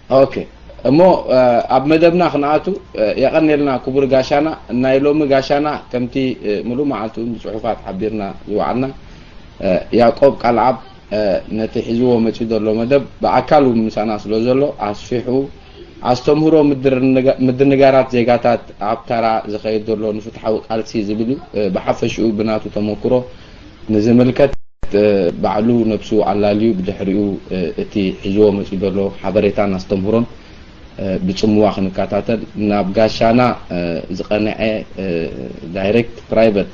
ኦኬ፣ እሞ ኣብ መደብና ክንኣቱ፣ የቐንየልና ክቡር ጋሻና። ናይ ሎሚ ጋሻና ከምቲ ምሉእ መዓልቲ እውን ብፅሑፋት ሓቢርና ዝወዓልና፣ ያዕቆብ ቃልዓብ ነቲ ሒዝዎ መፂኡ ዘሎ መደብ ብኣካል እውን ምሳና ስለ ዘሎ ኣስፊሑ ኣስተምህሮ ምድንጋራት ዜጋታት ኣብ ተራ ዝኸይድ ዘሎ ንፍትሓዊ ቃልሲ ዝብል እዩ። ብሓፈሽኡ ብናቱ ተመክሮ ንዝምልከት ባዕሉ ነብሱ ኣላልዩ ብድሕሪኡ እቲ ሒዝዎ መፂኡ ዘሎ ሓበሬታን ኣስተምህሮን ብፅምዋ ክንከታተል ናብ ጋሻና ዝቐንዐ ዳይሬክት ፕራይቨት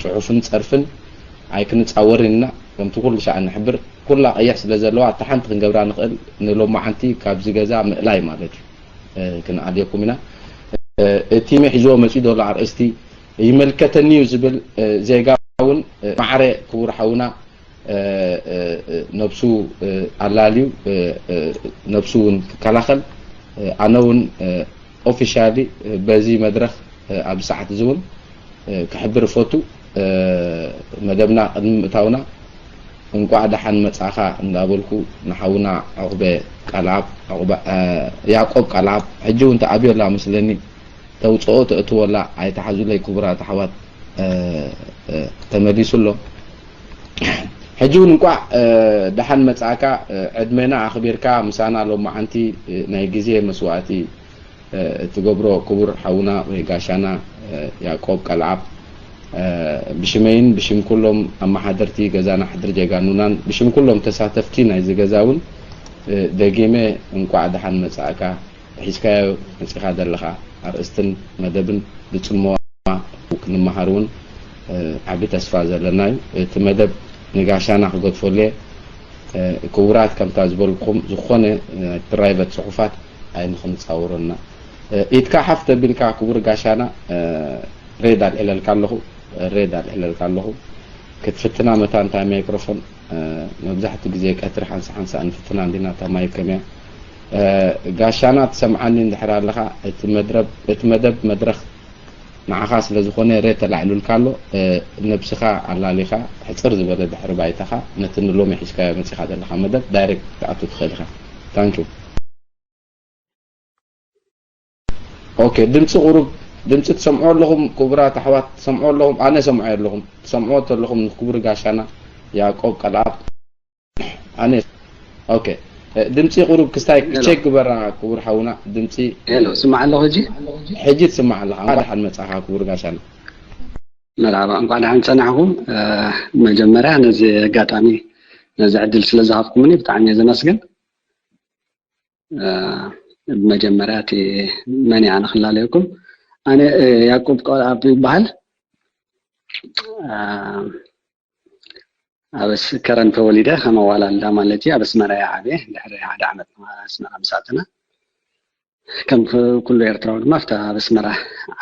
ፅሑፍን ፀርፍን ኣይክንፃወርን ኢና። ከምቲ ኩሉ ሻዕ ንሕብር ኩላ ቀይሕ ስለ ዘለዋ እታ ሓንቲ ክንገብራ ንኽእል ንሎማዓንቲ ካብዚ ገዛ ምእላይ ማለት እዩ። ክንኣልየኩም ኢና። እቲ ሒዝዎ መፂኡ ዘሎ ኣርእስቲ ይመልከተኒ እዩ ዝብል ዜጋ እውን ማዕረ ክቡር ሓውና ነብሱ ኣላልዩ ነብሱ እውን ክከላኸል ኣነ እውን ኦፊሻሊ በዚ መድረኽ ኣብዚ ሰዓት እዚ እውን ክሕብር እፈቱ። መደብና ቅድሚ ምእታውና እንቋዕ ደሓን መጻእኻ እንዳበልኩ ንሓውና ዑቕበ ቃልዓብ ያዕቆብ ቃልዓብ ሕጂ እውን ተኣብዮ ኣላ መስለኒ ተውፅኦ ተእትወላ ኣይተሓዙለይ ክቡራት ኣሕዋት ተመሊሱ ኣሎ። ሕጂ እውን እንቋዕ ደሓን መጻእካ ዕድመና ኣኽቢርካ ምሳና ሎማዓንቲ ናይ ግዜ መስዋእቲ እትገብሮ ክቡር ሓውና ወይ ጋሻና ያዕቆብ ቀልዓብ ብሽመይን ብሽም ኩሎም ኣመሓደርቲ ገዛና ሕድሪ ጀጋኑናን ብሽም ኩሎም ተሳተፍቲ ናይዚ ገዛ እውን ደጊመ እንቋዕ ደሓን መጻእካ። ሒዝካዮ መጺኻ ዘለኻ ኣርእስትን መደብን ብጽምዋ ክንመሃር እውን ዓቢ ተስፋ ዘለና እዩ። እቲ መደብ ንጋሻና ክገድፈሉ እየ። ክቡራት ከምታ ዝበልኩም ዝኾነ ናይ ፕራይቨት ጽሑፋት ኣይንክንጻወሮ ኢና። ኢድካ ሓፍ ተቢልካ ክቡር ጋሻና ሬድ ኣልዒለልካ ኣለኹ ሬድ ኣልዒለልካ ኣለኹ ክትፍትና መታን እንታይ ማይክሮፎን መብዛሕትኡ ግዜ ቀትሪ ሓንሳ ሓንሳ ንፍትና እንዲና እታ ማይክ ከመያ ጋሻና ትሰምዓኒ እንድሕር ኣለኻ እቲ መድረብ እቲ መደብ መድረኽ ንዓኻ ስለ ዝኾነ ሬድ ተላዒሉልካ ኣሎ ነብስኻ ኣላሊኻ ሕፅር ዝበለ ድሕሪ ባይታኻ ነቲ ንሎሚ ሒዝካዮ መፂኻ ዘለኻ መደብ ዳይሬክት ክትኣቱ ትኽእል ኢኻ ታንኪዩ ኦኬ ድምፂ ቁሩብ ድምፂ ትሰምዑ ኣለኹም ክቡራት ኣሕዋት ትሰምዑ ኣለኹም ኣነ ሰምዖ ኣለኹም ትሰምዑ ተለኹም ንክቡር ጋሻና ያዕቆብ ቀልኣብ ኣነ ኦኬ ድምፂ ቁሩብ ክስታይ ቸክ ግበራ ክቡር ሓውና ድምፂ ሄሎ ስማዕ ኣለኹ ሕጂ ሕጂ ትስማዕ ኣለኻ ደሓን መፃኻ ክቡር ጋሻና መርሓባ እንኳዕ ደሓን ፀናሕኹም መጀመርያ ነዚ ኣጋጣሚ ነዚ ዕድል ስለ ዝሃብኩምኒ ብጣዕሚ እየ ዘመስግን ብመጀመርያ እቲ መን ኣነ ክላለየኩም ኣነ ያዕቆብ ቆልኣብ ይበሃል ኣብ ከረን ተወሊደ ከም ኣዋላልዳ ማለት እዩ ኣብ ኣስመራ እየ ዓብየ ድሕሪ ሓደ ዓመት ኣስመራ ምስ ኣተና ከም ኩሉ ኤርትራዊ ድማ ኣብታ ኣብ ኣስመራ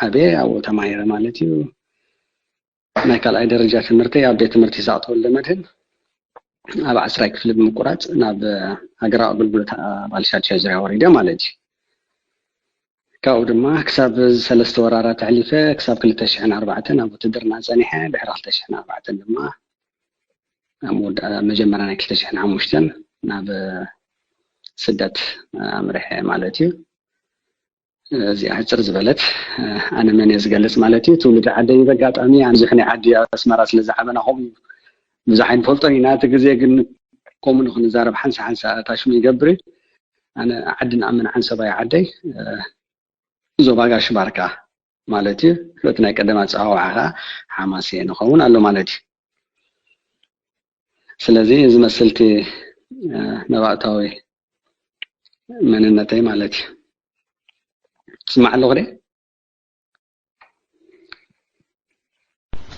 ዓብየ ኣብኡ ተማሂረ ማለት እዩ ናይ ካልኣይ ደረጃ ትምህርተይ ኣብ ቤት ትምህርቲ ይስሃቅ ተወልደመድህን ኣብ ዓስራይ ክፍሊ ብምቁራፅ ናብ ሃገራዊ ኣገልግሎት ኣባል ሻድሻይ ዙርያ ወሪደ ማለት እዩ ካብኡ ድማ ክሳብ ሰለስተ ወራራት ኣሕሊፈ ክሳብ ክልተ ሽሕን ኣርባዕተን ኣብ ውትድርና ፀኒሐ ድሕሪ ክልተ ሽሕን ኣርባዕተን ድማ ኣብ መወዳእ መጀመርያ ናይ ክልተ ሽሕን ሓሙሽተን ናብ ስደት ኣምሪሐ ማለት እዩ እዚኣ ሕፅር ዝበለት ኣነ መን እየ ዝገልፅ ማለት እዩ ትውልዲ ዓደይ በጋጣሚ ኣነ ብዙሕ ናይ ዓዲ ኣብ ኣስመራ ስለ ዝዓበና ከምኡ ብዙሕ ኣይንፈልጦን ኢና እቲ ግዜ ግን ከምኡ ንክንዛረብ ሓንሳ ሓንሳ ታሽሙ ይገብር እዩ ኣነ ዓዲ ንኣምን ዓንሰባ እዩ ዓደይ ዞባ ጋሽ ባርካ ማለት እዩ እቲ ናይ ቀደም ኣፀዋውዓ ከዓ ሓማሴ ንኸውን ኣሎ ማለት እዩ ስለዚ እዚ መስልቲ መባእታዊ መንነተይ ማለት እዩ ትስማዕ ኣለኹ ደ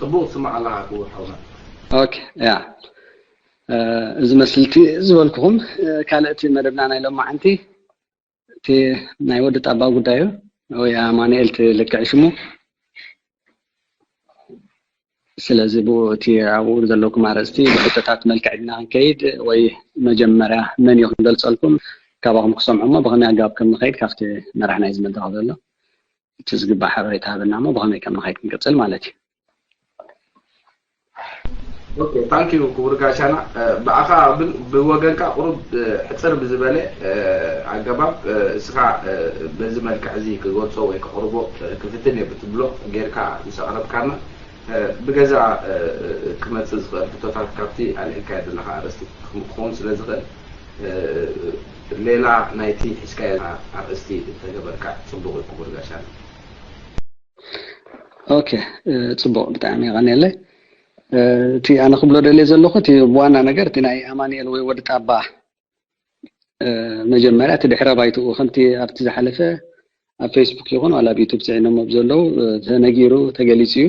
ፅቡቅ ትስማዕ ኣለካ ክቡር ሓውና ኦኬ ያ እዚ መስልቲ ዝበልኩኹም ካልእቲ መደብና ናይ ሎማዓንቲ እቲ ናይ ወዲ ጣባ ጉዳይ እዩ ወይ ኣማኑኤል ትልክዕ ሽሙ ስለዚ ብኡ እቲ ኣብኡ ዘለኩም ኣርእስቲ ብሕቶታት መልክዕ ድና ክንከይድ ወይ መጀመርያ መን እዩ ክንገልፀልኩም ካባኹም ክሰምዑ እሞ ብኸመይ ኣገባብ ከም ንኸይድ ካብቲ መራሕ ናይዚ መድረኽ ዘሎ እቲ ዝግባእ ሓበሬታ ሃበና እሞ ብኸመይ ከም ንኸይድ ክንቅፅል ማለት እዩ ኦኬ፣ ታንክ ዩ ክቡር ጋሻና። ብኣኻ ብወገንካ ቁሩብ ሕፅር ብዝበለ ኣገባብ እስኻ በዚ መልክዕ እዚ ክገልፆ ወይ ክቕርቦ ክፍትን እየ ብትብሎ ጌርካ ምስ ኣቕረብካና ብገዛ ክመፅእ ዝኽእል ሕቶታት ካብቲ ኣልዒልካዮ ዘለኻ ኣርእስቲ ክኸውን ስለ ዝኽእል ሌላ ናይቲ ሒዝካዮ ኣርእስቲ እንተገበርካ ፅቡቕ እዩ ክቡር ጋሻና። ኦኬ፣ ፅቡቕ፣ ብጣዕሚ የቐንየለይ። እቲ ኣነ ክብሎ ደልየ ዘለኹ እቲ ብዋና ነገር እቲ ናይ ኣማንኤል ወይ ወዲ ጣባ መጀመርያ እቲ ድሕረ ባይትኡ ከምቲ ኣብቲ ዝሓለፈ ኣብ ፌስቡክ ይኹን ዋላ ኣብ ዩቱብ ፅዒኖሞ ብዘለዉ ተነጊሩ ተገሊፁ እዩ።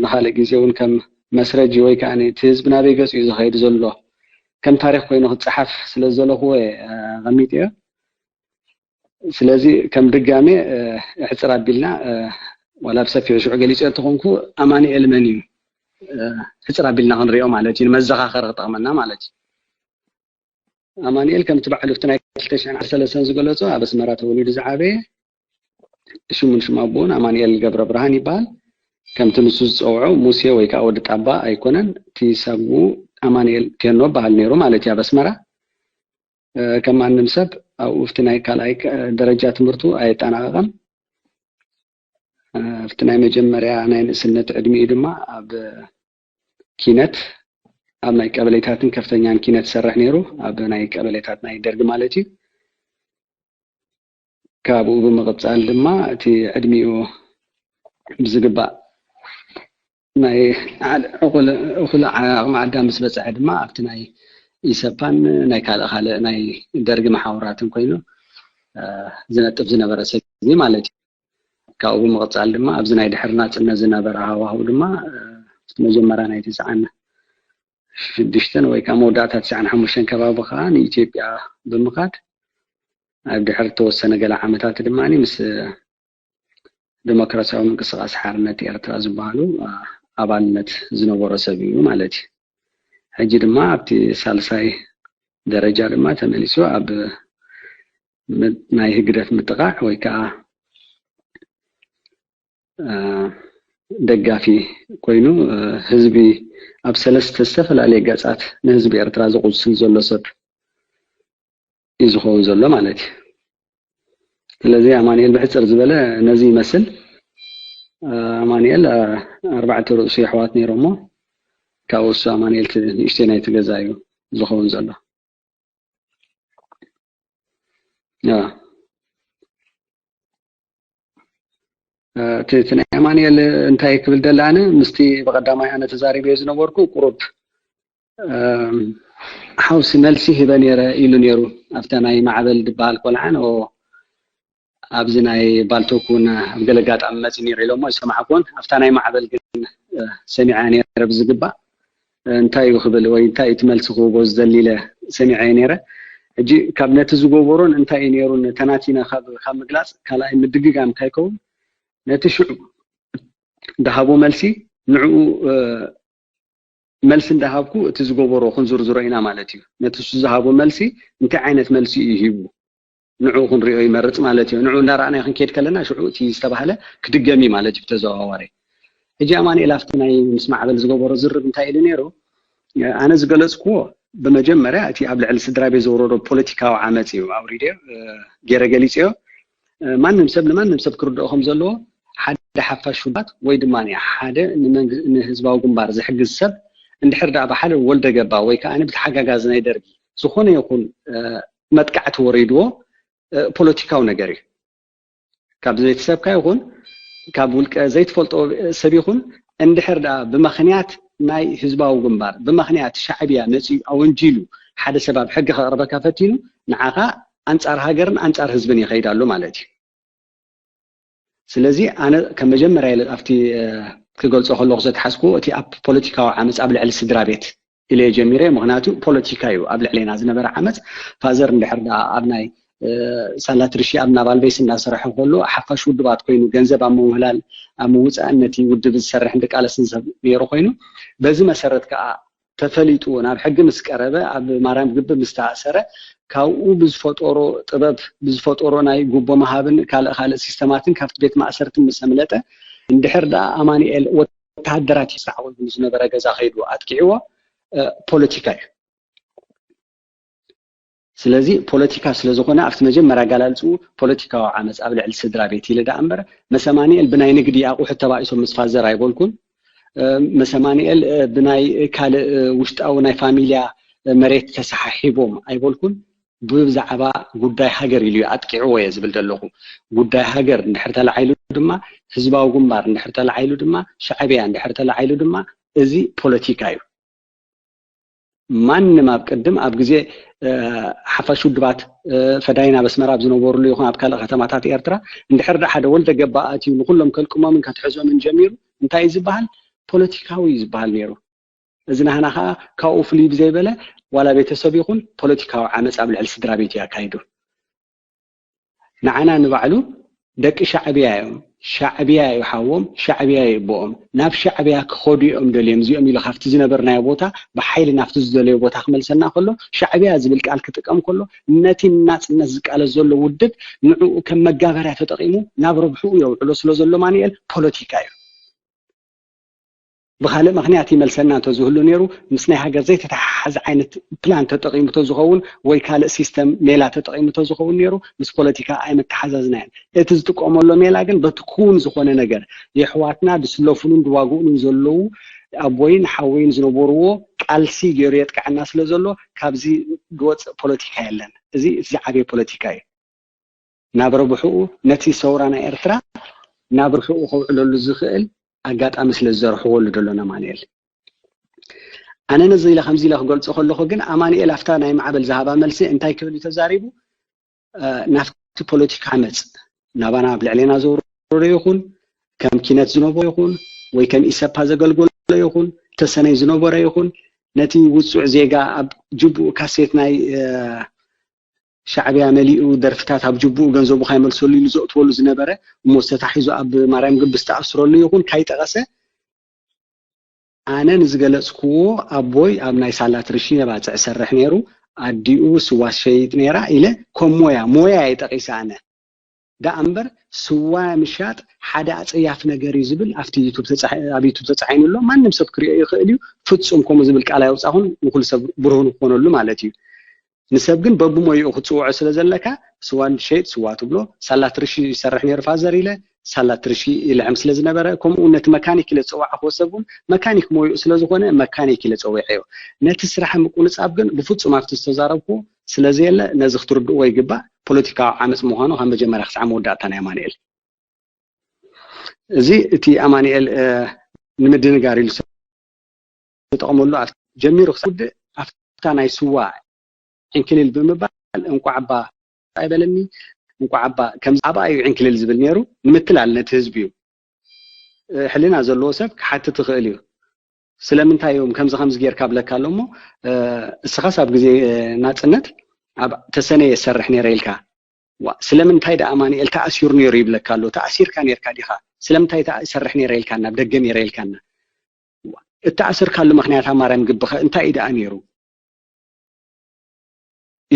ንካልእ ግዜ እውን ከም መስረጂ ወይ ከዓ እቲ ህዝቢ ናበይ ገፁ እዩ ዝኸይድ ዘሎ ከም ታሪክ ኮይኑ ክፀሓፍ ስለ ዝደለኹዎ ኣቐሚጠዮ። ስለዚ ከም ድጋሜ ሕፅር ኣቢልና ዋላ ብሰፊሑ ሽዑ ገሊፀ እንተኾንኩ ኣማኒኤል መን እዩ ሕፅር ኣቢልና ክንሪኦ ማለት እዩ ንመዘኻኸሪ ክጠቕመና ማለት እዩ። ኣማኒኤል ከምቲ ባዕሉ ኣብቲ ናይ ክልተ ሽሕን ዓሰርተ ሰለስተን ዝገለፆ ኣብ ኣስመራ ተወሊዱ ዝዓበየ ሽሙን ሽም ኣቦኡን ኣማኒኤል ገብረ ብርሃን ይበሃል። ከምቲ ንሱ ዝፀውዖ ሙሴ ወይ ከዓ ወዲ ጣባ ኣይኮነን። እቲ ሳጉኡ ኣማኒኤል ቴኖ በሃል ነይሩ ማለት እዩ ኣብ ኣስመራ። ከም ማንም ሰብ ኣብኡ ኣብቲ ናይ ካልኣይ ደረጃ ትምህርቱ ኣየጠናቐቐን። ኣብቲ ናይ መጀመርያ ናይ ንእስነት ዕድሚኡ ድማ ኣብ ኪነት ኣብ ናይ ቀበሌታትን ከፍተኛን ኪነት ይሰርሕ ነይሩ ኣብ ናይ ቀበሌታት ናይ ደርጊ ማለት እዩ። ካብኡ ብምቕፃል ድማ እቲ ዕድሚኡ ብዝግባእ ናይ እኹል ዓቕሚ ኣዳም ምስ በፅሐ ድማ ኣብቲ ናይ ኢሰፓን ናይ ካልእ ካልእ ናይ ደርጊ መሓውራትን ኮይኑ ዝነጥፍ ዝነበረ ሰብ ማለት እዩ። ካብኡ ብምቕፃል ድማ ኣብዚ ናይ ድሕሪ ናፅነት ዝነበረ ሃዋህው ድማ እቲ መጀመርያ ናይ ትስዓን ሽዱሽተን ወይ ከዓ መወዳእታ ትስዓን ሓሙሽተን ከባቢ ከዓ ንኢትዮጵያ ብምኻድ ኣብ ድሕሪ ተወሰነ ገለ ዓመታት ድማ ምስ ዲሞክራሲያዊ ምንቅስቃስ ሓርነት ኤርትራ ዝበሃሉ ኣባልነት ዝነበሮ ሰብ እዩ ማለት እዩ። ሕጂ ድማ ኣብቲ ሳልሳይ ደረጃ ድማ ተመሊሱ ኣብ ናይ ህግደፍ ምጥቓዕ ወይ ከዓ ደጋፊ ኮይኑ ህዝቢ ኣብ ሰለስተ ዝተፈላለየ ገፃት ንህዝቢ ኤርትራ ዝቑስል ዘሎ ሰብ እዩ ዝኸውን ዘሎ ማለት እዩ። ስለዚ ኣማኒኤል ብሕፅር ዝበለ ነዚ ይመስል። ኣማኒኤል ኣርባዕተ ርእሱ የሕዋት ነይሮሞ ካብኡ እሱ ኣማኒኤል ንእሽተይ ናይቲ ገዛ እዩ ዝኸውን ዘሎ። እቲ ናይ ኣማኒኤል እንታይ ክብል ደለ ኣነ ምስቲ ብቀዳማይ ኣነ ተዛሪበዮ ዝነበርኩ ቁሩብ ሓውሲ መልሲ ሂበ ነይረ ኢሉ ነይሩ ኣብታ ናይ ማዕበል ዝበሃል ቆልዓ ን ኣብዚ ናይ ባልቶክ እውን ኣብ ገለ ኣጋጣሚ መፂ ነይሩ ኢሎሞ ይሰማዕኩዎን ኣብታ ናይ ማዕበል ግን ሰሚዐ ነይረ ብዝግባእ እንታይ እዩ ክብል ወይ እንታይ እቲ መልሲ ክህቦ ዝደሊ ኢለ ሰሚዐ ነይረ። ሕጂ ካብ ነቲ ዝገበሮን እንታይ እዩ ነይሩን ተናቲነ ካብ ምግላፅ ካልኣይ ምድግጋም ካይከውን ነቲ ሽዑ ድሃቦ መልሲ ንዕኡ መልሲ እንዳሃብኩ እቲ ዝገበሮ ክንዝርዝሮ ኢና ማለት እዩ። ነቲ እሱ ዝሃቦ መልሲ እንታይ ዓይነት መልሲ እዩ ሂቡ ንዕኡ ክንሪኦ ይመርፅ ማለት እዩ። ንዕኡ እንዳረኣናዮ ክንከይድ ከለና ሽዑ እቲ ዝተባህለ ክድገም እዩ ማለት እዩ ብተዘዋዋሪ። ሕጂ ኣማኒኤል ኣብቲ ናይ ምስ ማዕበል ዝገበሮ ዝርብ እንታይ ኢሉ ነይሩ? ኣነ ዝገለፅኩዎ ብመጀመርያ እቲ ኣብ ልዕሊ ስድራ ቤት ዝወረዶ ፖለቲካዊ ዓመፅ እዩ ኣውሪደዮ ገይረ ገሊፀዮ። ማንም ሰብ ንማንም ሰብ ክርድኦ ከም ዘለዎ ሓደ ሓፋሽ ውድባት ወይ ድማ ሓደ ንህዝባዊ ግንባር ዝሕግዝ ሰብ እንድሕር ደኣ ብሓደ ወልደ ገባ ወይ ከዓ ብተሓጋጋዚ ናይ ደርጊ ዝኾነ ይኹን መጥቃዕቲ ወሪድዎ ፖለቲካዊ ነገር እዩ። ካብ ቤተሰብካ ይኹን ካብ ውልቀ ዘይትፈልጦ ሰብ ይኹን እንድሕር ደኣ ብምኽንያት ናይ ህዝባዊ ግንባር ብምኽንያት ሻዕብያ መፂኡ ኣወንጂሉ ሓደ ሰብ ኣብ ሕጊ ከቕርበካ ፈቲኑ ንዓኻ ኣንፃር ሃገርን ኣንፃር ህዝብን ይኸይድ ኣሎ ማለት እዩ። ስለዚ ኣነ ከም መጀመርያ ኢለ ኣብቲ ክገልፆ ከለኹ ዘትሓዝኩዎ እቲ ኣብ ፖለቲካዊ ዓመፅ ኣብ ልዕሊ ስድራ ቤት ኢለ ጀሚረ። ምክንያቱ ፖለቲካ እዩ ኣብ ልዕሌና ዝነበረ ዓመፅ። ፋዘር እንድሕር ደኣ ኣብ ናይ ሳላ ትርሺ ኣብ ናቫል ቤስ እናሰርሐ ከሎ ሓፋሽ ውድባት ኮይኑ ገንዘብ ኣብ ምውህላል ኣብ ምውፃእን ነቲ ውድብ ዝሰርሕ እንድቃለስን ሰብ ነይሩ ኮይኑ በዚ መሰረት ከዓ ተፈሊጡ ናብ ሕጊ ምስ ቀረበ ኣብ ማርያም ግቢ ምስ ተኣሰረ ካብኡ ብዝፈጠሮ ጥበብ ብዝፈጠሮ ናይ ጉቦ ምሃብን ካልእ ካልእ ሲስተማትን ካብቲ ቤት ማእሰርትን ምስ ኣምለጠ እንድሕር ደኣ ኣማኒኤል ብወተሃደራት ይስራዕ ኮይኑ ዝነበረ ገዛ ከይዱ ኣጥቂዕዎ ፖለቲካ እዩ። ስለዚ ፖለቲካ ስለዝኾነ ኣብቲ መጀመርያ ኣገላልፅኡ ፖለቲካዊ ዓመፅ ኣብ ልዕሊ ስድራ ቤት ኢለ ደኣ እምበር፣ መሰ ኣማኒኤል ብናይ ንግዲ ኣቑሑት ተባኢሶም ምስ ፋዘር ኣይበልኩን። መሰ ኣማኒኤል ብናይ ካልእ ውሽጣዊ ናይ ፋሚልያ መሬት ተሰሓሒቦም ኣይበልኩን። ብዛዕባ ጉዳይ ሃገር ኢሉ ኣጥቂዕዎ እየ ዝብል ዘለኹ። ጉዳይ ሃገር እንድሕር ተላዒሉ ድማ፣ ህዝባዊ ግንባር እንድሕር ተላዒሉ ድማ፣ ሻዕብያ እንድሕር ተላዒሉ ድማ፣ እዚ ፖለቲካ እዩ። ማንም ኣብ ቅድም ኣብ ግዜ ሓፋሽ ውድባት ፈዳይን ኣብ ኣስመራ ኣብ ዝነበሩሉ ይኹን ኣብ ካልእ ከተማታት ኤርትራ፣ እንድሕር ሓደ ወልደ ገባ ኣትዩ ንኩሎም ከልቅሞምን ከትሕዞምን ጀሚሩ፣ እንታይ እዩ ዝበሃል? ፖለቲካዊ እዩ ዝበሃል ነይሩ። እዚ ናህና ከዓ ካብኡ ፍልይ ብዘይበለ ዋላ ቤተሰብ ይኹን ፖለቲካዊ ዓመፅ ኣብ ልዕሊ ስድራ ቤት እዩ ኣካይዱ። ንዓና ንባዕሉ ደቂ ሻዕብያ እዮም። ሻዕብያ እዩ ሓዎም፣ ሻዕብያ እዩ ኣቦኦም። ናብ ሻዕብያ ክኸዱ እዮም ደልዮም እዚኦም ኢሉ ካብቲ ዝነበርናዮ ቦታ ብሓይሊ ናብቲ ዝደለዮ ቦታ ክመልሰና ከሎ፣ ሻዕብያ ዝብል ቃል ክጥቀም ከሎ፣ ነቲ ናፅነት ዝቃለስ ዘሎ ውድብ ንዕኡ ከም መጋበርያ ተጠቒሙ ናብ ረብሕኡ የውዕሎ ስለ ዘሎ ኣማኒኤል ፖለቲካ እዩ። ብኻልእ ምኽንያት ይመልሰና እንተዝህሉ ነይሩ፣ ምስ ናይ ሃገር ዘይተተሓሓዘ ዓይነት ፕላን ተጠቒሙ ተዝኸውን ወይ ካልእ ሲስተም ሜላ ተጠቒሙ ተዝኸውን ነይሩ፣ ምስ ፖለቲካ ኣይመተሓዛዝናዮን። እቲ ዝጥቀመሎ ሜላ ግን በቲ ክውን ዝኾነ ነገር፣ የሕዋትና ዝስለፉሉን ዝዋግኡሉን ዘለዉ ኣቦይን ሓወይን ዝነበርዎ ቃልሲ ገይሩ የጥቅዐና ስለ ዘሎ፣ ካብዚ ዝወፅእ ፖለቲካ የለን። እዚ እቲ ዝዓበየ ፖለቲካ እዩ። ናብ ረብሕኡ፣ ነቲ ሰውራ ናይ ኤርትራ ናብ ረብሕኡ ከውዕለሉ ዝኽእል ኣጋጣሚ ስለ ዝዘርሕዎ ኣሎ ደሎ ኣማንኤል። ኣነ ነዚ ኢለ ከምዚ ኢለ ክገልጾ ከለኹ ግን ኣማንኤል ኣብታ ናይ ማዕበል ዝሃባ መልሲ እንታይ ክብል እዩ ተዛሪቡ? ናፍቲ ፖለቲካ ዓመጽ ናባና ኣብ ልዕሌና ዘውረዶ ይኹን ከም ኪነት ዝነበሮ ይኹን ወይ ከም ኢሰፓ ዘገልገሎ ይኹን ተሰነይ ዝነበረ ይኹን ነቲ ውጹዕ ዜጋ ኣብ ጅቡኡ ካሴት ናይ ሻዕብያ መሊኡ ደርፍታት ኣብ ጅቡኡ ገንዘቡ ካይመልሰሉ ኢሉ ዘእትወሉ ዝነበረ እሞ ዝተታሒዙ ኣብ ማርያም ግቢ ዝተኣስረሉ ይኹን ካይጠቐሰ ኣነ ንዝገለጽክዎ ኣቦይ ኣብ ናይ ሳላ ትርሺ የባጽዕ ሰርሕ ነይሩ ኣዲኡ ስዋ ትሸይጥ ነይራ ኢለ ከም ሞያ ሞያ እየ ጠቒሰ ኣነ ደኣ እምበር ስዋ ምሻጥ ሓደ ኣጸያፊ ነገር እዩ ዝብል ኣብቲ ኣብ ዩቱብ ተጻዒኑ ኣሎ ማንም ሰብ ክሪኦ ይኽእል እዩ ፍጹም ከምኡ ዝብል ቃል ኣይውጻኹን ንኩሉ ሰብ ብርሁን ክኾነሉ ማለት እዩ ንሰብ ግን በብሞይኡ ክትፅውዖ ስለ ዘለካ ስዋ ንሸይጥ ስዋ ትብሎ ሳላ ትርሺ ይሰርሕ ነይሩ ፋዘር ኢለ ሳላ ትርሺ ይልዕም ስለ ዝነበረ ከምኡ እውን ነቲ መካኒክ ኢለ ዝፀዋዕክዎ ሰብ እውን መካኒክ ሞይኡ ስለ ዝኾነ መካኒክ ኢለ ፀዊዐዮ ነቲ ስራሕ ምቁንፃብ ግን ብፍፁም ኣብቲ ዝተዛረብክዎ ስለ ዘየለ ነዚ ክትርድእዎ ይግባእ ፖለቲካዊ ዓመፅ ምዃኑ ካብ መጀመርያ ክሳዕ መወዳእታ ናይ ኣማንኤል እዚ እቲ ኣማንኤል ንምድንጋር ኢሉ ዝተጠቕመሉ ጀሚሩ ክሳብ ውድእ ኣብታ ናይ ስዋ ዕንክሊል ብምባል እንቋዕ እባ ኣይበለኒ እንቋዕ እባ ከምዚ ኣባ እዩ ዕንክሊል ዝብል ነይሩ ንምትላል ነቲ ህዝቢ እዩ ሕልና ዘለዎ ሰብ ክሓትት ይኽእል እዩ ስለምንታይ እዮም ከምዚ ከምዚ ጌርካ ብለካ ኣሎ እሞ እስኻስ ኣብ ግዜ ናፅነት ኣብ ተሰነየ ዝሰርሕ ነይረ ኢልካ ዋ ስለምንታይ ደኣ ኣማንኤል ተኣሲሩ ነይሩ ይብለካ ኣሎ ተኣሲርካ ነይርካ ዲኻ ስለምንታይ ተኣ- ይሰርሕ ነይረ ኢልካና ኣብ ደገ ነይረ ኢልካና ዋ እተኣሰርካሉ ምኽንያት ኣብ ማርያም ግብኸ እንታይ እዩ ደኣ ነይሩ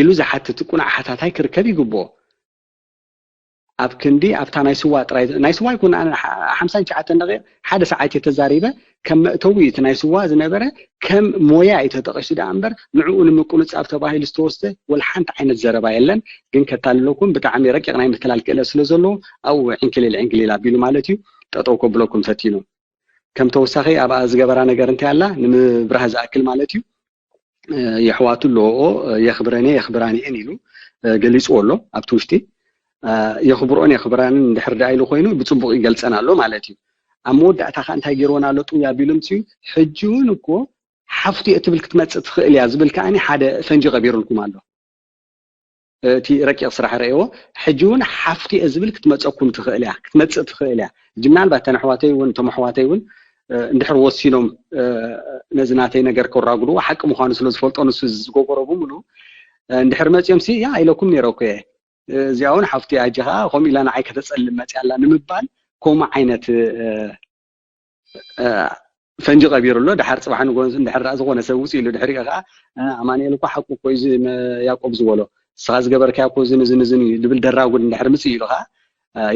ኢሉ ዝሓትት ቁኑዕ ሓታታይ ክርከብ ይግብኦ ኣብ ክንዲ ኣብታ ናይ ስዋ ጥራይ ናይ ስዋ ይኩን ኣነ ሓምሳን ትሽዓተን ደቂቕ ሓደ ሰዓት እየ ተዛሪበ ከም መእተዊ እቲ ናይ ስዋ ዝነበረ ከም ሞያ እዩ ተጠቒሱ ደኣ እምበር ንዕኡ ንምቁንጻብ ተባሂሉ ዝተወስደ ወላ ሓንቲ ዓይነት ዘረባ የለን ግን ከታልለኩም ብጣዕሚ ረቂቕ ናይ ምትላል ክእለት ስለ ዘለዎ ኣብኡ ዕንክሊል ዕንክሊል ኣቢሉ ማለት እዩ ጠጠው ከብለኩም ፈቲኑ ከም ተወሳኺ ኣብኣ ዝገበራ ነገር እንታይ ኣላ ንምብራህ ዝኣክል ማለት እዩ የሕዋቱ ኣለዎ የኽብረን እየ የኽብራን እየን ኢሉ ገሊፅዎ ኣሎ ኣብቲ ውሽጢ የኽብርኦን የኽብራንን እንድሕር ደኣ ኢሉ ኮይኑ ብፅቡቕ ይገልፀን ኣሎ ማለት እዩ ኣብ መወዳእታ ከዓ እንታይ ገይርወን ኣሎ ጥውይ ኣቢሉ ምፅኡ ሕጂ እውን እኮ ሓፍቱ እየ ትብል ክትመፅእ ትኽእል እያ ዝብል ከዓኒ ሓደ ፈንጂ ቀቢሩልኩም ኣሎ እቲ ረቂቕ ስራሕ ረእዎ ሕጂ እውን ሓፍቱ እየ ዝብል ክትመፀኩም ትኽእል እያ ክትመፅእ ትኽእል እያ ሕጂ ምናልባት ተን ኣሕዋተይ እውን እቶም ኣሕዋተይ እውን እንድሕር ወሲኖም ነዚ ናተይ ነገር ከራጉድዎ ሓቂ ምዃኑ ስለ ዝፈልጦ ንሱ ዝገበሮ ብምሉ እንድሕር መፅኦም ሲ ያ ኢለኩም ነይረ እኮ እየ እዚኣ እውን ሓፍቲ ኣጂ ከዓ ከምኡ ኢላ ንዓይ ከተፀልም መፅያ ኣላ ንምባል ከምኡ ዓይነት ፈንጂ ቀቢሩ ኣሎ ድሓር ፅባሕ ንጎንሱ እንድሕር ዳኣ ዝኾነ ሰብ ውፅእ ኢሉ ድሕሪኡ ከዓ ኣማንኤል እኮ ሓቁ እኮ እዩ ያቆብ ዝበሎ እስኻ ዝገበርካዮ እኮ ዝን ዝን ዝን እዩ ድብል ደራጉድ እንድሕር ምፅእ ኢሉ ከዓ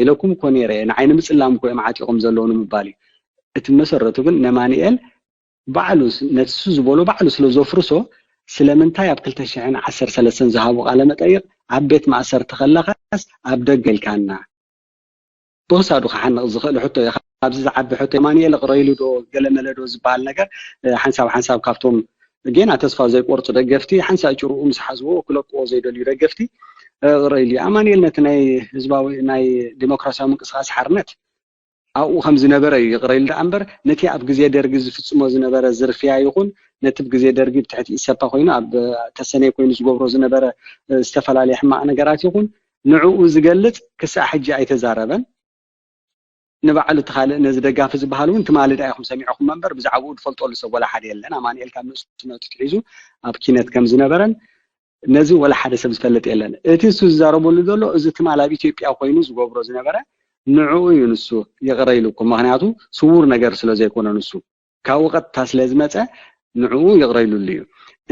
ኢለኩም እኮ ነይረ ንዓይ ንምፅላም እኮ እዮም ዓጢቆም ዘለዉ ንምባል እዩ እቲ መሰረቱ ግን ነማንኤል ባዕሉ ነሱ ዝበሎ ባዕሉ ስለ ዘፍርሶ ስለምንታይ ኣብ ክልተ ሽሕን ዓሰርተ ሰለስተን ዝሃቦ ቃለ መጠይቕ ኣብ ቤት ማእሰርቲ ከለኻስ ኣብ ደገ ኢልካና? ብክሳዱ ክሓንቕ ዝኽእል ሕቶ እዩ። ካብዚ ዝዓቢ ሕቶ ኣማንኤል ይቕረ ኢሉ ዶ ገለመለ ዶ ዝበሃል ነገር ሓንሳብ ሓንሳብ ካብቶም ጌና ተስፋ ዘይቆርፁ ደገፍቲ ሓንሳብ ጭርኡ ምስ ሓዝዎ ክለቅዎ ዘይደልዩ ደገፍቲ ይቕረ ኢሉ እዩ። ኣማንኤል ነቲ ናይ ህዝባዊ ናይ ዲሞክራሲያዊ ምንቅስቃስ ሓርነት ኣብኡ ከም ዝነበረ እዩ ይቕረ ኢሉ ደኣ እምበር ነቲ ኣብ ግዜ ደርጊ ዝፍጽሞ ዝነበረ ዝርፍያ ይኹን ነቲ ኣብ ግዜ ደርጊ ብትሕቲ ኢሰፓ ኮይኑ ኣብ ተሰነይ ኮይኑ ዝገብሮ ዝነበረ ዝተፈላለየ ሕማቕ ነገራት ይኹን ንዕኡ ዝገልጽ ክሳዕ ሕጂ ኣይተዛረበን። ንባዕሉ እቲ ካልእ ነዚ ደጋፊ ዝበሃል እውን ትማሊ ደኣ ኢኹም ሰሚዕኹም እምበር ብዛዕባኡ ዝፈልጠሉ ሰብ ወላ ሓደ የለን። ኣማንኤል ካብ ንእስነቱ ትሒዙ ኣብ ኪነት ከም ዝነበረን ነዚ ወላ ሓደ ሰብ ዝፈልጥ የለን። እቲ እሱ ዝዛረበሉ ዘሎ እዚ ትማል ኣብ ኢትዮጵያ ኮይኑ ዝገብሮ ዝነበረ ንዕኡ እዩ ንሱ ይቕረ ኢሉኩም። ምክንያቱ ስውር ነገር ስለ ዘይኮነ ንሱ ካብኡ ቀጥታ ስለ ዝመፀ ንዕኡ ይቕረ ኢሉሉ እዩ።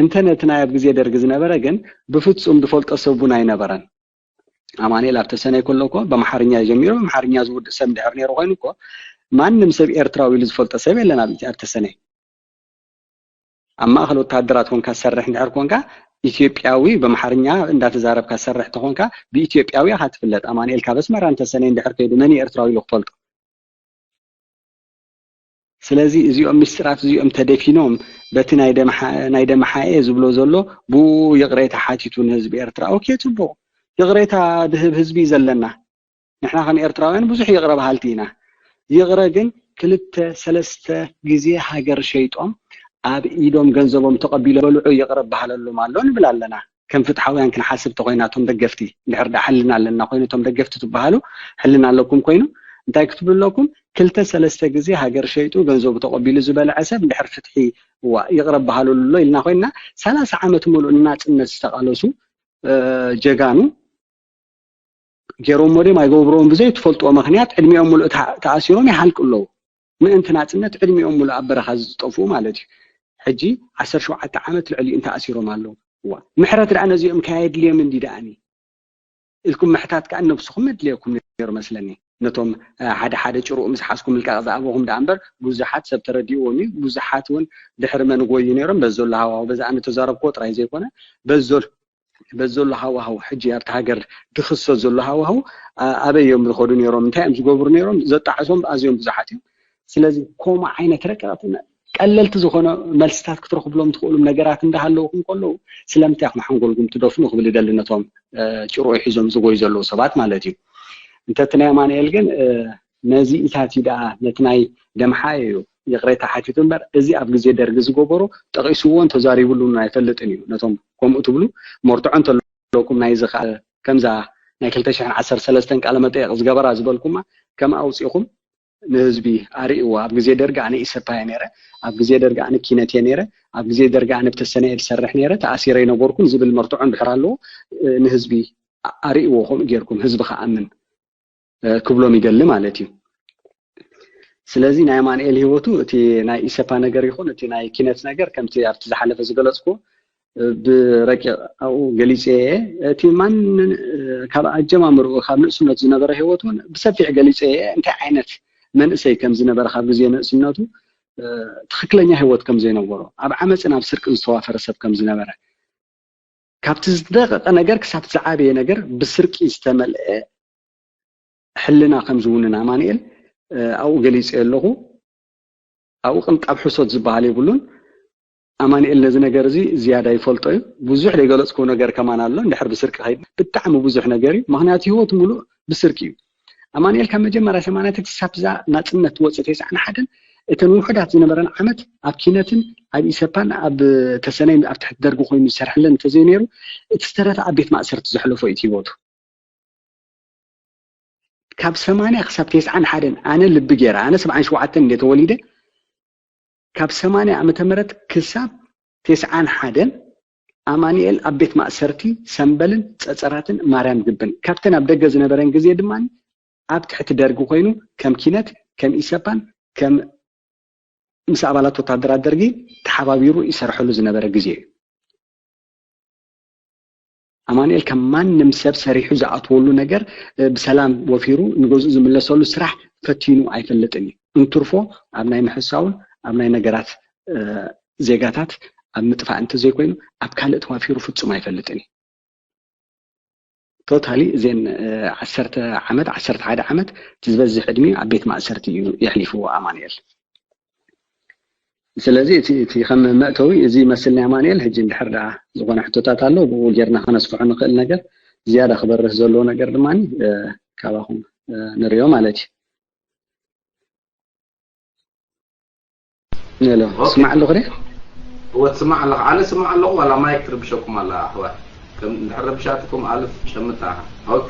እንተ ነቲ ናይ ኣብ ግዜ ደርጊ ዝነበረ ግን ብፍፁም ዝፈልጦ ሰብ እውን ኣይነበረን። ኣማንኤል ኣብ ተሰነይ ከሎ እኮ ብኣምሓርኛ ጀሚሩ ብኣምሓርኛ ዝውድእ ሰብ እንድሕር ነይሩ ኮይኑ እኮ ማንም ሰብ ኤርትራዊ ኢሉ ዝፈልጦ ሰብ የለን ኣብ ኣብ ተሰነይ። ኣብ ማእኸል ወታደራት ኮንካ ትሰርሕ እንድሕር ኮንካ ኢትዮጵያዊ ብኣምሓርኛ እንዳተዛረብካ ትሰርሕ ተኾንካ ብኢትዮጵያዊ ኢኻ ትፍለጥ። ኣማንኤል ካብ ኣስመራ እንተሰነይ እንድሕር ከይዱ መን እዩ ኤርትራዊ ኢሉ ክፈልጦ? ስለዚ እዚኦም ምስጢራት እዚኦም ተደፊኖም በቲ ናይ ደምሓ- ናይ ደምሓኤ ዝብሎ ዘሎ ብኡ ይቕሬታ ሓቲቱ ንህዝቢ ኤርትራ። ኦኬ፣ ጽቡቕ፣ ይቕሬታ ድህብ ህዝቢ እዩ ዘለና። ንሕና ከም ኤርትራውያን ብዙሕ ይቕረ በሃልቲ ኢና። ይቕረ ግን ክልተ ሰለስተ ግዜ ሃገር ሸይጦም ኣብ ኢዶም ገንዘቦም ተቐቢሎ በልዑ ይቕረ በሃለሎም ኣሎ ንብል ኣለና። ከም ፍትሓውያን ክንሓስብ ተኮይና እቶም ደገፍቲ እንድሕር ደኣ ሕልና ኣለና ኮይኑ እቶም ደገፍቲ ትበሃሉ ሕልና ኣለኩም ኮይኑ እንታይ ክትብሉ ኣለኩም? ክልተ ሰለስተ ግዜ ሃገር ሸይጡ ገንዘቡ ተቐቢሉ ዝበልዐ ሰብ እንድሕር ፍትሒ እዋ ይቕረ በሃለሉ ኣሎ ኢልና ኮይንና ሰላሳ ዓመት ሙሉእ ንናጽነት ዝተቓለሱ ጀጋኑ ገይሮሞ ድዮም ኣይገብርዎን ብዘይ ትፈልጥዎ ምኽንያት ዕድሚኦም ሙሉእ ተኣ- ተኣሲሮም ይሃልቁ ኣለዉ። ምእንቲ ናጽነት ዕድሚኦም ሙሉእ ኣብ በረኻ ዝጠፍኡ ማለት እዩ። ሕጂ ዓሰርተ ሸውዓተ ዓመት ልዕሊኡን ተኣሲሮም ኣለዉ። እዋ ምሕረት ደኣ ነዚኦም ከየድልዮም እንዲ ደኣኒ ኢልኩም ምሕታት ከኣ ነብስኹም የድልየኩም ነይሩ መስለኒ። ነቶም ሓደ ሓደ ጭርኡ ምስ ሓዝኩም ምልቃቕ ዝኣበኹም ደኣ እምበር ብዙሓት ሰብ ተረዲእዎም እዩ። ብዙሓት እውን ድሕሪ መንጎዩ ነይሮም በዚ ዘሎ ሃዋሁ በዚ ኣነ ተዛረብክዎ ጥራይ ዘይኮነ በዚ ዘሎ በዚ ዘሎ ሃዋህው ሕጂ ኣብቲ ሃገር ድኽሰት ዘሎ ሃዋህው ኣበይ እዮም ዝኸዱ ነይሮም እንታይ እዮም ዝገብሩ ነይሮም ዘጣዕሶም ኣዝዮም ብዙሓት እዮም። ስለዚ ከምኡ ዓይነት ረቀቕቲ ቀለልቲ ዝኾነ መልስታት ክትረኽብሎም ትኽእሉም ነገራት እንዳሃለውኩም ከለዉ ስለምንታይ ኢኹም ሓንጎልኩም ትደፍኑ ክብል ይደሊ ነቶም ጭርኡ ሒዞም ዝጎዩ ዘለዉ ሰባት ማለት እዩ። እንተ እቲ ናይ ኣማንኤል ግን ነዚ ኢታት እዩ ደኣ ነቲ ናይ ደምሓ እዩ ይቕሬታ ሓቲቱ እምበር እዚ ኣብ ግዜ ደርጊ ዝገበሮ ጠቒስዎን ተዛሪብሉን ኣይፈልጥን እዩ። ነቶም ከምኡ ትብሉ መርትዖ እንተለኩም ናይዚ ከኣ ከምዛ ናይ ክልተ ሽሕን ዓሰርተ ሰለስተን ቃለ መጠየቕ ዝገበራ ዝበልኩማ ከም ኣውፂእኹም ንህዝቢ ኣርእይዎ። ኣብ ግዜ ደርጊ ኣነ ኢሰፓ እየ ነይረ፣ ኣብ ግዜ ደርጊ ኣነ ኪነት እየ ነይረ፣ ኣብ ግዜ ደርጊ ኣነ ብተሰነየ ዝሰርሕ ነይረ፣ ተኣሲረ ኣይነበርኩን ዝብል መርትዖ እንድሕር ኣለዎ ንህዝቢ ኣርእይዎ ከምኡ ጌርኩም ህዝቢ ክኣምን ክብሎም ይደሊ ማለት እዩ። ስለዚ ናይ ኣማንኤል ህይወቱ እቲ ናይ ኢሰፓ ነገር ይኹን እቲ ናይ ኪነት ነገር ከምቲ ኣብቲ ዝሓለፈ ዝገለፅኩ ብረቂቕ ኣብኡ ገሊፀ እየ። እቲ ማን ካብ ኣጀማምርኡ ካብ ንእስነቱ ዝነበረ ህይወት እውን ብሰፊሕ ገሊፀ እየ። እንታይ ዓይነት መንእሰይ ከም ዝነበረ ካብ ግዜ ንእስነቱ ትኽክለኛ ህይወት ከም ዘይነበሮ ኣብ ዓመፅን ኣብ ስርቅን ዝተዋፈረ ሰብ ከም ዝነበረ ካብቲ ዝደቐቐ ነገር ክሳብ ዝዓበየ ነገር ብስርቂ ዝተመልአ ሕልና ከም ዝውንን ኣማንኤል ኣብኡ ገሊፀ ኣለኹ። ኣብኡ ቅንጣብ ሕሶት ዝበሃል የብሉን። ኣማንኤል ነዚ ነገር እዚ ዝያዳ ይፈልጦ እዩ። ብዙሕ ዘይገለፅክዎ ነገር ከማን ኣሎ። እንድሕር ብስርቂ ከይድ ብጣዕሚ ብዙሕ ነገር እዩ። ምክንያቱ ህይወት ሙሉእ ብስርቂ እዩ። ኣማንኤል ካብ መጀመርያ ሰማንያታት ክሳብ እዛ ናፅነት ወፅእ ተስዓን ሓደን እተን ውሑዳት ዝነበረን ዓመት ኣብ ኪነትን ኣብ ኢሰፓን ኣብ ተሰነይ ኣብ ትሕቲ ደርጊ ኮይኑ ዝሰርሐለን እንተዘይነይሩ እቲ ዝተረፈ ኣብ ቤት ማእሰርቲ ዘሕለፎ እዩ ህይወቱ። ካብ ሰማንያ ክሳብ ተስዓን ሓደን ኣነ ልቢ ገይረ ኣነ ሰብዓን ሸውዓተን እንደ ተወሊደ ካብ ሰማንያ ዓመተ ምህረት ክሳብ ተስዓን ሓደን ኣማንኤል ኣብ ቤት ማእሰርቲ ሰምበልን ፀፀራትን ማርያም ግብን ካብተን ኣብ ደገ ዝነበረን ግዜ ድማ ኣብ ትሕቲ ደርጊ ኮይኑ ከም ኪነት ከም ኢሰፓን ከም ምስ ኣባላት ወታደራት ደርጊ ተሓባቢሩ ይሰርሐሉ ዝነበረ ግዜ እዩ። ኣማንኤል ከም ማንም ሰብ ሰሪሑ ዝኣትወሉ ነገር ብሰላም ወፊሩ ንገዝኡ ዝምለሰሉ ስራሕ ፈቲኑ ኣይፈልጥን እዩ። እንትርፎ ኣብ ናይ ምሕሳውን ኣብ ናይ ነገራት ዜጋታት ኣብ ምጥፋእ እንተዘይኮይኑ ኣብ ካልእ ተዋፊሩ ፍጹም ኣይፈልጥን እዩ። ቶታሊ እዘን ዓሰርተ ዓመት ዓሰርተ ሓደ ዓመት እቲ ዝበዝሕ ዕድሚኡ ኣብ ቤት ማእሰርቲ እዩ የሕሊፍዎ ኣማንኤል። ስለዚ እቲ ከም መእተዊ እዚ ይመስል ናይ ኣማንኤል። ሕጂ እንድሕር ደኣ ዝኾነ ሕቶታት ኣሎ ብኡ ጌርና ከነስፍሖ ንኽእል ነገር ዝያዳ ክበርህ ዘለዎ ነገር ድማ ካባኹም ንሪኦ ማለት እዩ። ሄሎ ስማዕ ኣለኹ ደ እወ ትስማዕ ኣለኻ ኣነ ስማዕ ኣለኹ ዋላ ማይክ ትርብሸኩም ኣላ ኣሕዋት ከም እንድሕር ረብሻትኩም ኣልፍ ሸምታ ኦኬ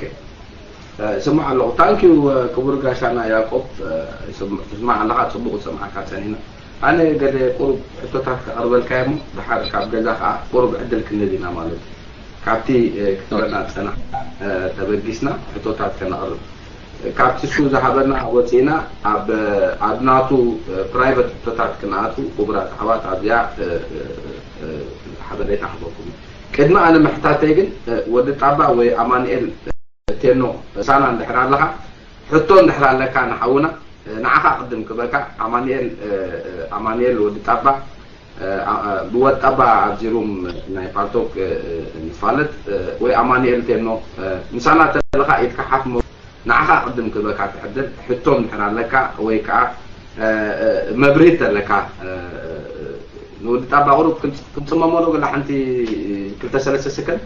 ስማዕ ኣለኹ ታንኪዩ ክቡር ጋሻና ያቆብ ትስማዕ ኣለኻ ፅቡቅ ዝሰምዓካ ፀኒና ኣነ ገለ ቁሩብ ሕቶታት ከቕርበልካ እሞ ድሓር ካብ ገዛ ከዓ ቁሩብ ዕድል ክንህብ ኢና ማለት እዩ ካብቲ ክትረና ፀናሕ ተበጊስና ሕቶታት ከነቕርብ ካብቲ እሱ ዝሃበና ወፂእና ኣብ ኣብ ናቱ ፕራይቨት ሕቶታት ክንኣቱ ክቡራት ኣሕዋት ኣብዚኣ ሓበሬታ ክበኩም ቅድሚ ኣነ ምሕታተይ ግን ወዲ ጣባ ወይ ኣማንኤል ቴኖ ሳና እንድሕር ኣለኻ ሕቶ እንድሕር ኣለካ ንሓውና ንዓኻ ቅድም ክበካ ኣማንኤል ኣማንኤል ወዲ ጣባ ብወጣባ ኣብዚ ሩም ናይ ፓልቶክ ንፋለጥ ወይ ኣማኑኤል ቴኖ ምሳና ተለኻ ኢድካ ሓፍ ንዓኻ ቅድም ክበካ ትሕድል ሕቶ እንድሕር ኣለካ ወይ ከዓ መብርሂት ተለካ ንወዲ ጣባ ቁሩብ ክንፅመመሉ ገላ ሓንቲ ክልተ ሰለስተ ሰከንድ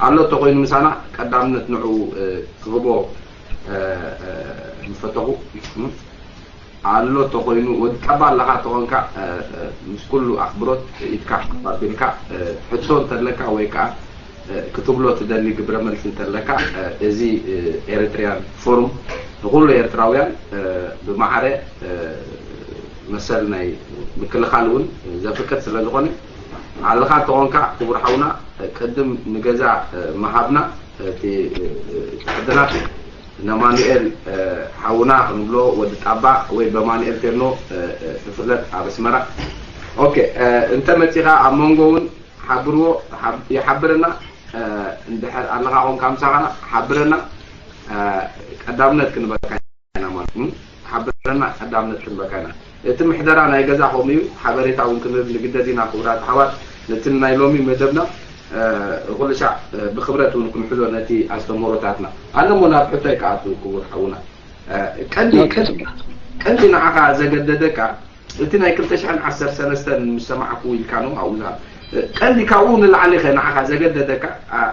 ኣሎ ተኮይኑ ምሳና ቀዳምነት ንዑ ክህቦ ምፈተኹ ኣሎ ተኾይኑ ወዲ ጣባ ኣለኻ ተኾንካ ምስ ኩሉ ኣኽብሮት ኢድካ ባቢልካ ሕቶ እንተለካ ወይ ከዓ ክትብሎ ትደሊ ግብረ መልሲ እንተለካ እዚ ኤሪትሪያን ፎሩም ንኩሉ ኤርትራውያን ብማዕረ መሰል ናይ ምክልኻል እውን ዘፍቅድ ስለ ዝኾነ ኣለኻ ተኾንካ ክቡር ሓውና ቅድም ንገዛ ምሃብና እቲ ሕድናት ነማኑኤል ሓውና ክንብሎ ወዲ ጣባ ወይ በማኑኤል ቴኖ ዝፍለጥ ኣብ ኣስመራ ኦኬ እንተ መፂኻ ኣብ መንጎ እውን ሓብርዎ ይሓብረና እንድሕር ኣለኻ ኾንካ ምሳኻና ሓብረና ቀዳምነት ክንበካ ኢና ማለት ሓብረና ቀዳምነት ክንበካ ኢና እቲ ምሕደራ ናይ ገዛ ከምኡ እዩ ሓበሬታ እውን ክንህብ ንግደድ ኢና ክቡራት ኣሕዋት ነቲ ናይ ሎሚ መደብና ኩሉ ሻዕ ብክብረት እውን ክንሕዞ ነቲ ኣስተምህሮታትና ኣነ ሞ ናብ ሕቶይ ክኣቱ ክቡር ሓውና ቀንዲ ቀንዲ ንዓኻ ዘገደደካ እቲ ናይ ክልተ ሽሕን ዓሰርተ ሰለስተን ምስ ሰማዕኩ ኢልካ ነው ኣብኡ ዝሃብ ቀንዲ ካብኡ ንላዕሊ ከ ንዓኻ ዘገደደካ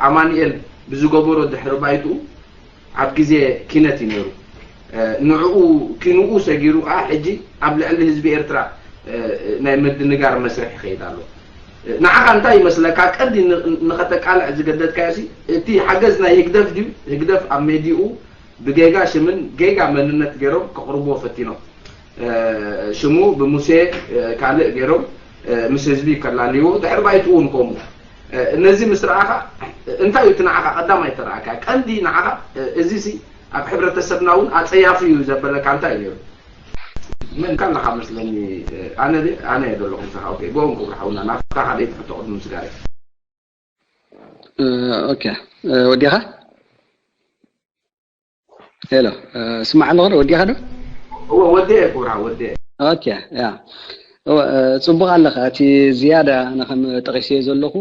ኣማኒኤል ብዝገበሮ ድሕሪ ባይትኡ ኣብ ግዜ ኪነት እዩ ነይሩ ንዕኡ ኪንኡ ሰጊሩ ከዓ ሕጂ ኣብ ልዕሊ ህዝቢ ኤርትራ ናይ ምድንጋር መስርሕ ይኸይድ ኣሎ ንዓኻ እንታይ ይመስለካ ቀንዲ ንኸተቃልዕ ዝገደድካዮ ሲ እቲ ሓገዝ ናይ ህግደፍ ድዩ ህግደፍ ኣብ ሜድኡ ብጌጋ ሽምን ጌጋ መንነት ገይሮም ከቕርብዎ ፈቲኖም ሽሙ ብሙሴ ካልእ ገይሮም ምስ ህዝቢ ከላልይዎ ድሕሪ ባይትኡ እውን ከምኡ ነዚ ምስ ረኣኻ እንታይ እዩ እቲ ንዓኻ ቀዳማይ ተረኣካ ቀንዲ ንዓኻ እዚ ሲ ኣብ ሕብረተሰብና እውን ኣፀያፊ እዩ ዘበለካ እንታይ እዩ ነይሩ ምን ካለኻ መስለኒ ኣነ ኣነ እየ ዘለኹ ምሳኻ ኦኬ ጎን ክብሪ ሓውና ናብታ ካልኣይቲ ሕቶ ቅድሚ ምስጋር ኦኬ ወዲኻ ሄሎ ስማዕ ኣለኹ ወዲኻ ዶ እወ ወዲኤ ክብራ ወዲኤ ኦኬ ያ ጽቡቕ ኣለኻ እቲ ዝያዳ ንኸም ጠቒሰዮ ዘለኹ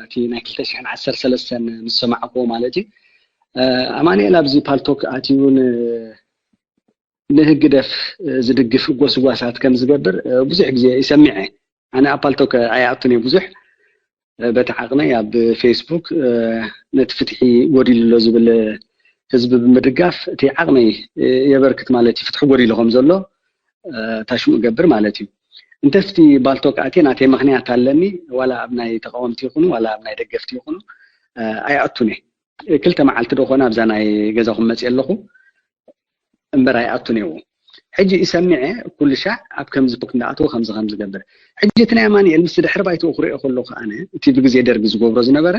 እቲ ናይ ክልተ ሽሕን ዓሰርተ ሰለስተን ምስ ሰማዕክዎ ማለት እዩ ኣማንኤል ኣብዚ ፓልቶክ ኣትዩ ንህግደፍ ዝድግፍ ጎስጓሳት ከም ዝገብር ብዙሕ ግዜ ይሰሚዐ ኣነ ኣብ ፓልቶክ ኣይኣቱን እየ ብዙሕ በቲ ዓቕመይ ኣብ ፌስቡክ ነቲ ፍትሒ ጎዲሉ ኣሎ ዝብል ህዝቢ ብምድጋፍ እቲ ዓቕመይ የበርክት ማለት እዩ ፍትሒ ጎዲሉ ከም ዘሎ ታሽሙ እገብር ማለት እዩ እንተፍቲ ባልቶክ ኣትየ ናተይ ምክንያት ኣለኒ ዋላ ኣብ ናይ ተቃወምቲ ይኹኑ ዋላ ኣብ ናይ ደገፍቲ ይኹኑ ኣይኣቱን እየ ክልተ መዓልቲ ዶ ኮነ ኣብዛ ናይ ገዛኹም መፅእ ኣለኹ እምበር ኣይኣቱን እየዎ ሕጂ ይሰሚዐ ኩሉ ሻዕ ኣብ ከምዚ ፖክ እንዳኣተወ ከምዚ ከም ዝገብር ሕጂ እቲ ናይ ኣማኒኤል ምስ ድሕሪ ባይትኡ ክሪኦ ከለኹ ኣነ እቲ ብግዜ ደርጊ ዝገብሮ ዝነበረ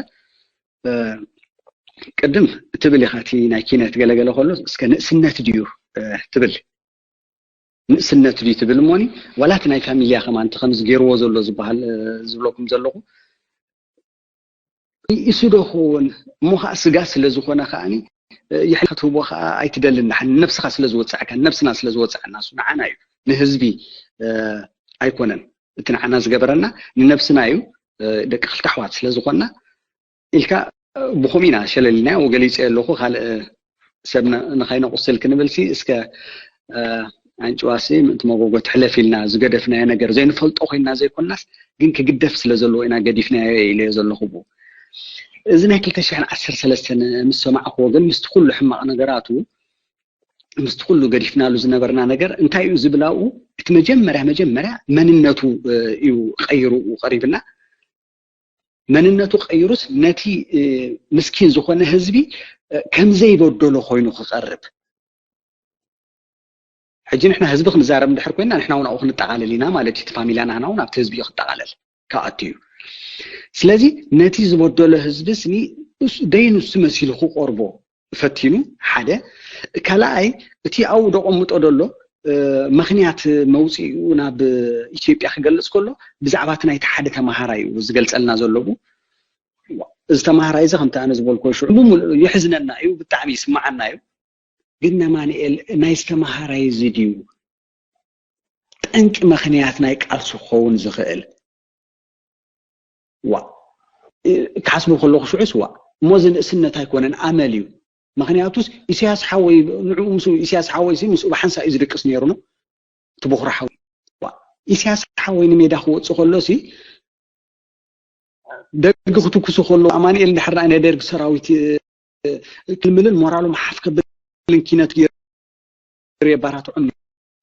ቅድም ትብል ኢኻ እቲ ናይ ኪነት ገለገለ ከሎ እስከ ንእስነት ድዩ ትብል ንእስነት ድዩ ትብል እሞኒ ዋላ እቲ ናይ ፋሚልያ ከማን እቲ ከምዚ ገይርዎ ዘሎ ዝበሃል ዝብለኩም ዘለኹ ይእሱ ዶ ክኸውን እሞ ከዓ ስጋ ስለ ዝኾነ ከዓኒ የሕልካ ትህቦ ከዓ ኣይትደልን ንሓን ነብስኻ ስለ ዝወፅዐካ ነብስና ስለ ዝወፅዐና እሱ ንዓና እዩ ንህዝቢ ኣይኮነን እቲ ንዓና ዝገበረና፣ ንነብስና እዩ። ደቂ ክልተ ኣሕዋት ስለ ዝኾንና ኢልካ ብኸምኡ ኢና ሸለሊናዮ። ገሊፀ ኣለኹ። ካልእ ሰብ ንኸይነቑስል ክንብልሲ እስከ ኣንጭዋሲ ምእንቲ መጎጎ ትሕለፍ ኢልና ዝገደፍናዮ ነገር ዘይንፈልጦ ኮይንና ዘይኮንናስ፣ ግን ክግደፍ ስለ ዘለዎ ኢና ገዲፍናዮ ኢለዮ ዘለኹ። ብኡ እዚ ናይ ክልተ ሽሕን ዓሰርተ ሰለስተን ምስ ሰማዕክዎ ግን ምስቲ ኩሉ ሕማቕ ነገራቱ፣ ምስቲ ኩሉ ገዲፍናሉ ዝነበርና ነገር እንታይ እዩ ዝብል ኣብኡ፣ እቲ መጀመርያ መጀመርያ መንነቱ እዩ ቀይሩ ቀሪብና። መንነቱ ቀይሩስ ነቲ ምስኪን ዝኾነ ህዝቢ ከም ዘይበደሎ ኮይኑ ክቐርብ። ሕጂ ንሕና ህዝቢ ክንዛረብ እንድሕር ኮይና ንሕና እውን ኣብኡ ክንጠቓለል ኢና ማለት እዩ። እቲ ፋሚልያ ናህና እውን ኣብቲ ህዝቢ እዩ ክጠቓለል ክኣቱ እዩ። ስለዚ ነቲ ዝበደሎ ህዝቢ ስኒ ደይኑ እሱ መሲሉ ክቆርቦ ፈቲኑ ሓደ። ካልኣይ እቲ ኣብኡ ደቐምጦ ደሎ ምኽንያት መውፅኡ ናብ ኢትዮጵያ ክገልፅ ከሎ ብዛዕባ እቲ ናይቲ ሓደ ተማሃራይ እዩ ዝገልፀልና ዘሎ። እዚ ተማሃራይ እዚ ከምቲ ኣነ ዝበልኮ ሽዑ ብምሉእ የሕዝነና እዩ፣ ብጣዕሚ ይስማዓና እዩ። ግን ነማንኤል ናይ ዝተማሃራይ እዚ ድዩ ጠንቂ ምኽንያት ናይ ቃልሱ ክኸውን ዝኽእል? ዋ ክሓስቡ ከለኹ ሽዑስ ዋ እሞ እዚ ንእስነት ኣይኮነን ኣመል እዩ። ምኽንያቱስ ኢሳያስ ሓወይ ንዕኡ ምስ ኢሳያስ ሓወይ ሲ ምስኡ ብሓንሳ እዩ ዝድቅስ ነይሩ ነው እቲ በኹሪ ሓወይ። ዋ ኢሳያስ ሓወይ ንሜዳ ክወፅእ ከሎ ሲ ደርጊ ክትኩሱ ከሎ ኣማኑኤል እንድሕር ናይ ደርጊ ሰራዊት ክልምልን ሞራሎም ሓፍ ከብልን ኪነት ገይሩ የባራትዖም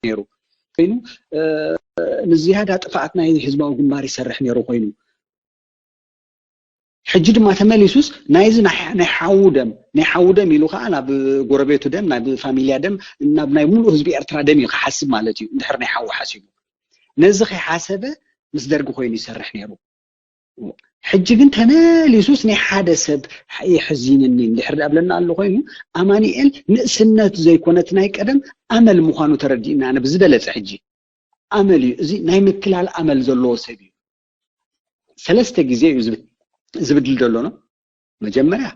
ነይሩ ኮይኑ ንዝያዳ ጥፍኣት ናይ ህዝባዊ ግንባር ይሰርሕ ነይሩ ኮይኑ ሕጂ ድማ ተመሊሱስ ናይዚ ናይ ሓዉ ደም ናይ ሓዉ ደም ኢሉ ከዓ ናብ ጎረቤቱ ደም ናብ ፋሚልያ ደም ናብ ናይ ሙሉእ ህዝቢ ኤርትራ ደም እዩ ክሓስብ ማለት እዩ። እንድሕር ናይ ሓዉ ሓሲቡ ነዚ ከይሓሰበ ምስ ደርጊ ኮይኑ ይሰርሕ ነይሩ። ሕጂ ግን ተመሊሱስ ናይ ሓደ ሰብ የሕዚንኒ እንድሕር ዳብለና ኣሎ ኮይኑ ኣማኒኤል ንእስነት ዘይኮነት ናይ ቀደም ኣመል ምዃኑ ተረዲእና ኣነ ብዝበለጸ ሕጂ ኣመል እዩ። እዚ ናይ ምትላል ኣመል ዘለዎ ሰብ እዩ። ሰለስተ ግዜ እዩ ዝብድል ዘሎ ነው። መጀመርያ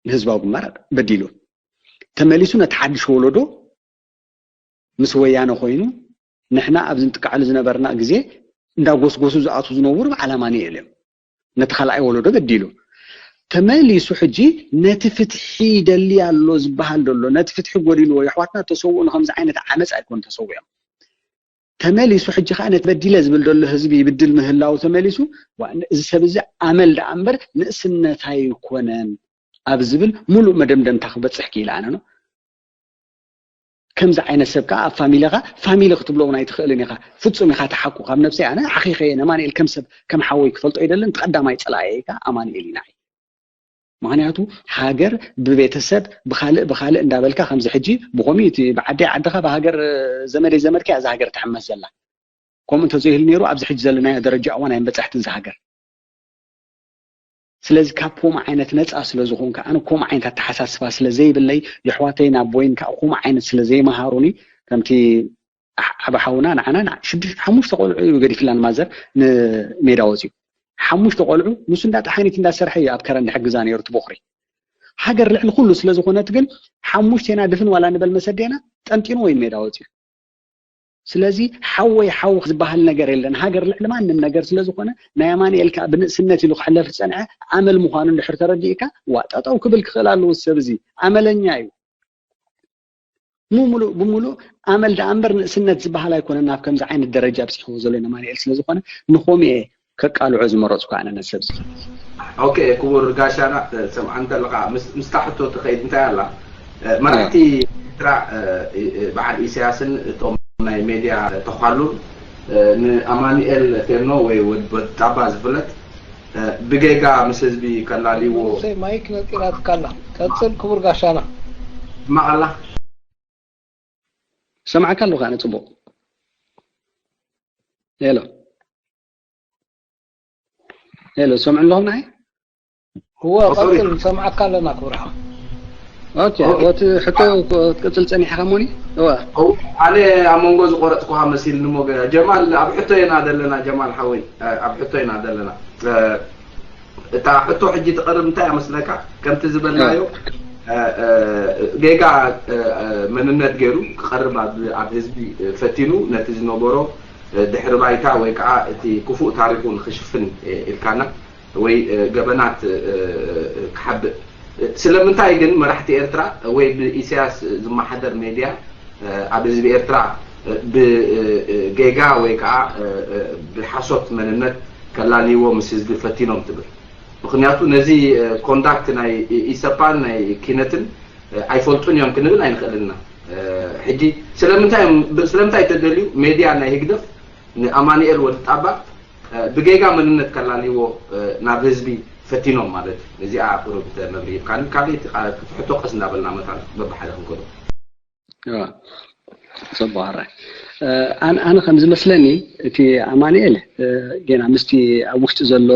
ንህዝባዊ ግንባር በዲሉ ተመሊሱ ነቲ ሓድሽ ወለዶ ምስ ወያነ ኮይኑ ንሕና ኣብዚ ንጥቃዓሉ ዝነበርና ግዜ እንዳጎስጎሱ ዝኣቱ ዝነበሩ በዓል ኣማኒኤል እዮም። ነቲ ካልኣይ ወለዶ በዲሉ ተመሊሱ ሕጂ ነቲ ፍትሒ ይደሊ ኣሎ ዝበሃል ዘሎ ነቲ ፍትሒ ጎዲልዎ የሕዋትና ተሰውኡ ንከምዚ ዓይነት ዓመፅ ኣይኮን ተሰዊኦም ተመሊሱ ሕጂ ከዓ ነቲ በዲለ ዝብል ዘሎ ህዝቢ ይብድል ምህላው ተመሊሱ እዚ ሰብ እዚ ኣመል ደኣ እምበር ንእስነት ኣይኮነን ኣብ ዝብል ሙሉእ መደምደምታ ክበፅሕ ክኢለ ኣነ ነው። ከምዚ ዓይነት ሰብ ከዓ ኣብ ፋሚሊኻ ፋሚሊ ክትብሎ እውን ኣይትኽእልን ኢኻ። ፍፁም ኢኻ ተሓቁ ካብ ነብሰይ ኣነ ሓኺኸ እየ ነማንኤል ከም ሰብ ከም ሓወይ ክፈልጦ ይደልን ቀዳማይ ፀላኢ ኢካ ኣማንኤል ኢና ምክንያቱ ሃገር ብቤተሰብ ብካልእ ብካልእ እንዳበልካ ከምዚ ሕጂ ብኮሚ እቲ ብዓደይ ዓድኻ ብሃገር ዘመደይ ዘመድካ እዛ ሃገር ትሕመስ ዘላ ከምኡ እንተዘይህሉ ነይሩ ኣብዚ ሕጂ ዘለናዮ ደረጃ እዋን ኣይንበፃሕትን ዝሃገር ስለዚ ካብ ከምኡ ዓይነት ነፃ ስለ ዝኾንካ ኣነ ከምኡ ዓይነት ኣተሓሳስባ ስለ ዘይብለይ የሕዋተይን ኣቦይን ከዓ ከምኡ ዓይነት ስለ ዘይመሃሩኒ ከምቲ ዓበ ሓውና ንዓና ሓሙሽተ ቆልዑ እዩ ገዲፍላን ማዘር ንሜዳ ወፂኡ ሓሙሽተ ቆልዑ ንሱ እንዳ ጠሓኒት እንዳሰርሐ እዩ ኣብ ከረን ድሕግዛ ነይሩ ትቦኽሪ ሃገር ልዕሊ ኩሉ ስለ ዝኾነት ግን ሓሙሽቴና ድፍን ዋላ ንበል መሰዴና ጠንጢኑ ወይ ሜዳ ወፂኡ ስለዚ ሓወይ ሓው ዝበሃል ነገር የለን ሃገር ልዕሊ ማንም ነገር ስለ ዝኾነ ናይ ኣማንኤል ከዓ ብንእስነት ኢሉ ክሕለፍ ዝፀንዐ ኣመል ምዃኑ እንድሕር ተረዲእካ ዋ ጠጠው ክብል ክኽእል ኣለዎ ሰብ እዚ ኣመለኛ እዩ ሙሙሉእ ብሙሉእ ኣመል ደኣ እምበር ንእስነት ዝበሃል ኣይኮነን ናብ ከምዚ ዓይነት ደረጃ ኣብፂሕዎ ዘሎ ነማንኤል ስለ ዝኾነ ንኾም እየ ከቃልዖ ዝመረፅኩ ኣነ ነሰብ እዚ ኦኬ ክቡር ጋሻና ሰምዓ እንተለካ ምስታ ሕቶ ትኸይድ እንታይ ኣላ መራሕቲ ኤርትራ በዓል ኢሳያስን እቶም ናይ ሜድያ ተኳሉን ንኣማኑኤል ፌኖ ወይ ወጣባ ዝፍለጥ ብጌጋ ምስ ህዝቢ ከላልይዎ ንጉሰይ ማይክ ነፂላትካ ኣላ ቀፅል ክቡር ጋሻና ሕማቕ ኣላ ሰማዕካ ኣለኹ ኣነ ፅቡቕ ሄሎ ሄሎ ሰምዑ ኣለኹም ንዓይ እወ ቀፅል ንሰምዓካ ኣለና ክብርኻ ኦኬ ወቲ ሕቶ ክትቅፅል ፀኒሕካ ሞኒ እወ ኣነ ኣብ መንጎ ዝቆረፅኩካ መሲልኒ ሞ ገና ጀማል ኣብ ሕቶ ኢና ዘለና ጀማል ሓወይ ኣብ ሕቶ ኢና ዘለና እታ ሕቶ ሕጂ ትቐርብ እንታይ እያ መስለካ ከምቲ ዝበልናዮ ጌጋ መንነት ገይሩ ክቐርብ ኣብ ህዝቢ ፈቲኑ ነቲ ዝነበሮ ድሕሪ ባይታ ወይ ከዓ እቲ ክፉእ ታሪኹ ንክሽፍን ኢልካና ወይ ገበናት ክሓብእ። ስለምንታይ ግን መራሕቲ ኤርትራ ወይ ብኢሳያስ ዝመሓደር ሜድያ ኣብ ህዝቢ ኤርትራ ብጌጋ ወይ ከዓ ብሓሶት መንነት ከላልይዎ ምስ ህዝቢ ፈቲኖም ትብል? ምክንያቱ ነዚ ኮንዳክት ናይ ኢሰፓን ናይ ኪነትን ኣይፈልጡን እዮም ክንብል ኣይንኽእልን ኢና። ሕጂ ስለምንታይ እዮም ስለምንታይ ተደልዩ ሜድያ ናይ ህግደፍ ንኣማኑኤል ወዲ ጣባ ብጌጋ መንነት ከላልይዎ ናብ ህዝቢ ፈቲኖም ማለት እዩ። እዚኣ ቁሩብ መብርሂ ሂብካኒ። ካልእ ሕቶ ቀስ እንዳበልና መታን በብሓደ ክንከዶ። ጽቡቅ ሕራይ። ኣነ ከም ዝመስለኒ እቲ ኣማኑኤል ገና ምስቲ ኣብ ውሽጢ ዘሎ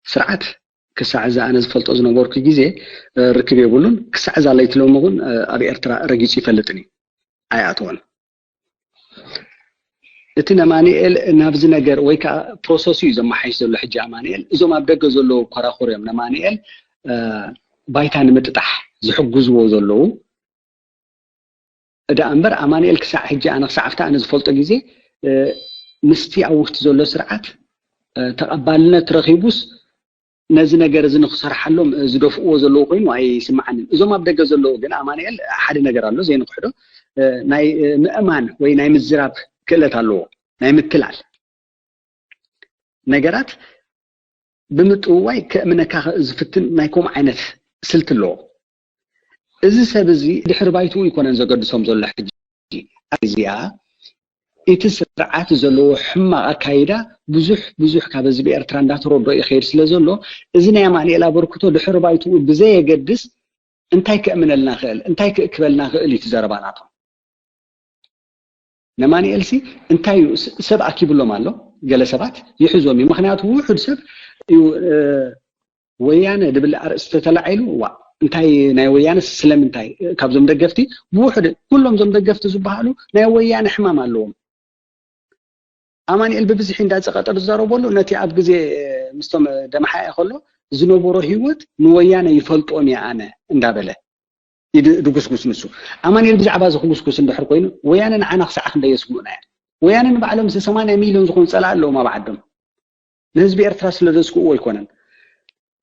ስርዓት ክሳዕ እዚ ኣነ ዝፈልጦ ዝነበርኩ ግዜ ርክብ የብሉን። ክሳዕ እዛ ለይቲ ሎሚ እውን ኣብ ኤርትራ ረጊጹ ይፈልጥን እዩ ኣይኣተወን። እቲ ነማንኤል ናብዚ ነገር ወይ ከዓ ፕሮሰሱ እዩ ዘመሓይሽ ዘሎ ሕጂ ኣማንኤል። እዞም ኣብ ደገ ዘለዉ ኮራኹር እዮም ነማንኤል ባይታ ንምጥጣሕ ዝሕግዝዎ ዘለዉ። እዳ እምበር ኣማንኤል ክሳዕ ሕጂ ኣነ ክሳዕ ኣብቲ ኣነ ዝፈልጦ ግዜ ምስቲ ኣብ ውሽጢ ዘሎ ስርዓት ተቐባልነት ረኺቡስ ነዚ ነገር እዚ ንክሰርሓሎም ዝደፍእዎ ዘለዉ ኮይኑ ኣይስምዓንን። እዞም ኣብ ደገ ዘለዉ ግን ኣማንኤል ሓደ ነገር ኣሎ ዘይንክሕዶ ናይ ምእማን ወይ ናይ ምዝራብ ክእለት ኣለዎ ናይ ምትላል ነገራት ብምጥውዋይ ከእምነካ ዝፍትን ናይ ከምኡ ዓይነት ስልቲ ኣለዎ። እዚ ሰብ እዚ ድሕሪ ባይትኡ ይኮነን ዘገድሶም ዘሎ ሕጂ እዚኣ እቲ ስርዓት ዘለዎ ሕማቕ ኣካይዳ ብዙሕ ብዙሕ ካብ ህዝቢ ኤርትራ እንዳተረዶ ይኸይድ ስለ ዘሎ እዚ ናይ ኣማንኤል ኣበርክቶ ድሕሪ ባይትኡ ብዘየገድስ እንታይ ከእምነልና ክእል እንታይ ክእክበልና ክእል እዩ ዘረባ ናቶም። ነማንኤል ሲ እንታይ እዩ ሰብ ኣኪብሎም ኣሎ ገለ ሰባት ይሕዞም እዩ ምክንያቱ ውሑድ ሰብ እዩ ወያነ ድብል ኣርእስቲ ተተላዒሉ ዋ እንታይ ናይ ወያነ ስለምንታይ ካብዞም ደገፍቲ ብውሕድ ኩሎም ዞም ደገፍቲ ዝበሃሉ ናይ ወያነ ሕማም ኣለዎም ኣማንኤል ብብዝሒ እንዳፀቀጠ ዝዛረበሉ ነቲ ኣብ ግዜ ምስቶም ደምሓኤ ከሎ ዝነበሮ ህይወት ንወያነ ይፈልጦም እየ ኣነ እንዳበለ ድጉስጉስ ንሱ ኣማንኤል ብዛዕባ እዚ ክጉስጉስ እንድሕር ኮይኑ ወያነ ንዓና ክሳዕ ክንደይ የስግኡና እያ ወያነ ንባዕሎም ስ ሰማንያ ሚልዮን ዝኾኑ ፀላእ ኣለዎም ኣብ ዓዶም ንህዝቢ ኤርትራ ስለ ዘስግእዎ ኣይኮነን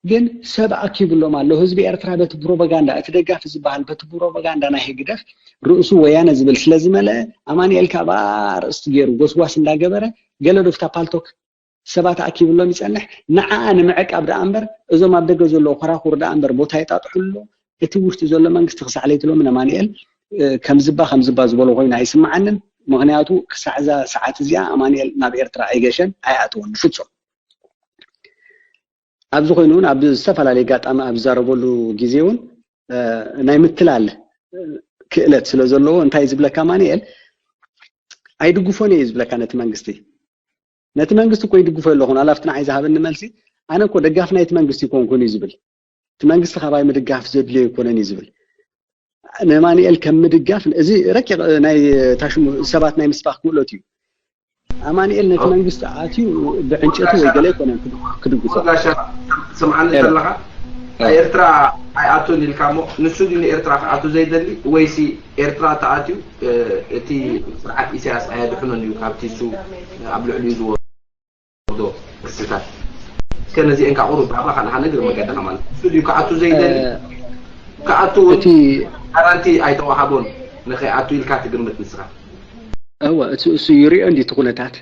ግን ሰብ ኣኪብሎም ኣሎ ህዝቢ ኤርትራ በቲ ፕሮፓጋንዳ እቲ ደጋፊ ዝበሃል በቲ ፕሮፓጋንዳ ናይ ህግደፍ ርእሱ ወያነ ዝብል ስለ ዝመለአ ኣማንኤል ካብ ኣርእስቲ ገይሩ ጎስጓስ እንዳገበረ ገለ ዶፍታ ፓልቶክ ሰባት ኣኪብሎም ይጸንሕ ንዓኣ ንምዕቃብ ደኣ እምበር እዞም ኣብ ደገ ዘለዉ ኮራኹር ደኣ እምበር ቦታ ይጣጥሑ ኣሎ እቲ ውሽጢ ዘሎ መንግስቲ ክሳዕ ለይቲ ሎሚ ነማንኤል ከምዝባ ከምዝባ ዝበሎ ኮይኑ ኣይስምዓንን ምክንያቱ ክሳዕ እዛ ሰዓት እዚኣ ኣማንኤል ናብ ኤርትራ ኣይገሸን ኣይኣተወን ብፍጹም ኣብዚ ኮይኑ እውን ኣብ ዝተፈላለዩ ኣጋጣሚ ኣብ ዝዛረበሉ ግዜ እውን ናይ ምትላል ክእለት ስለ ዘለዎ እንታይ ዝብለካ ኣማንኤል ኣይድግፎን እየ ዝብለካ ነቲ መንግስቲ ነቲ መንግስቲ እኮ ይድግፎ ኣለኹ ናላፍቲ ንዓይ ዝሃበኒ መልሲ ኣነ እኮ ደጋፊ ናይቲ መንግስቲ ይኮንኩን እዩ ዝብል እቲ መንግስቲ ካባይ ምድጋፍ ዘድልዮ ይኮነን እዩ ዝብል ነማንኤል ከም ምድጋፍ እዚ ረቂቕ ናይ ታሽሙ ሰባት ናይ ምስባክ ክእለት እዩ ኣማንኤል ነቲ መንግስቲ ኣትዩ ብዕንጨቲ ወይ ገለ ኣይኮነን ክድግፎ ስምዓኒ ዘለኻ ኤርትራ ኣይኣቱን ኢልካ ሞ ንሱ ድዩ ንኤርትራ ክኣቱ ዘይደሊ ወይሲ ኤርትራ ተኣትዩ እቲ ስርዓት ኢሳያስ ኣየድሕኖን እዩ ካብቲ እሱ ኣብ ልዕሊኡ ዝወርዶ ክስታት እስከ ነዚአን ካብ ቁሩብ ብዛዕባ ካልእ ነገር መገድና ማለት ንሱ ድዩ ክኣቱ ዘይደሊ ክኣቱ እውን ጋራንቲ ኣይተዋሃቦን ንኸይኣቱ ኢልካ ትግምት ንስኻ እወ እሱ ይሪኦ እንዲ እቲ ኩነታት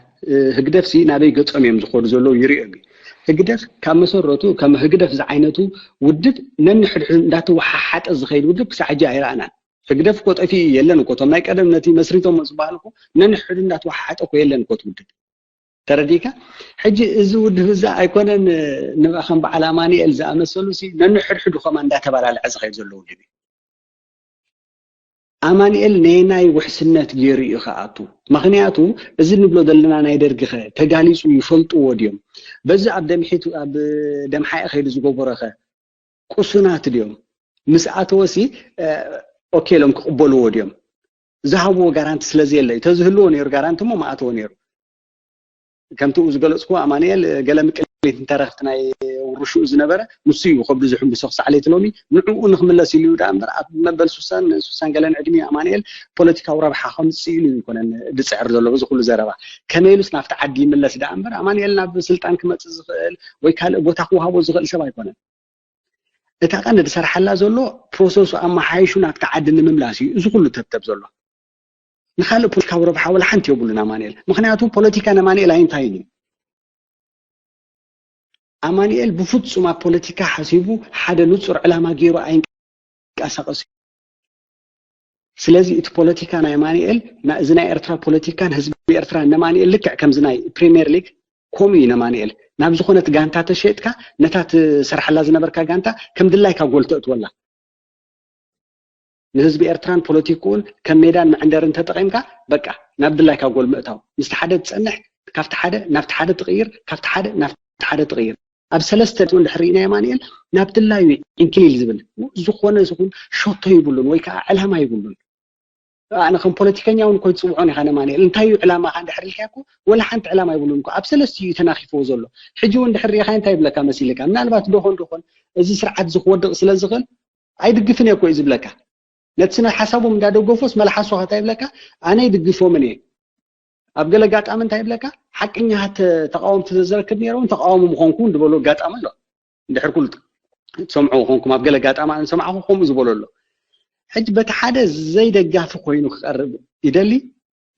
ህግደፍ ሲ ናበይ ገጾም እዮም ዝኸዱ ዘለዉ ይሪኦም እዩ ህግደፍ ካብ መሰረቱ ከም ህግደፍ ዝዓይነቱ ውድብ ነንሕድሕዱ እንዳተወሓሓጠ ዝኸይድ ውድብ ክሳዕ ሕጂ ኣይረኣናን ህግደፍ እኮ ጠፊኡ የለን እኮ እቶም ናይ ቀደም ነቲ መስሪቶም ዝበሃል እኮ ነንሕድሕዱ እንዳተወሓሓጠ እኮ የለን እኮ ውድብ ተረዲካ ሕጂ እዚ ውድብ እዚ ኣይኮነን ንብኣ ከም በዓል ኣማንኤል ዝኣመሰሉ ሲ ነንሕድሕዱ ከማ እንዳተባላለዐ ዝኸይድ ዘሎ ውድብ እዩ ኣማንኤል ነየናይ ውሕስነት ገይሩ እዩ ክኣቱ? ምኽንያቱ እዚ ንብሎ ዘለና ናይ ደርጊኸ ተጋሊፁ ይፈልጥዎ ድዮም? በዚ ኣብ ደምሒት ኣብ ደምሓኤ ከይዱ ዝገበሮኸ ቁሱናት ድዮም? ምስ ኣተወሲ ኦኬ ኢሎም ክቕበልዎ ድዮም? ዝሃብዎ ጋራንቲ ስለዘየለ እዩ። ተዝህልዎ ነይሩ ጋራንቲ እሞ ምኣተወ ነይሩ። ከምቲ ዝገለፅኩ ኣማንኤል ገለ ምቅሊት እንተረኽቲ ናይ ሽኡ ዝነበረ ንሱ እዩ ከብዱ ዝሕምብሶ ክሳዕ ለይቲ ሎሚ። ንዕኡ ንክምለስ ኢሉ እዩ ደኣ እምበር ኣብ መበል ሱሳን ሱሳን ገለን ዕድሚኡ ኣማንኤል ፖለቲካዊ ረብሓ ከምፅእ ኢሉ ኣይኮነን ዝፅዕር ዘሎ በዚ ኩሉ ዘረባ። ከመይ ኢሉስ ናብቲ ዓዲ ይምለስ ደኣ እምበር ኣማንኤል ናብ ስልጣን ክመፅእ ዝኽእል ወይ ካልእ ቦታ ክወሃቦ ዝኽእል ሰብ ኣይኮነን። እታ ቀንዲ ዝሰርሓላ ዘሎ ፕሮሰሱ ኣመሓይሹ ናብቲ ዓዲ ንምምላስ እዩ እዚ ኩሉ ተብተብ ዘሎ። ንካልእ ፖለቲካዊ ረብሓ ወላ ሓንቲ የብሉን ኣማንኤል። ምክንያቱ ፖለቲካ ንኣማንኤል ኣይንታይን እዩ። ኣማንኤል ብፍፁም ኣብ ፖለቲካ ሓሲቡ ሓደ ንፁር ዕላማ ገይሩ ኣይንቀሳቀስ እዩ። ስለዚ እቲ ፖለቲካ ናይ ኣማንኤል ና- እዚ ናይ ኤርትራ ፖለቲካን ህዝቢ ኤርትራ ነማንኤል ልክዕ ከምዚ ናይ ፕሪምየር ሊግ ከምኡ እዩ ነማንኤል። ናብ ዝኾነት ጋንታ ተሸጥካ ነታ ትሰርሓላ ዝነበርካ ጋንታ ከም ድላይካ ጎል ተእትወላ። ንህዝቢ ኤርትራን ፖለቲክኡን ከም ሜዳን መዕንደርን ተጠቒምካ በቃ ናብ ድላይካ ጎል ምእታው። ምስቲ ሓደ ትጸንሕ፣ ካብቲ ሓደ ናብቲ ሓደ ትቕይር፣ ካብቲ ሓደ ናብቲ ሓደ ትቕይር። ኣብ ሰለስተ እንድሕር ርኢና የማንኤል ናብ ድላዩ ኢንክሊል ዝብል ዝኾነ ዝኹን ሸቶ ይብሉን ወይ ከዓ ዕላማ ይብሉን። ኣነ ከም ፖለቲከኛ እውን ኮይ ትፅውዖን ኢኻ ነማንኤል እንታይ እዩ ዕላማኻ እንድሕር ኢልካ እኮ ወላ ሓንቲ ዕላማ ይብሉን እኮ ኣብ ሰለስቲኡ እዩ ተናኺፍዎ ዘሎ። ሕጂ እውን እንድሕር ርኢኻ እንታይ ይብለካ መሲልካ ምናልባት ዶኾን ዶኾን እዚ ስርዓት እዚ ክወድቕ ስለ ዝኽእል ኣይድግፍን እየ እኮ እዩ ዝብለካ። ነቲ ስነ ሓሳቦም እንዳደገፎስ መልሓሱ ከታ ይብለካ ኣነ ይድግፎምን እየ። ኣብ ገለ ኣጋጣሚ እንታይ ይብለካ ሓቅኛ ተቃወምቲ ዘዘረክብ ነይሮም ተቃወሞ ምኾንኩ ድበሉ ኣጋጣሚ ኣሎ። እንድሕር ኩሉ ትሰምዑ ኮንኩም ኣብ ገለ ኣጋጣሚ ኣነ ሰማዕኹ ከምኡ ዝበሎ ኣሎ። ሕጂ በቲ ሓደ ዘይደጋፊ ኮይኑ ክቀርብ ይደሊ፣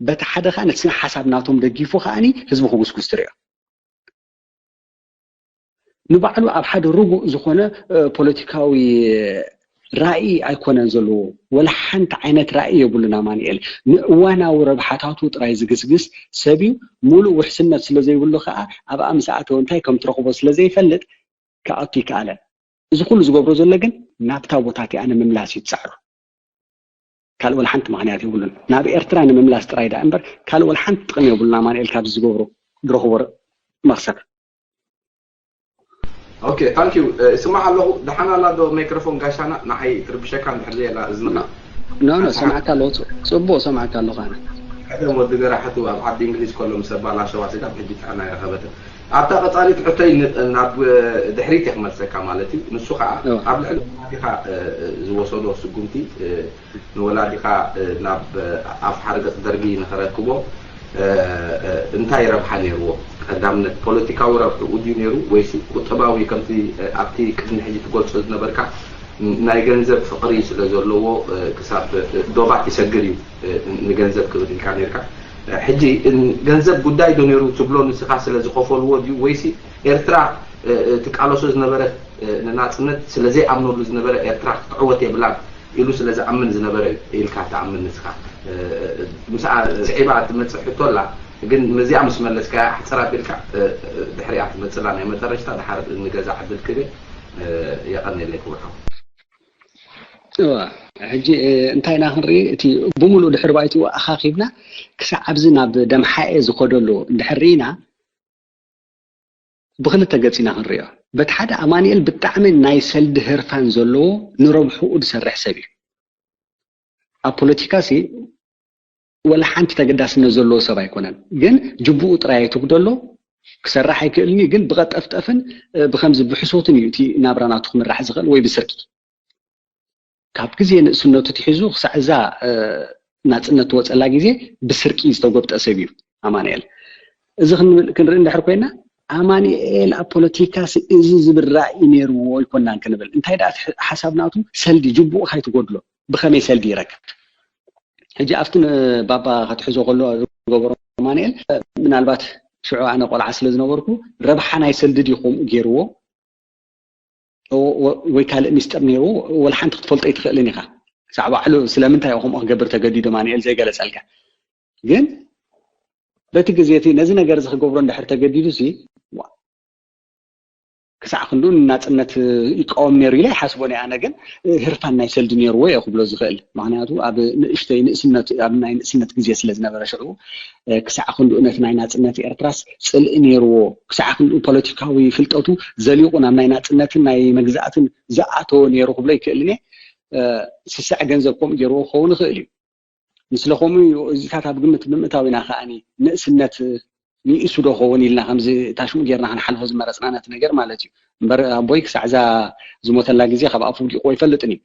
በቲ ሓደ ከዓ ነቲ ስነ ሓሳብ ናቶም ደጊፉ ከዓኒ ህዝቢ ክጉስጉስ ትሪኦ። ንባዕሉ ኣብ ሓደ ርጉእ ዝኾነ ፖለቲካዊ ራእይ ኣይኮነን ዘለዎ። ወላ ሓንቲ ዓይነት ራእይ የብሉን ኣማንኤል። ንእዋናዊ ረብሓታቱ ጥራይ ዝግስግስ ሰብ እዩ። ሙሉእ ውሕስነት ስለ ዘይብሉ ከዓ ኣብኣ ምስ ኣተወ እንታይ ከም ትረኽቦ ስለ ዘይፈልጥ ክኣቱ ይከኣለን። እዚ ኩሉ ዝገብሮ ዘሎ ግን ናብታ ቦታ እቲኣ ንምምላስ እዩ ፃዕሩ። ካልእ ወላ ሓንቲ ምኽንያት የብሉን። ናብ ኤርትራ ንምምላስ ጥራይ ደኣ እምበር ካልእ ወላ ሓንቲ ጥቕሚ የብሉን ኣማንኤል ካብዚ ዝገብሮ ዝረኽቦ መኽሰብ። ኦኬ ታንክ ዩ ይስማዕ ኣለኹ። ደሓን ኣላ ዶ ማይክሮፎን ጋሻና ንዓይ ትርብሸካ እንድሕር ዘየላ እዝንኻ ኖ ኖ ሰማዕካ ኣለኹ። ጽቡቕ ሰማዕካ ኣለኹ ኣነ። ቀደም ወዲ ገራሕቱ ኣብ ዓዲ እንግሊዝ ከሎ ምስ ኣባላሸዋ ስጋብ ሕጂ ጥዕና ኣይረኸበትን። ኣብታ ቀጻሊት ሕቶይ ናብ ድሕሪት እየ ክመልሰካ ማለት እዩ። ንሱ ከዓ ኣብ ልዕሊ ወላዲኻ ዝወሰዶ ስጉምቲ ንወላዲኻ ናብ ኣፍ ሓርገፅ ደርጊ ንኸረክቦ እንታይ ረብሓ ነይርዎ? ቀዳምነት ፖለቲካዊ ረብሕኡ ድዩ ነይሩ ወይሲ ቁጠባዊ ከምቲ ኣብቲ ቅድሚ ሕጂ ትገልጾ ዝነበርካ ናይ ገንዘብ ፍቕሪ ስለ ዘለዎ ክሳብ ዶባት ይሰግር እዩ ንገንዘብ ክብል ኢልካ ነርካ። ሕጂ ገንዘብ ጉዳይ ዶ ነይሩ ትብሎ ንስኻ ስለ ዝኸፈልዎ ድዩ ወይሲ ኤርትራ ትቃለሶ ዝነበረት ንናጽነት ስለ ዘይኣምነሉ ዝነበረ ኤርትራ ክትዕወት የብላን ኢሉ ስለ ዝኣምን ዝነበረ ኢልካ ትኣምን ንስኻ? ምስኣ ስዒባ ትመጽእ ሕቶ ኣላ፣ ግን ነዚኣ ምስ መለስካያ ኣሕጽር ኣቢልካ ድሕሪኣ ትመጽላ ናይ መጠረሽታ ድሓር ንገዛ ዕድል ክብል የቐንየለይ ክቡር ሓው። እዋ ሕጂ እንታይ ኢና ክንርኢ እቲ ብምሉእ ድሕሪ ባይትኡ ኣኻኺብና ክሳዕ ኣብዚ ናብ ደምሓኤ ዝኸደሉ እንድሕር ርኢና ብክልተ ገፅ ኢና ክንሪኦ። በቲ ሓደ ኣማንኤል ብጣዕሚ ናይ ሰልዲ ህርፋን ዘለዎ ንረብሕኡ ዝሰርሕ ሰብ እዩ። ኣብ ፖለቲካ ሲ ወላ ሓንቲ ተገዳስነት ዘለዎ ሰብ ኣይኮነን። ግን ጅቡኡ ጥራይ ኣይትጉደሎ። ክሰርሕ ኣይክእልን እዩ። ግን ብቐጠፍጠፍን ብከምዚ ብሕሶትን እዩ እቲ ናብራ ናቱ ክምራሕ ዝኽእል ወይ ብስርቂ። ካብ ግዜ ንእስነቱ ትሒዙ ክሳዕ እዛ ናፅነት ትወፀላ ግዜ ብስርቂ ዝተጎብጠ ሰብ እዩ ኣማንኤል። እዚ ክንርኢ እንድሕር ኮይና ኣማንኤል ኣብ ፖለቲካ እዚ ዝብል ራእይ ነይርዎ ኣይኮናን ክንብል እንታይ ደኣ ሓሳብ ናቱ ሰልዲ ጅቡኡ ካይትጎድሎ ብኸመይ ሰልዲ ይረክብ ሕጂ ኣብቲ ባባ ክትሕዞ ከሎ ዝገበሮ ኣማንኤል ምናልባት ሽዑ ኣነ ቆልዓ ስለ ዝነበርኩ ረብሓ ናይ ሰልዲ ድዩ ከምኡ ገይርዎ ወይ ካልእ ሚስጥር ነይሩ ወላ ሓንቲ ክትፈልጦ ኣይትኽእልን ኢኻ ክሳዕ ባዕሉ ስለምንታይ ከምኡ ክገብር ተገዲዱ ማንኤል ዘይገለፀልካ ግን በቲ ግዜ እቲ ነዚ ነገር እዚ ክገብሮ እንድሕር ተገዲዱ ሲ ክሳዕ ክንዱ ንናፅነት ይቃወም ነይሩ ኢለ ይሓስቦ ናይ ኣነ ግን ህርፋን ናይ ሰልዲ ነይርዎ እየ ክብሎ ዝኽእል ምክንያቱ ኣብ ንእሽተይ ንእስነት ኣብ ናይ ንእስነት ግዜ ስለ ዝነበረ ሽዑ ክሳዕ ክንድኡ ነቲ ናይ ናፅነት ኤርትራስ ፅልኢ ነይርዎ ክሳዕ ክንድኡ ፖለቲካዊ ፍልጠቱ ዘሊቑ ናብ ናይ ናፅነትን ናይ መግዛእትን ዝኣተወ ነይሩ ክብሎ ይክእልን እየ ስስዕ ገንዘብ ከምኡ ገይርዎ ክኸውን ይኽእል እዩ ምስለ ከምኡ እዩ እዚታት ኣብ ግምት ብምእታው ኢና ከዓኒ ንእስነት ንእሱ ዶ ኸውን ኢልና ከምዚ ታሽሙ ጌርና ክንሓልፎ ዝመረፅና ነቲ ነገር ማለት እዩ። እምበር ኣቦይ ክሳዕ እዛ ዝሞተላ ግዜ ካብ ኣፉ ውዲቑዎ ኣይፈልጥን እዩ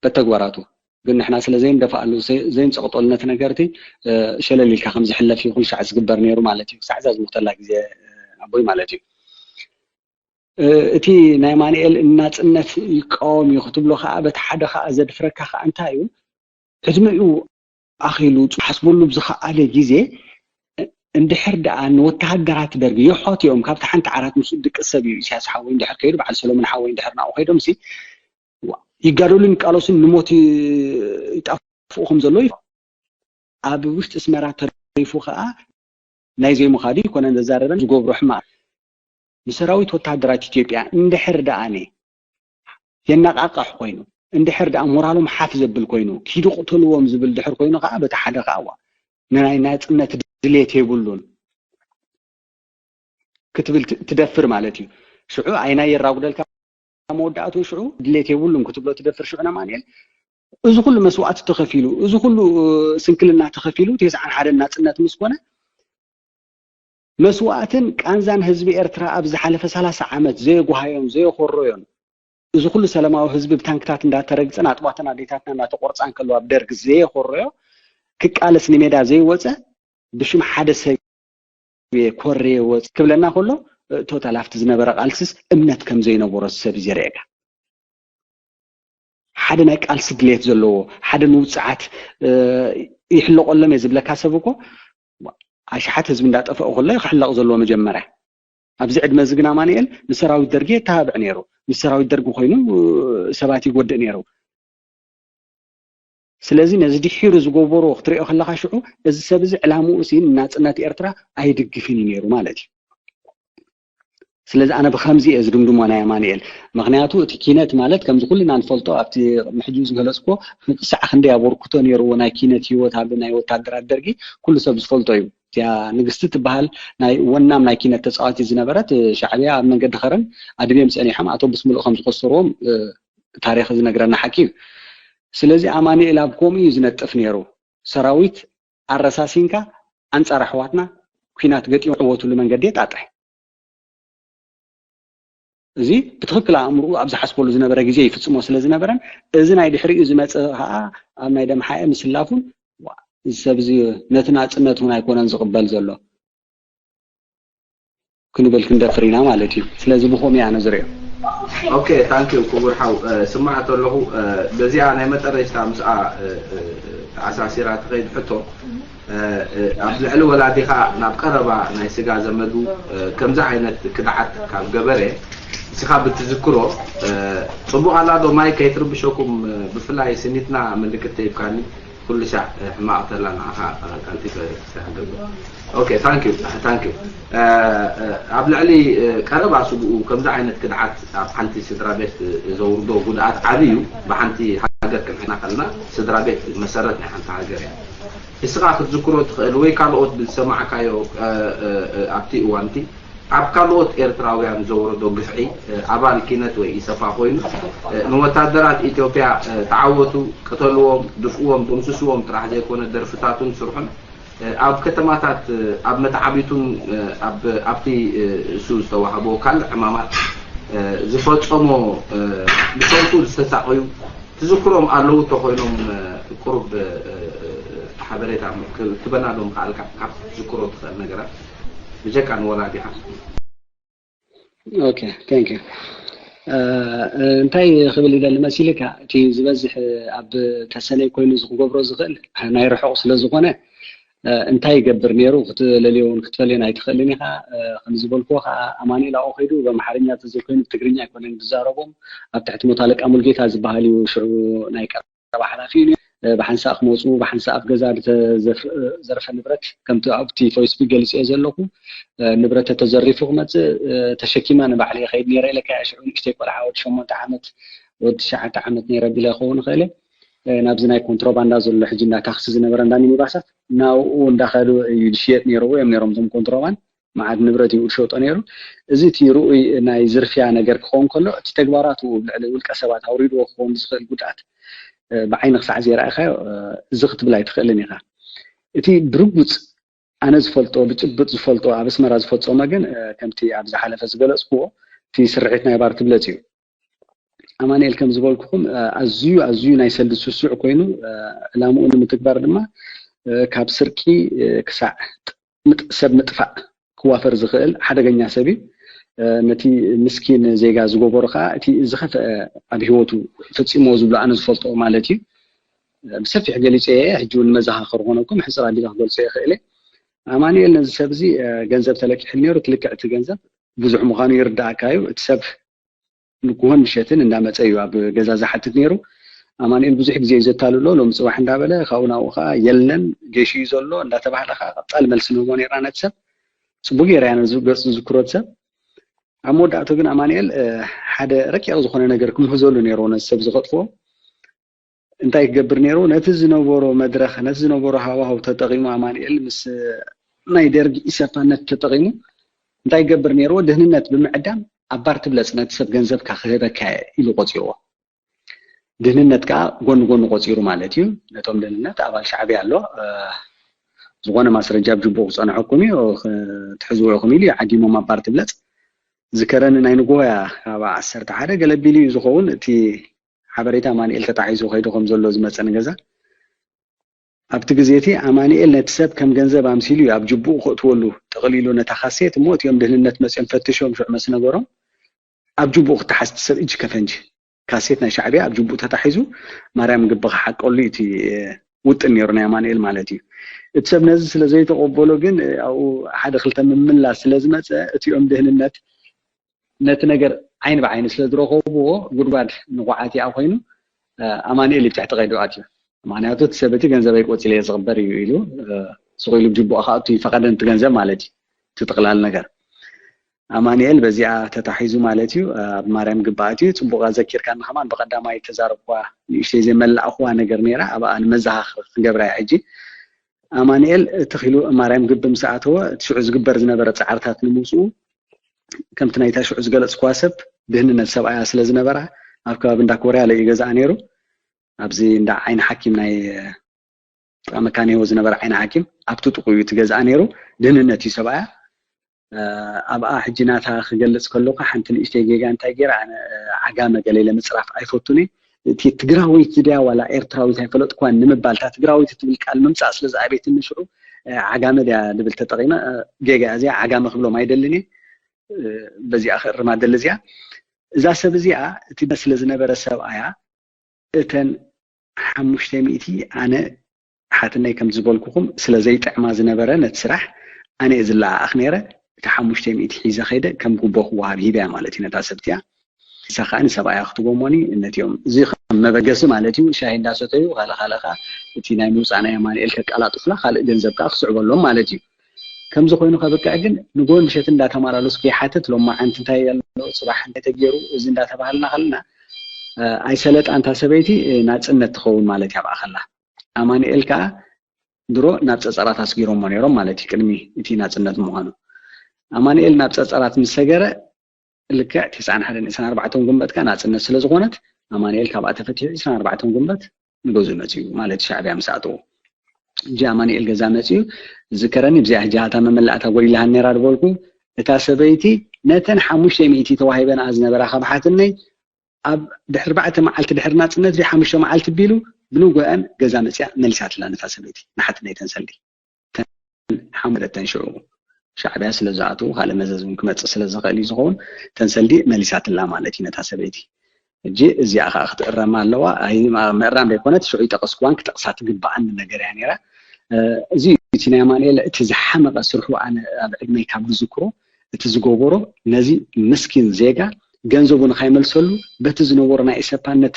በተግባራቱ። ግን ንሕና ስለ ዘይንደፍኣሉ፣ ዘ-፣ ዘይንፀቕጠሉ ነቲ ነገርቲ፣ እ፣ ሸለል ኢልካ ከም ዝሕለፍ እዩ ኩሉ ሻዕ ዝግበር ነይሩ ማለት እዩ። ክሳዕ እዛ ዝሞተላ ግዜ፣ እ፣ ኣቦይ ማለት እዩ። እ፣ እቲ ናይ ኣማኑኤል ናጽነት ይቃወም እዩ ክትብሎ ከኣ፣ በቲ ሓደ ከኣ ዘድፍረካ ከኣ እንታይ እዩ? ዕድመኡ ኣኺሉ ክሓስበሉ ብዝኸኣለ ግዜ፣ እ፣ እንድሕር ደኣ ንወተሃደራት ደርጊ ይሖት እዮም፣ ካብቲ ሓንቲ ዓራት ምስኡ ድቅስ ሰብ እዩ፣ ኢሳያስ ሓወይ እንድሕር ከይዱ፣ በዓል ሰሎሞን ሓወይ እንድሕር ናብኡ ከይዶምሲ፣ ዋ፣ ይጋደሉን ይቃለሱን ንሞት ይ-፣ ይጣፍኡ ከም ዘለዉ ይፍ-፣ ኣብ ውሽጢ ኣስመራ ተሪፉ ከኣ ናይ ዘይምኻዱ ይኮነን ዘዛረበን ዝገብሮ ሕማቕ። ንሰራዊት ወተሃደራት ኢትዮጵያ እንድሕር ደኣኒ የነቓቕሕ ኮይኑ፣ እንድሕር ደኣ ሞራሎም ሓፍ ዘብል ኮይኑ፣ ኪዱ ቅተልዎም ዝብል ድሕር ኮይኑ ከኣ በቲ ሓደ ከኣ ዋ፣ ንናይ ናጽነት ድሌት የብሉን ክትብል ት-፣ ትደፍር ማለት እዩ። ሽዑ ኣይናይ የራጉደልካ መወዳእትኡ ሽዑ ድሌት የብሉን ክትብሎ ትደፍር። ሽዑ ንኣማኑኤል እዚ ኩሉ መስዋእቲ ተኸፊሉ፣ እዚ ኩሉ ስንክልና ተኸፊሉ፣ ተስዓን ሓደን ናጽነት ምስ ኮነ መስዋእትን ቃንዛን ህዝቢ ኤርትራ ኣብ ዝሓለፈ ሰላሳ ዓመት ዘየጓሃዮን ዘየኾረዮን፣ እዚ ኩሉ ሰላማዊ ህዝቢ ብታንክታት እንዳተረግጸን ኣጥባተን ኣዴታትና እንዳተቆርጻን ከለዋ ብደርጊ ዘየኾረዮ፣ ክቃለስ ንሜዳ ዘይወጸ፣ ብሽም ሓደ ሰብ እየ ኮርየ ወጽ ክብለና ከሎ፣ እ፣ ቶታል ኣብቲ ዝነበረ ቃልስስ እምነት ከም ዘይነበሮ ሰብ እዩ ዘርእየካ። ሓደ ናይ ቃልሲ ድሌት ዘለዎ፣ ሓደ ንውጽዓት፣ እ፣ ይሕለቆሎም እየ ዝብለካ ሰብ እኮ፣ ኣሽሓት ህዝቢ እንዳጠፍአ ከሎ እዩ ክሕለቕ ዘለዎ መጀመርያ። ኣብዚ ዕድመ እዚ ግን ኣማኑኤል ንሰራዊት ደርጊ የተባብዕ ነይሩ፣ ምስ ሰራዊት ደርጊ ኮይኑ፣ እ፣ ሰባት ይጎድእ ነይሩ። ስለዚ ነዚ ድሒሩ ዝገበሮ ክትሪኦ ከለኻ ሽዑ፣ እዚ ሰብ እዚ ዕላምኡ ሲ ንናጽነት ኤርትራ ኣይድግፍን እዩ ነይሩ ማለት እዩ። ስለዚ ኣነ ብኸምዚ እየ ዝድምድሞ ናይ ኣማኑኤል። ምኽንያቱ እቲ ኪነት ማለት ከምዚ ኩልና ንፈልጦ ኣብቲ ቅድሚ ሕጂ ዝገለጽኩዎ ክሳዕ ክንደይ ኣበርክቶ ነይርዎ ናይ ኪነት ህይወት ኣብ ናይ ወታደራት ደርጊ ኩሉ ሰብ ዝፈልጦ እዩ። እቲኣ ንግስቲ ትበሃል ናይ ወናም ናይ ኪነት ተጻዋቲ ዝነበረት ሻዕብያ ኣብ መንገዲ ከረን ኣድብዮም ጸኒሖም ኣውቶቡስ ምሉእ ከም ዝኸሰርዎም፣ እ፣ ታሪኽ ዝነግረና ሓቂ እዩ። ስለዚ ኣማኑኤል ኣብ ከምኡ እዩ ዝነጥፍ ነይሩ። ሰራዊት ኣረሳሲንካ ኣንጻር ኣሕዋትና ኲናት ገጢሙ ዕወትሉ መንገዲ የጣጥሕ። እዚ ብትኽክል ኣእምርኡ ኣብ ዝሓስበሉ ዝነበረ ግዜ ይፍጽሞ ስለ ዝነበረን፣ እዚ ናይ ድሕሪኡ ዝመጸ ከኣ ኣብ ናይ ደምሓኤ ምስላፉን፣ ዋ፣ እዚ ሰብ እዚ ነቲ ናጽነት እውን ኣይኮነን ዝቕበል ዘሎ ክንብል ክንደፍር ኢና ማለት እዩ። ስለዚ ብኸምኡ እየ ኣነ ዝርእዮ። ኦኬ፣ ታንክ ዩ ክቡር ሓው። እ፣ ስማዕ ተለኹ፣ እ፣ በዚኣ ናይ መጠረሽታ ምስኣ፣ እ፣ እ፣ ተኣሳሲራ ትኸይድ ሕቶ፣ እ፣ እ፣ ኣብ ልዕሊ ወላዲኻ ናብ ቀረባ ናይ ስጋ ዘመዱ፣ እ፣ ከምዚ ዓይነት ክድዓት ካብ ገበረ፣ ንስኻ ብትዝክሮ፣ እ፣ ጽቡቕ ኣላ ዶ ማይ ከይትርብሸኩም፣ እ፣ ብፍላይ ስኒትና ምልክት ተሂብካኒ፣ ኩሉ ሻዕ፣ እ፣ ሕማቕ ተላ ንዓኻ፣ እ፣ ቃልቲ ክስተካከል። ኦኬ፣ ታንክ ዩ፣ ታንክ ዩ። እ፣ እ፣ ኣብ ልዕሊ፣ እ፣ ቀረባ ስግኡ ከምዚ ዓይነት ክድዓት ኣብ ሓንቲ ስድራ ቤት፣ እ፣ ዘውርዶ ጉድኣት ዓቢ እዩ። ብሓንቲ ሃገር ክንሕና ከለና ስድራ ቤት መሰረት ናይ ሓንቲ ሃገር እያ። ንስኻ ክትዝክሮ ትኽእል ወይ ካልኦት ብዝሰማዕካዮ፣ እ፣ እ፣ እ፣ ኣብቲ እዋንቲ ኣብ ካልኦት ኤርትራውያን ዘውረዶ ግፍዒ፣ እ፣ ኣባል ኪነት ወይ ኢሰፓ ኮይኑ፣ እ፣ ንወታደራት ኢትዮጵያ፣ እ፣ ተዓወቱ፣ ቅተልዎም፣ ድፍእዎም፣ ደምስስዎም ጥራሕ ዘይኮነ ደርፍታቱን ስርሑን፣ እ፣ ኣብ ከተማታት፣ እ፣ ኣብ መተዓቢቱን፣ እ፣ ኣብ፣ ኣብቲ፣ እ፣ እሱ ዝተዋህቦ ካልእ ዕማማት፣ እ፣ ዝፈጸሞ፣ እ፣ ብሰንኩ ዝተሳቐዩ ትዝክሮም ኣለዉ እንተኾይኖም፣ እ፣ ቁሩብ፣ እ፣ እ፣ ሓበሬታ ክ-፣ ክትበና ዶ ምኽኣልካ ካብ ትዝክሮ ትኽእል ነገራት? ብጀካ ንወላዲኻ። ኦኬ፣ ታንክ ዩ። እ፣ እ፣ እንታይ ክብል ይደሊ መሲልካ፣ እቲ ዝበዝሕ ኣብ ተሰነይ ኮይኑ እዚ ክገብሮ ዝኽእል ናይ ርሑቕ ስለ ዝኾነ፣ እ፣ እንታይ ይገብር ነይሩ ክትለልዮ እውን ክትፈልዮን ኣይትኽእልን ኢኻ። እ፣ ከም ዝበልክዎ ከዓ ኣማኑኤል ኣብኡ ከይዱ ብኣምሓርኛ ተዘይኮይኑ ብትግርኛ ኣይኮነን ዝዛረቦም። ኣብ ትሕቲ ሞት ኣለቃ ሙልጌታ ዝበሃል እዩ ሽዑ ናይ ቀረባ ሓላፊ እዩ። እ፣ ብሓንሳእ ክመፁ፣ ብሓንሳእ ኣብ ገዛ ዝተዘፍ-፣ ዘርፈ ንብረት ከምቲ ኣብቲ ፌስቡክ ገሊፀዮ ዘለኹ፣ እ፣ ንብረት ተተዘሪፉ ክመፅእ፣ እ፣ ተሸኪመ ንባዕለይ ይኸይድ ነይረ ኢለካ እየ። ሽዑ ንእሽተይ ቆልዓ ወዲ ሸሞንተ ዓመት፣ ወዲ ትሽዓተ ዓመት ነይረ ቢለ ክኸውን ይኽእል እየ። እ፣ ናብዚ ናይ ኮንትሮባንዳ ዘሎ ሕጂ እንዳ ታክሲ ዝነበረ እንዳ ሚኒባሳት ናብኡ እንዳኸዱ እዩ ዝሽየጥ ነይሩ እዮም ነይሮም እዞም ኮንትሮባንድ። መዓት ንብረት እዩ ዝሸጦ ነይሩ። እዚ እቲ ርኡይ ናይ ዝርፍያ ነገር ክኸውን ከሎ፣ እቲ ተግባራቱ ልዕሊ ውልቀ ሰባት ኣውሪድዎ ክኸውን ዝኽእል ጉድኣት፣ እ፣ ብዓይኒ ክሳዕ ዘይረኣኻዮ፣ እ፣ እዚ ክትብል ኣይትኽእልን ኢኻ። እቲ ብርጉጽ ኣነ ዝፈልጦ ብጭብጥ ዝፈልጦ ኣብ ኣስመራ ዝፈጸሞ ግን ከምቲ ኣብ ዝሓለፈ ዝገለጽክዎ እቲ ስርሒት ናይ ባር ትብለጽ እዩ። ኣማንኤል ከም ዝበልኩኹም ኣዝዩ ኣዝዩ ናይ ሰልዲ ስሱዕ ኮይኑ ዕላምኡ ንምትግባር ድማ ካብ ስርቂ ክሳዕ ሰብ ምጥፋእ ክዋፈር ዝኽእል ሓደገኛ ሰብ እዩ። ነቲ ምስኪን ዜጋ ዝገበሮ ከዓ እቲ ዝኸፍአ ኣብ ህይወቱ ፈፂሞ ዝብሎ ኣነ ዝፈልጦ ማለት እዩ። ብሰፊሕ ገሊፀ እየ። ሕጂ እውን መዘኻኸር ኮነኩም ሕፅር ኣቢለ ክገልፆ ይኽእል እየ። ኣማንኤል ነዚ ሰብ እዚ ገንዘብ ተለቂሑ ነይሩ። እቲ ልክዕ እቲ ገንዘብ ብዙሕ ምዃኑ ይርዳእካ እዩ። እቲ ሰብ ንግሆን ምሸትን እንዳመፀ እዩ ኣብ ገዛ ዝሓትት ነይሩ። ኣማንኤል ብዙሕ ግዜ እዩ ዘታልሎ። ሎም ፅባሕ እንዳበለ ካብኡ ናብኡ ከዓ የለን ገይሹ እዩ ዘሎ እንዳተባህለ ከዓ ቀፃል መልሲ ንህቦ ነርና ነቲ ሰብ። ፅቡቅ ገይረ እያ ነዚ ገፁ ዝዝክሮ እቲ ሰብ። ኣብ መወዳእቱ ግን ኣማንኤል ሓደ ረቂቕ ዝኾነ ነገር ክምህዘሉ ነይርዎ ነዚ ሰብ ዝኸጥፍዎ። እንታይ ክገብር ነይሩ? ነቲ ዝነበሮ መድረኽ ነቲ ዝነበሮ ሃዋህው ተጠቒሙ ኣማንኤል ምስ ናይ ደርጊ ኢሰፓነት ተጠቒሙ እንታይ ክገብር ነይርዎ? ድህንነት ብምዕዳም ኣብ ባር ትብለጽ ነቲ ሰብ ገንዘብካ ክህበካ እየ ኢሉ ቆጺርዎ። ድህንነት ከዓ ጎኒ ጎኒ ቆጺሩ ማለት እዩ። ነቶም ድህንነት ኣባል ሻዕብያ ኣሎ ዝኾነ ማስረጃ ኣብ ጅቡኡ ክፀንሐኩም እዩ ክትሕዝዎ ኢኹም ኢሉ ዓዲሞም ኣብ ባር ትብለጽ። ዝከረኒ ናይ ንግሆ እያ ካብ ዓሰርተ ሓደ ገለ ቢሉ እዩ ዝኸውን እቲ ሓበሬታ ኣማንኤል ተታሒዙ ከይዱ ከም ዘሎ ዝመፀ ንገዛ ኣብቲ ግዜ እቲ ኣማንኤል ነቲ ሰብ ከም ገንዘብ ኣምሲሉ እዩ ኣብ ጅቡኡ ክእትወሉ ጠቕሊሉ ነታ ካሴት እሞ እቲኦም ድህንነት መፅኦም ፈትሾም ሽዑ መስ ነገሮም ኣብ ጅቡኡ ክተሓዝ እቲ ሰብ እጅ ከፈንጂ ካሴት ናይ ሻዕብያ ኣብ ጅቡኡ ተታሒዙ ማርያም ግቢ ክሓቀሉ እዩ እቲ ውጥን ነይሩ ናይ ኣማንኤል ማለት እዩ። እቲ ሰብ ነዚ ስለ ዘይተቐበሎ ግን ኣብኡ ሓደ ክልተ ምምላስ ስለ ዝመፀ እቲኦም ድህንነት ነቲ ነገር ዓይኒ ብዓይኒ ስለ ዝረኸብዎ ጉድጓድ ንቑዓት ይኣ ኮይኑ ኣማንኤል ይብትሕቲ ቀይዱ ኣትዩ። ምክንያቱ እቲ ሰብ እቲ ገንዘበይ ቆፂለ እየ ዝቕበር እዩ ኢሉ ስቕ ኢሉ ብጅቡኣ ክኣቱ ይፈቐደ ነቲ ገንዘብ ማለት እዩ። እቲ ጥቕላል ነገር ኣማንኤል በዚኣ ተታሒዙ ማለት እዩ። ኣብ ማርያም ግቢ ኣትዩ። ፅቡቕ ኣዘኪርካኒ ከማን ብቐዳማይ ተዛረብኳ ንእሽተይ ዘመላእኽዋ ነገር ነይራ ኣብኣ ንመዘኻኽር ክንገብራ እያ ሕጂ። ኣማንኤል ትኽ ኢሉ ማርያም ግቢ ምስ ኣተወ እቲ ሽዑ ዝግበር ዝነበረ ፃዕርታት ንምውፅኡ ከምቲ ናይታ ሽዑ ዝገለፅክዋ ሰብ ድህንነት ሰብኣያ ስለ ዝነበራ ኣብ ከባቢ እንዳ ኮርያ ለዩ ገዝኣ ነይሩ። ኣብዚ እንዳ ዓይኒ ሓኪም ናይ ጥቃ መካነ ህይወት ዝነበረ ዓይኒ ሓኪም ኣብቲ ጥቁ እዩ እቲ ገዝኣ ነይሩ። ድህንነት እዩ ሰብኣያ። ኣብኣ ሕጂ ናታ ክገልፅ ከለኩ ሓንቲ ንእሽተይ ጌጋ እንታይ ገይራ ኣነ ዓጋመ ገለ ኢለ ምፅራፍ ኣይፈቱን እየ። እቲ ትግራወይቲ ድያ ዋላ ኤርትራዊት ኣይፈለጥኳን ንምባል እታ ትግራወይቲ ትብል ቃል ምምፃእ ስለ ዝኣበየትኒ ሽዑ ዓጋመ ድያ ዝብል ተጠቂመ። ጌጋ እዚኣ ዓጋመ ክብሎም ኣይደልን እየ። በዚኣ ክእርማ ደሊ እዚኣ እዛ ሰብ እዚኣ እቲ ስለ ዝነበረ ሰብኣያ እተን ሓሙሽተ ሚእቲ ኣነ ሓትነይ ከም ዝበልኩኹም ስለ ዘይጥዕማ ዝነበረ ነቲ ስራሕ ኣነ እየ ዝለኣኣኽ ነይረ። እቲ ሓሙሽተ ሚእቲ ሒዘ ከይደ ከም ጉቦ ክወሃብ ሂበያ ማለት እዩ ነታ ሰብቲያ። ንሳ ከዓ ንሰብኣያ ክትቦሞኒ ነቲኦም እዚ ከም መበገሲ ማለት እዩ ሻሂ እንዳሰተዩ ካልእ ካልእ ከዓ እቲ ናይ ምውፃእ ናይ ኣማንኤል ከቀላጥፉላ ካልእ ገንዘብ ከዓ ክስዕበሎም ማለት እዩ። ከምዚ ኮይኑ ከብቅዕ ግን ንጎን ምሸት እንዳተማላለስኩ ይሓትት ሎማዓንቲ እንታይ ኣሎ ፅባሕ እንታይ ተገይሩ እዚ እንዳተባሃልና ከለና ኣይሰለጣ እንታ ሰበይቲ ናፅነት ትኸውን ማለት እያ ኣብኣ ከላ ኣማንኤል ከዓ ድሮ ናብ ፀፀራት ኣስጊሮሞ ነይሮም ማለት እዩ ቅድሚ እቲ ናፅነት ምዃኑ ኣማንኤል ናብ ፀፀራት ምስ ሰገረ ልክዕ ተስዓን ሓደን ዕስራን ኣርባዕተን ጉንበት ከዓ ናፅነት ስለ ዝኾነት ኣማንኤል ካብኣ ተፈቲሑ ዕስራን ኣርባዕተን ጉንበት ንገዝኡ መፅኡ ማለት ሻዕብያ ምስ ኣተዎ ሕጂ ኣማንኤል ገዛ መፅኡ ዝከረኒ ብዚኣ ሕጂ ሃታ መመላእታ ጎዲላሃን ነይራ ዝበልኩ እታ ሰበይቲ ነተን ሓሙሽተ ሚእቲ ተዋሂበንኣ ዝነበራ ካብ ሓትነይ ኣብ ድሕሪ ኣርባዕተ መዓልቲ ድሕሪ ናፅነት ድዩ ሓሙሽተ መዓልቲ ቢሉ ብንጎአን ገዛ መፅያ መሊሳትላ ነታ ሰበይቲ ንሓትነይ ተንሰልዲ ሓሙለተን ሽዑ ሻዕብያ ስለ ዝኣትዉ ካልእ መዘዝ እውን ክመፅእ ስለ ዝኽእል እዩ ዝኸውን ተንሰልዲ መሊሳትላ ማለት እዩ ነታ ሰበይቲ ሕጂ እዚኣ ከዓ ክትእረም ኣለዋ ምእራም ዘይኮነት ሽዑ ይጠቀስኩዋን ክጠቅሳ ትግባኣኒ ነገር እያ ነይራ እዚ እቲ ናይ ኣማንኤል እቲ ዝሓመቐ ስርሑ ኣነ ኣብ ዕድመይ ካብ ዝዝክሮ እቲ ዝገበሮ ነዚ ምስኪን ዜጋ ገንዘቡ ንካይመልሰሉ በቲ ዝነበሮ ናይ ኢሰፓነት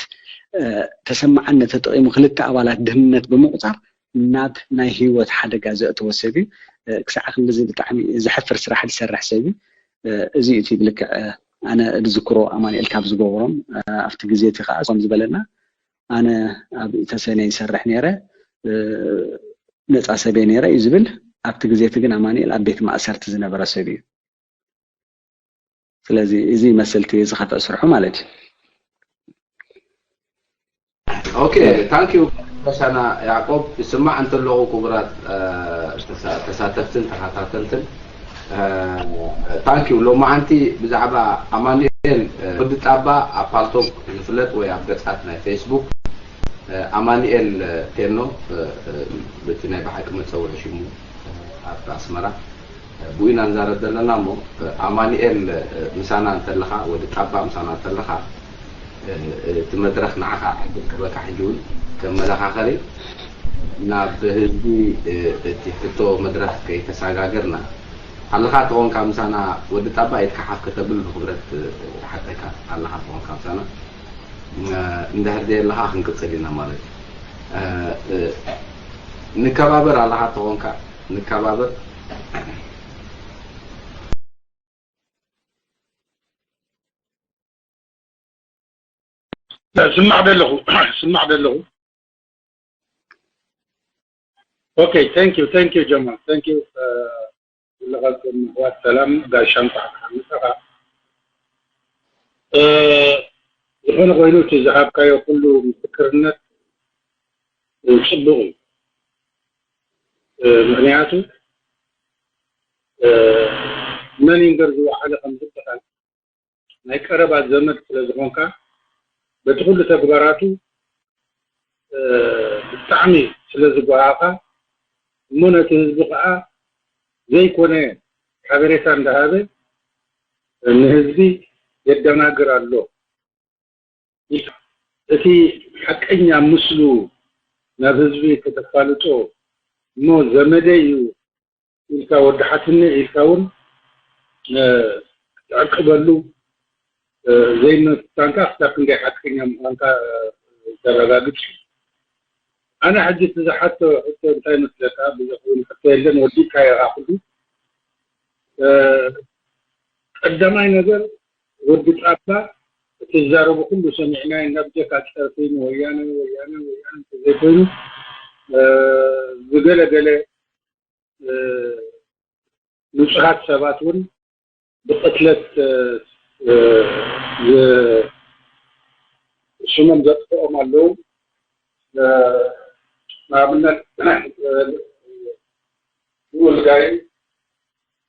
ተሰማዓነት ተጠቂሙ ክልተ ኣባላት ድህንነት ብምቁፃር ናብ ናይ ህይወት ሓደጋ ዘእተወ ሰብ እዩ። ክሳዕ ክንድዚ ብጣዕሚ ዘሕፍር ስራሕ ዝሰርሕ ሰብ እዩ። እዚ እቲ ብልክዕ ኣነ ዝዝክሮ ኣማንኤል ካብ ዝገበሮም ኣብቲ ግዜ እቲ ከዓ ከም ዝበለና ኣነ ኣብ ተሰነ ይሰርሕ ነይረ ነፃ ሰበይ ነይረ እዩ ዝብል ኣብቲ ግዜ እቲ ግን ኣማንኤል ኣብ ቤት ማእሰርቲ ዝነበረ ሰብ እዩ ስለዚ እዚ ይመስል እቲ ዝኸፍአ ስርሑ ማለት እዩ okay thank you ጋሻና ያዕቆብ፣ ይስማዕ እንተለኹ ክቡራት፣ እ፣ ተሳ-፣ ተሳተፍትን ተኸታተልትን፣ እ፣ ታንኪዩ። ሎማዓንቲ ብዛዕባ ኣማኑኤል፣ እ፣ ወዲ ጣባ ኣብ ፓልቶክ ዝፍለጥ ወይ ኣብ ገጻት ናይ ፌስቡክ፣ እ፣ ኣማኑኤል፣ እ፣ ቴኖ፣ እ፣ እ፣ በቲ ናይ ብሓቂ መጸውዒ ሽሙ፣ እ፣ ኣብ ኣስመራ፣ ብኡ ኢና ንዛረብ ዘለና እሞ፣ ኣማኑኤል፣ ምሳና እንተለኻ፣ ወዲ ጣባ ምሳና እንተለኻ፣ እቲ መድረኽ ንዓኻ ዕድል ክህበካ። ሕጂ እውን ከም መዘኻኸሪ ናብ ህዝቢ እቲ ሕቶ መድረኽ ከይተሰጋገርና፣ ኣለኻ ተኾንካ ምሳና፣ ወዲ ጣባ ኢድካ ሓፍ ከተብል ብኽብረት ይሓተካ። ኣለኻ ተኾንካ ምሳና፣ እንድሕር ዘየለኻ ክንቅጽል ኢና ማለት እዩ። ንከባበር፣ ኣለኻ ተኾንካ ንከባበር። ስማዕ ደለኹ፣ ስማዕ ደለኹ። Okay, thank you, thank you ጀማል፣ thank you። ኩልኻትኩም ኣሕዋት ሰላም፣ ጋሻ እንኳዕ ደሓን መጻኻ። ዝኾነ ኮይኑ እቲ ዝሃብካዮ ኩሉ ምስክርነት ጽቡቕ እዩ። ምኽንያቱ መን ይንገር ዝወዓለ ከም ዝበሃል ናይ ቀረባ ዘመድ ስለ ዝኾንካ በቲ ኩሉ ተግባራቱ ብጣዕሚ ስለ ዝጓሃኻ እሞ ነቲ ህዝቢ ከዓ ዘይኮነ ሓበሬታ እንዳሃበ ንህዝቢ የደናግር ኣሎ። እቲ ሓቀኛ ምስሉ ናብ ህዝቢ ከተፋልጦ እሞ ዘመደይ እዩ ኢልካ ወዲ ሓትነ ኢልካ እውን ክትዕቅበሉ ዘይምፍታንካ ክሳብ ክንደይ ሓቀኛ ምዃንካ ዘረጋግፅ እዩ። ኣነ ሕጂ እቲ ዝሓቶ ሕቶ እንታይ መስለካ? ብዙሕ እውን ሕቶ የለን፣ ወዲእካዮ ኢኻ ኩሉ። ቀዳማይ ነገር ወዲ ጣባ እቲ ዝዛረቡ ኩሉ ሰሚዕናዮ፣ ናብ ጀካ ጸርፊ ንወያነ ወያነ ወያነ እንተዘይኮይኑ ዝገለገለ ንጹሃት ሰባት እውን ብቕትለት ስሞም ዘጥፍኦም ኣለዉ። ንኣብነት ልኡል ጋይም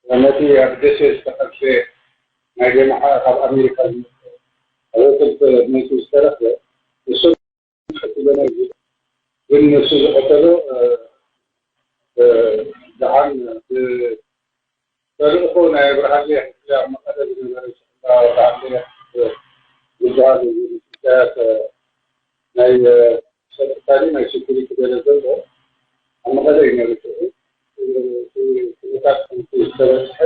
ነቲ ኣብ ደሴ ዝተቐትለ ናይ ጀማዓ ካብ ኣሜሪካ ዝመጸ ኣብ ሆቴል ተመይቱ ዝተረፈ እሱ ግን ንሱ ዝቐተሎ ደሓን ብተልእኾ ናይ ኣብርሃ ኣብ መቐለ ዝነበረ ሽሕላ ኣብርሃ ዝበሃል ኢሳያስ ናይ ጸጥታን ናይ ሴኩሪቲ ገለ ዘሎ ኣብ መቐለ እዩ ነይሩ። ሽዑ እቲ ኩነታት ከምቲ ዝተበጽሐ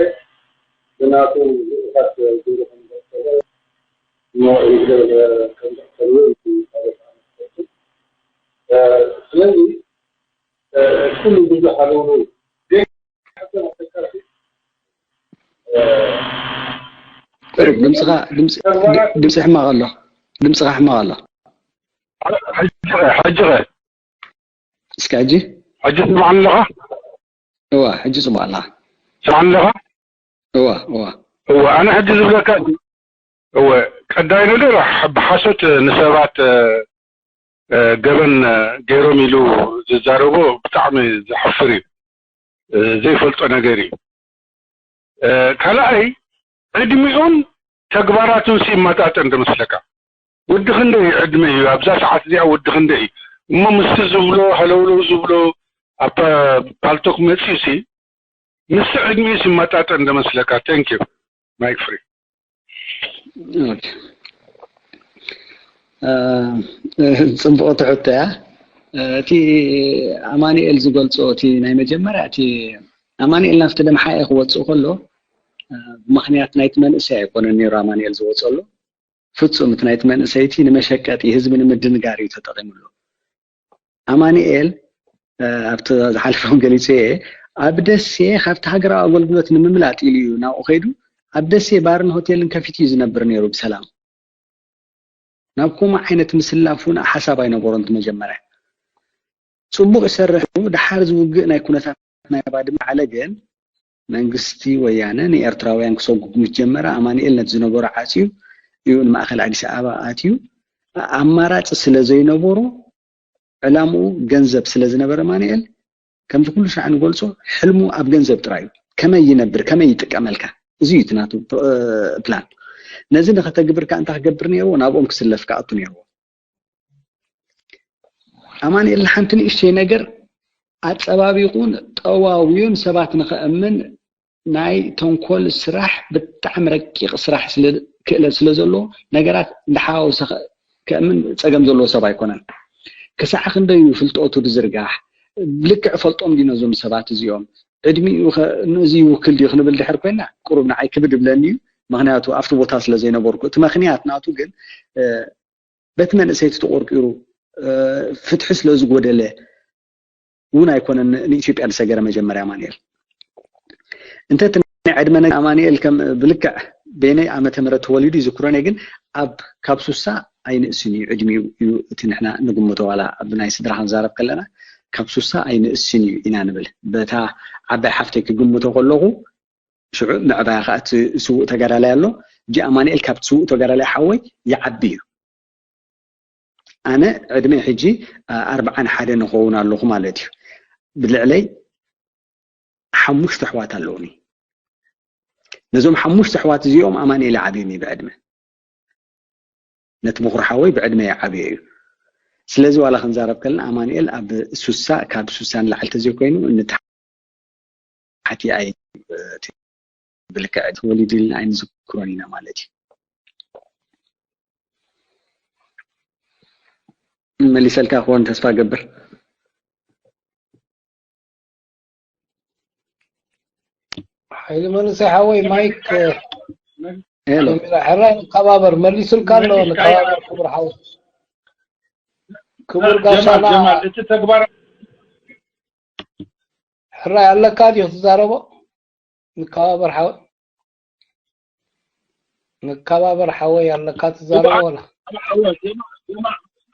ብናቱ ልኡኻት ገይሩ ከም ዘእከቦ እሞ ይግደል ከም ዘእከብዎ እዩ ካልኦት ኣመልከቱ። ስለዚ ኩሉ ብዙሕ ኣለውሎ ግን ሓሰብ ኣተካሲ ድምፅኻ ድምፂ ሕማቕ ኣሎ። ድምፅኻ ሕማቕ ኣሎ። ሕጂ ኸ እስኪ ሕጂ ሕጂ ትስምዓኒ ኣለኻ? እዋ ሕጂ ጽቡቕ ኣለኻ። ትስምዓኒ ኣለኻ? እዋ እዋ እወ ኣነ ሕጂ ዝብለካ እወ ቀዳይ ነገር ብሓሶት ንሰባት ገበን ገይሮም ኢሉ ዝዛረቦ ብጣዕሚ ዘሕፍር እዩ። ዘይፈልጦ ነገር እዩ። ካልኣይ ዕድሚኡን ተግባራቱን ይመጣጠን ዶ መስለካ? ወዲ ክንደይ እዩ ዕድመ እዩ ኣብዛ ሰዓት እዚኣ ወዲ ክንደይ እዩ? እሞ ምስቲ ዝብሎ ሃለውለው ዝብሎ ኣብ ፓልቶክ መፂኡ ሲ ምስቲ ዕድሚኡ ይመጣጠን ዶ መስለካ? Thank you. Mic free. ጽቡቕ ትሕቶ እያ። እቲ ኣማኑኤል ዝገልጾ እቲ ናይ መጀመርያ እቲ ኣማኑኤል ናብቲ ደምሓኤ ክወጽእ ከሎ ብምኽንያት ናይቲ መንእሰይ ኣይኮነን ነይሩ ኣማኑኤል ዝወጸሉ። ፍጹም እቲ ናይቲ መንእሰይ እቲ ንመሸቀጢ ህዝቢ ንምድንጋር እዩ ተጠቒምሉ። ኣማኑኤል ኣብቲ ዝሓለፈ እውን ገሊጸ እየ። ኣብ ደሴ ካብቲ ሃገራዊ ኣገልግሎት ንምምላጥ ኢሉ እዩ ናብኡ ከይዱ። ኣብ ደሴ ባርን ሆቴልን ከፊቱ እዩ ዝነብር ነይሩ ብሰላም። ናብ ከምኡ ዓይነት ምስላፍ እውን ሓሳብ ኣይነበሮን እቲ መጀመርያ። ጽቡቕ ይሰርሕ እዩ። ድሓር ዝውግእ ናይ ኩነታት ናይ ባድመ ዓለ ግን መንግስቲ ወያነ ንኤርትራውያን ክሰጉግ ምስ ጀመረ ኣማኑኤል ነቲ ዝነበሮ ዓጽዩ እዩ ንማእከል ኣዲስ ኣበባ ኣትዩ። ኣማራጺ ስለ ዘይነበሮ ዕላምኡ ገንዘብ ስለ ዝነበረ ኣማኑኤል ከምቲ ኩሉ ሻዕ ንገልጾ ሕልሙ ኣብ ገንዘብ ጥራይ እዩ። ከመይ ይነብር፣ ከመይ ይጥቀመልካ፣ እዚ እዩ እቲ ናቱ ፕ- ፕላን። ነዚ ንኸተግብር ከኣ እንታይ ክገብር ነይርዎ? ናብኦም ክስለፍ ክኣቱ ነይርዎ። ኣማኑኤል ንሓንቲ ንእሽተይ ነገር ኣጸባቢቑን ጠዋውዩን ሰባት ንኸእምን ናይ ተንኮል ስራሕ ብጣዕሚ ረቂቕ ስራሕ ስለ ክእለት ስለ ዘለዎ ነገራት እንዳሓዋወሰ ከ- ከእምን ጸገም ዘለዎ ሰብ ኣይኮነን። ክሳዕ ክንደይ እዩ ፍልጠቱ ዝዝርጋሕ፣ ልክዕ ፈልጦም ድዩ ነዞም ሰባት እዚኦም፣ ዕድሚኡ ኸ ነዚ ይውክል ድዩ ክንብል ድሕር ኮይና ቁሩብ ንዓይ ክብድ ይብለኒ እዩ። ምኽንያቱ ኣብቲ ቦታ ስለ ዘይነበርኩ እቲ ምኽንያት ናቱ ግን በቲ መንእሰይቲ ተቆርቂሩ ፍትሒ ስለ ዝጎደለ እውን ኣይኮነን ንኢትዮጵያ ዝሰገረ መጀመርያ ኣማንኤል። እንተ እቲ ናይ ዕድመ ነገር ኣማንኤል ከም ብልክዕ በየነይ ዓመተ ምህረት ተወሊዱ ይዝክሮን እየ፣ ግን ኣብ ካብ ሱሳ ኣይንእስን እዩ ዕድሚኡ እዩ እቲ ንሕና ንግምቶ ዋላ ኣብ ናይ ስድራ ክንዛረብ ከለና ካብ ሱሳ ኣይንእስን እዩ ኢና ንብል። በታ ዓባይ ሓፍተይ ክግምቶ ከለኹ ሽዑ ምዕባያ ከዓ እቲ ስዉእ ተጋዳላይ ኣሎ። እጂ ኣማንኤል ካብቲ ስዉእ ተጋዳላይ ሓወይ ይዓቢ እዩ። ኣነ ዕድመይ ሕጂ ኣርብዓን ሓደን እኸውን ኣለኹ ማለት እዩ። ብልዕለይ ሓሙሽተ ኣሕዋት ኣለውኒ። ነዞም ሓሙሽተ ኣሕዋት እዚኦም ኣማንኤል ይዓብዩኒ ብዕድመ። ነቲ ብኹር ሓወይ ብዕድመ ይዓብዮ እዩ። ስለዚ ዋላ ክንዛረብ ከለና ኣማንኤል ኣብ ሱሳ ካብ ሱሳ ንላዕሊ ተዘይኮይኑ ንታሕቲ ኣይ ብልክዕ ተወሊዱ ኢልና ኣይንዝክሮን ኢና ማለት እዩ። መሊሰልካ ክኾን ተስፋ ገብር። ሓይሊ መንእሰይ ሓወይ ማይክ ሄሎ ጀሚራ። ሕራይ ንከባበር መሊሱልካ ኣሎ። ንከባበር ክቡር ሓወይ ክቡር ጋሻና ጀማል እቲ ተግባር ሕራይ ኣለካ ድዩ ትዛረቦ? ንከባበር ሓወይ ንከባበር ሓወይ ኣለካ ትዛረቦ ወላ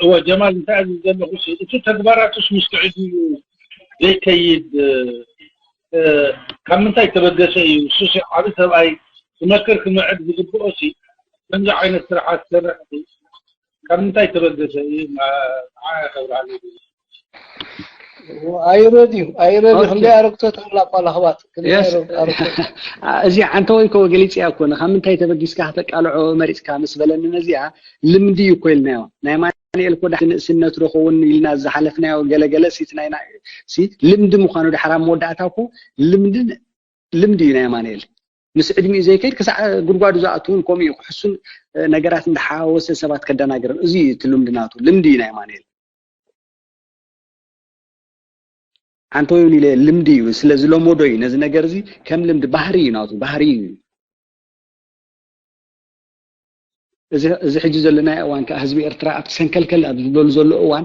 እወ ጀማል እንታይ ኣብዚ ዘለኹ እቲ ተግባራቱስ ምስ ትዕድኡ ዘይከይድ ካብ ምንታይ ተበገሰ እዩ እሱ ዓብ ሰብኣይ ክመክር ክምዕድ ዝግብኦ ሲ ከምዚ ዓይነት ስራሓት ዝሰርሕ ካብ ምንታይ ተበገሰ እዩ ንዓ ከብርሃለይ ኣይረድዩ ኣይረድዩ ክንደይ ኣረግቶት ኣላ እኳ ለኽባት እዚ ዓንተወይ ከ ገሊፅያ ኮነ ካብ ምንታይ ተበጊስካ ከተቃልዖ መሪፅካ ምስ በለኒ ነዚኣ ልምዲ እዩ እኮ ኢልናዮ ናይ ኣማንኤል እኮ ዳሕቲ ንእስነቱ ዶ ኸውን ኢልና ዝሓለፍናዮ ገለገለ ሲት ናይ ልምዲ ምኳኑ ዳሕራ መወዳእታ እኮ ልምድን ልምዲ እዩ ናይ ኣማንኤል ምስ ዕድሚኡ ዘይከይድ ክሳዕ ጉድጓዱ ዝኣትውን ከምኡ እዩ ክሕሱን ነገራት እንዳሓወሰ ሰባት ከደናግርን እዚ እዩ እቲ ልምዲ ናቱ ልምዲ እዩ ናይ ኣማንኤል ሓንቲ ይብሉ ኢለ ልምዲ እዩ ስለ ዝለመዶ እዩ ነዚ ነገር እዚ ከም ልምዲ ባህሪ እዩ ናቱ ባህሪ እዩ እዚ ሕጂ ዘለናዮ እዋን ከዓ ህዝቢ ኤርትራ ኣብቲ ሰንከልከል ኣብ ዝበሉ ዘሎ እዋን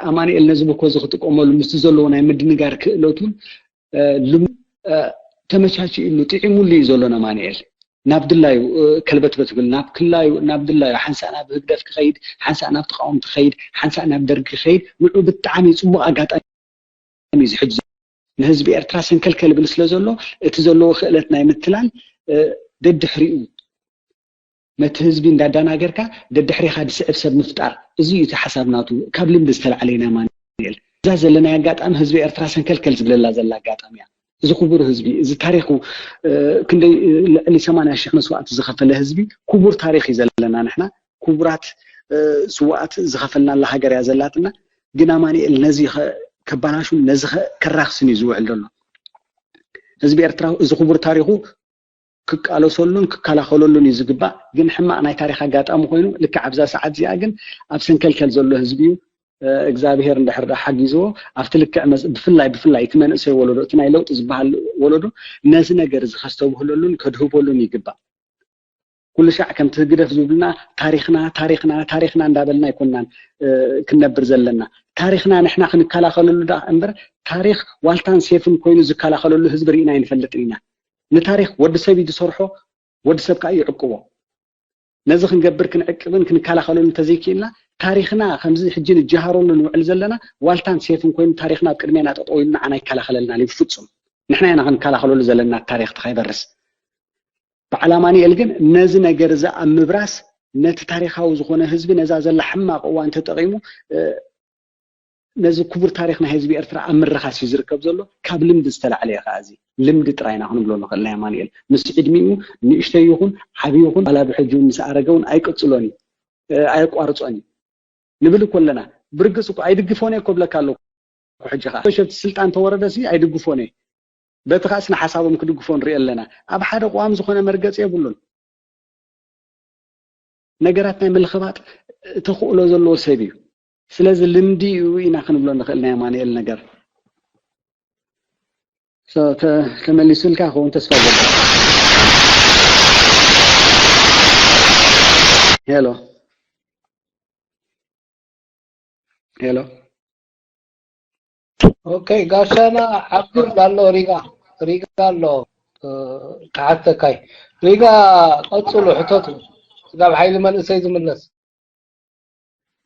ኣማንኤል ነዚ ብኮ እዚ ክጥቀመሉ ምስቲ ዘለዎ ናይ ምድንጋር ክእለቱን ተመቻችእሉ ጥዒሙሉ እዩ ዘሎ ነማንኤል ናብ ድላዩ ከልበትበት ብል ናብ ክላዩ ናብ ድላዩ ሓንሳእ ናብ ህግደፍ ክኸይድ ሓንሳእ ናብ ተቃወምቲ ክኸይድ ሓንሳእ ናብ ደርጊ ክኸይድ ንዑ ብጣዕሚ ፅቡቅ ኣጋጣሚ እዩ ዝሕጅ ንህዝቢ ኤርትራ ሰንከልከል ብል ስለ ዘሎ እቲ ዘለዎ ክእለት ናይ ምትላል ደድሕሪኡ ነቲ ህዝቢ እንዳዳናገርካ ደድሕሪኻ ዝስዕብ ሰብ ምፍጣር እዚ እዩ እቲ ሓሳብ ናቱ ካብ ልምዲ ዝተላዕለ ኢና ማንኤል እዛ ዘለናይ ኣጋጣሚ ህዝቢ ኤርትራ ሰንከልከል ዝብለላ ዘላ ኣጋጣሚ እያ እዚ ክቡር ህዝቢ እዚ ታሪኹ ክንደይ ልዕሊ ሰማንያ ሽሕ መስዋእቲ ዝኸፈለ ህዝቢ ክቡር ታሪኽ እዩ ዘለና ንሕና ክቡራት ስዋኣት ዝኸፈልናላ ሃገር እያ ዘላትና ግን ኣማንኤል ነዚ ከባላሹን ነዚ ከራኽስን እዩ ዝውዕል ዘሎ ህዝቢ ኤርትራ እዚ ክቡር ታሪኹ ክቃለሰሉን ክከላኸለሉን እዩ ዝግባእ ግን ሕማቕ ናይ ታሪኽ ኣጋጣሚ ኮይኑ ልክዕ ኣብዛ ሰዓት እዚኣ ግን ኣብ ሰንከልከል ዘሎ ህዝቢ እዩ እግዚኣብሄር እንድሕር ዳ ሓጊዝዎ ኣብቲ ልክዕ ብፍላይ ብፍላይ እቲ መንእሰይ ወለዶ እቲ ናይ ለውጢ ዝበሃል ወለዶ ነዚ ነገር እዚ ከስተብህለሉን ከድህበሉን ይግባእ ኩሉ ሻዕ ከምቲ ህግደፍ ዝብልና ታሪኽና ታሪኽና ታሪኽና እንዳበልና ኣይኮናን ክንነብር ዘለና ታሪኽና ንሕና ክንከላኸለሉ ዳ እምበር ታሪኽ ዋልታን ሴፍን ኮይኑ ዝከላኸለሉ ህዝቢ ርኢና ኣይንፈልጥን ኢና ንታሪኽ ወዲ ሰብ እዩ ዝሰርሖ ወዲ ሰብ ከዓ ይዕቅቦ ነዚ ክንገብር ክንዕቅብን ክንከላኸለሉ እንተዘይክኢልና ታሪኽና ከምዚ ሕጂ ንጀሃረሉ ንውዕል ዘለና ዋልታን ሴፍን ኮይኑ ታሪኽና ኣብ ቅድሜና ጠጠው ኢሉ ንዓና ይከላኸለልና እዩ ፍፁም ንሕና ኢና ክንከላኸለሉ ዘለና ታሪኽ ተኸይበርስ በዓል ኣማንኤል ግን ነዚ ነገር እዚ ኣብ ምብራስ ነቲ ታሪኻዊ ዝኾነ ህዝቢ ነዛ ዘላ ሕማቕ እዋን ተጠቒሙ ነዚ ክቡር ታሪኽ ናይ ህዝቢ ኤርትራ ኣብ ምርኻስ እዩ ዝርከብ ዘሎ። ካብ ልምዲ ዝተላዕለ እዩ ከኣ እዚ። ልምዲ ጥራይ ኢና ክንብሎ ንኽእል ናይ ኣማኑኤል። ምስ ዕድሚኡ ንእሽተይ ይኹን ዓቢ ይኹን ዋላ ብሕጂ ምስ ኣረገ እውን ኣይቅጽሎን እዩ፣ ኣየቋርጾን እዩ። ንብል እኮ ኣለና። ብርግጽ እኮ ኣይድግፎን እየ እኮ ብለካ ኣለኩ። ሕጂ ከኣ ሸፍቲ ስልጣን ተወረደሲ ኣይድግፎን እየ። በቲ ከኣስ ንሓሳቦም ክድግፎ ንርኢ ኣለና። ኣብ ሓደ ቅዋም ዝኾነ መርገጽ የብሉን። ነገራት ናይ ምልኽባጥ ተኽእሎ ዘለዎ ሰብ እዩ። ስለዚ ልምዲ እዩ ኢና ክንብሎ ንኽእል ናይ ኣማኑኤል ነገር። ተመሊሱልካ ክኸውን ተስፋ ገ ሄሎ ሄሎ ኦኬ ጋሻና ዓብዱል ኣሎ ሪጋ ሪጋ ኣሎ ክሓተካይ ሪጋ ቀፅሉ ሕተቱ ስጋብ ሓይሊ መንእሰይ ዝምለስ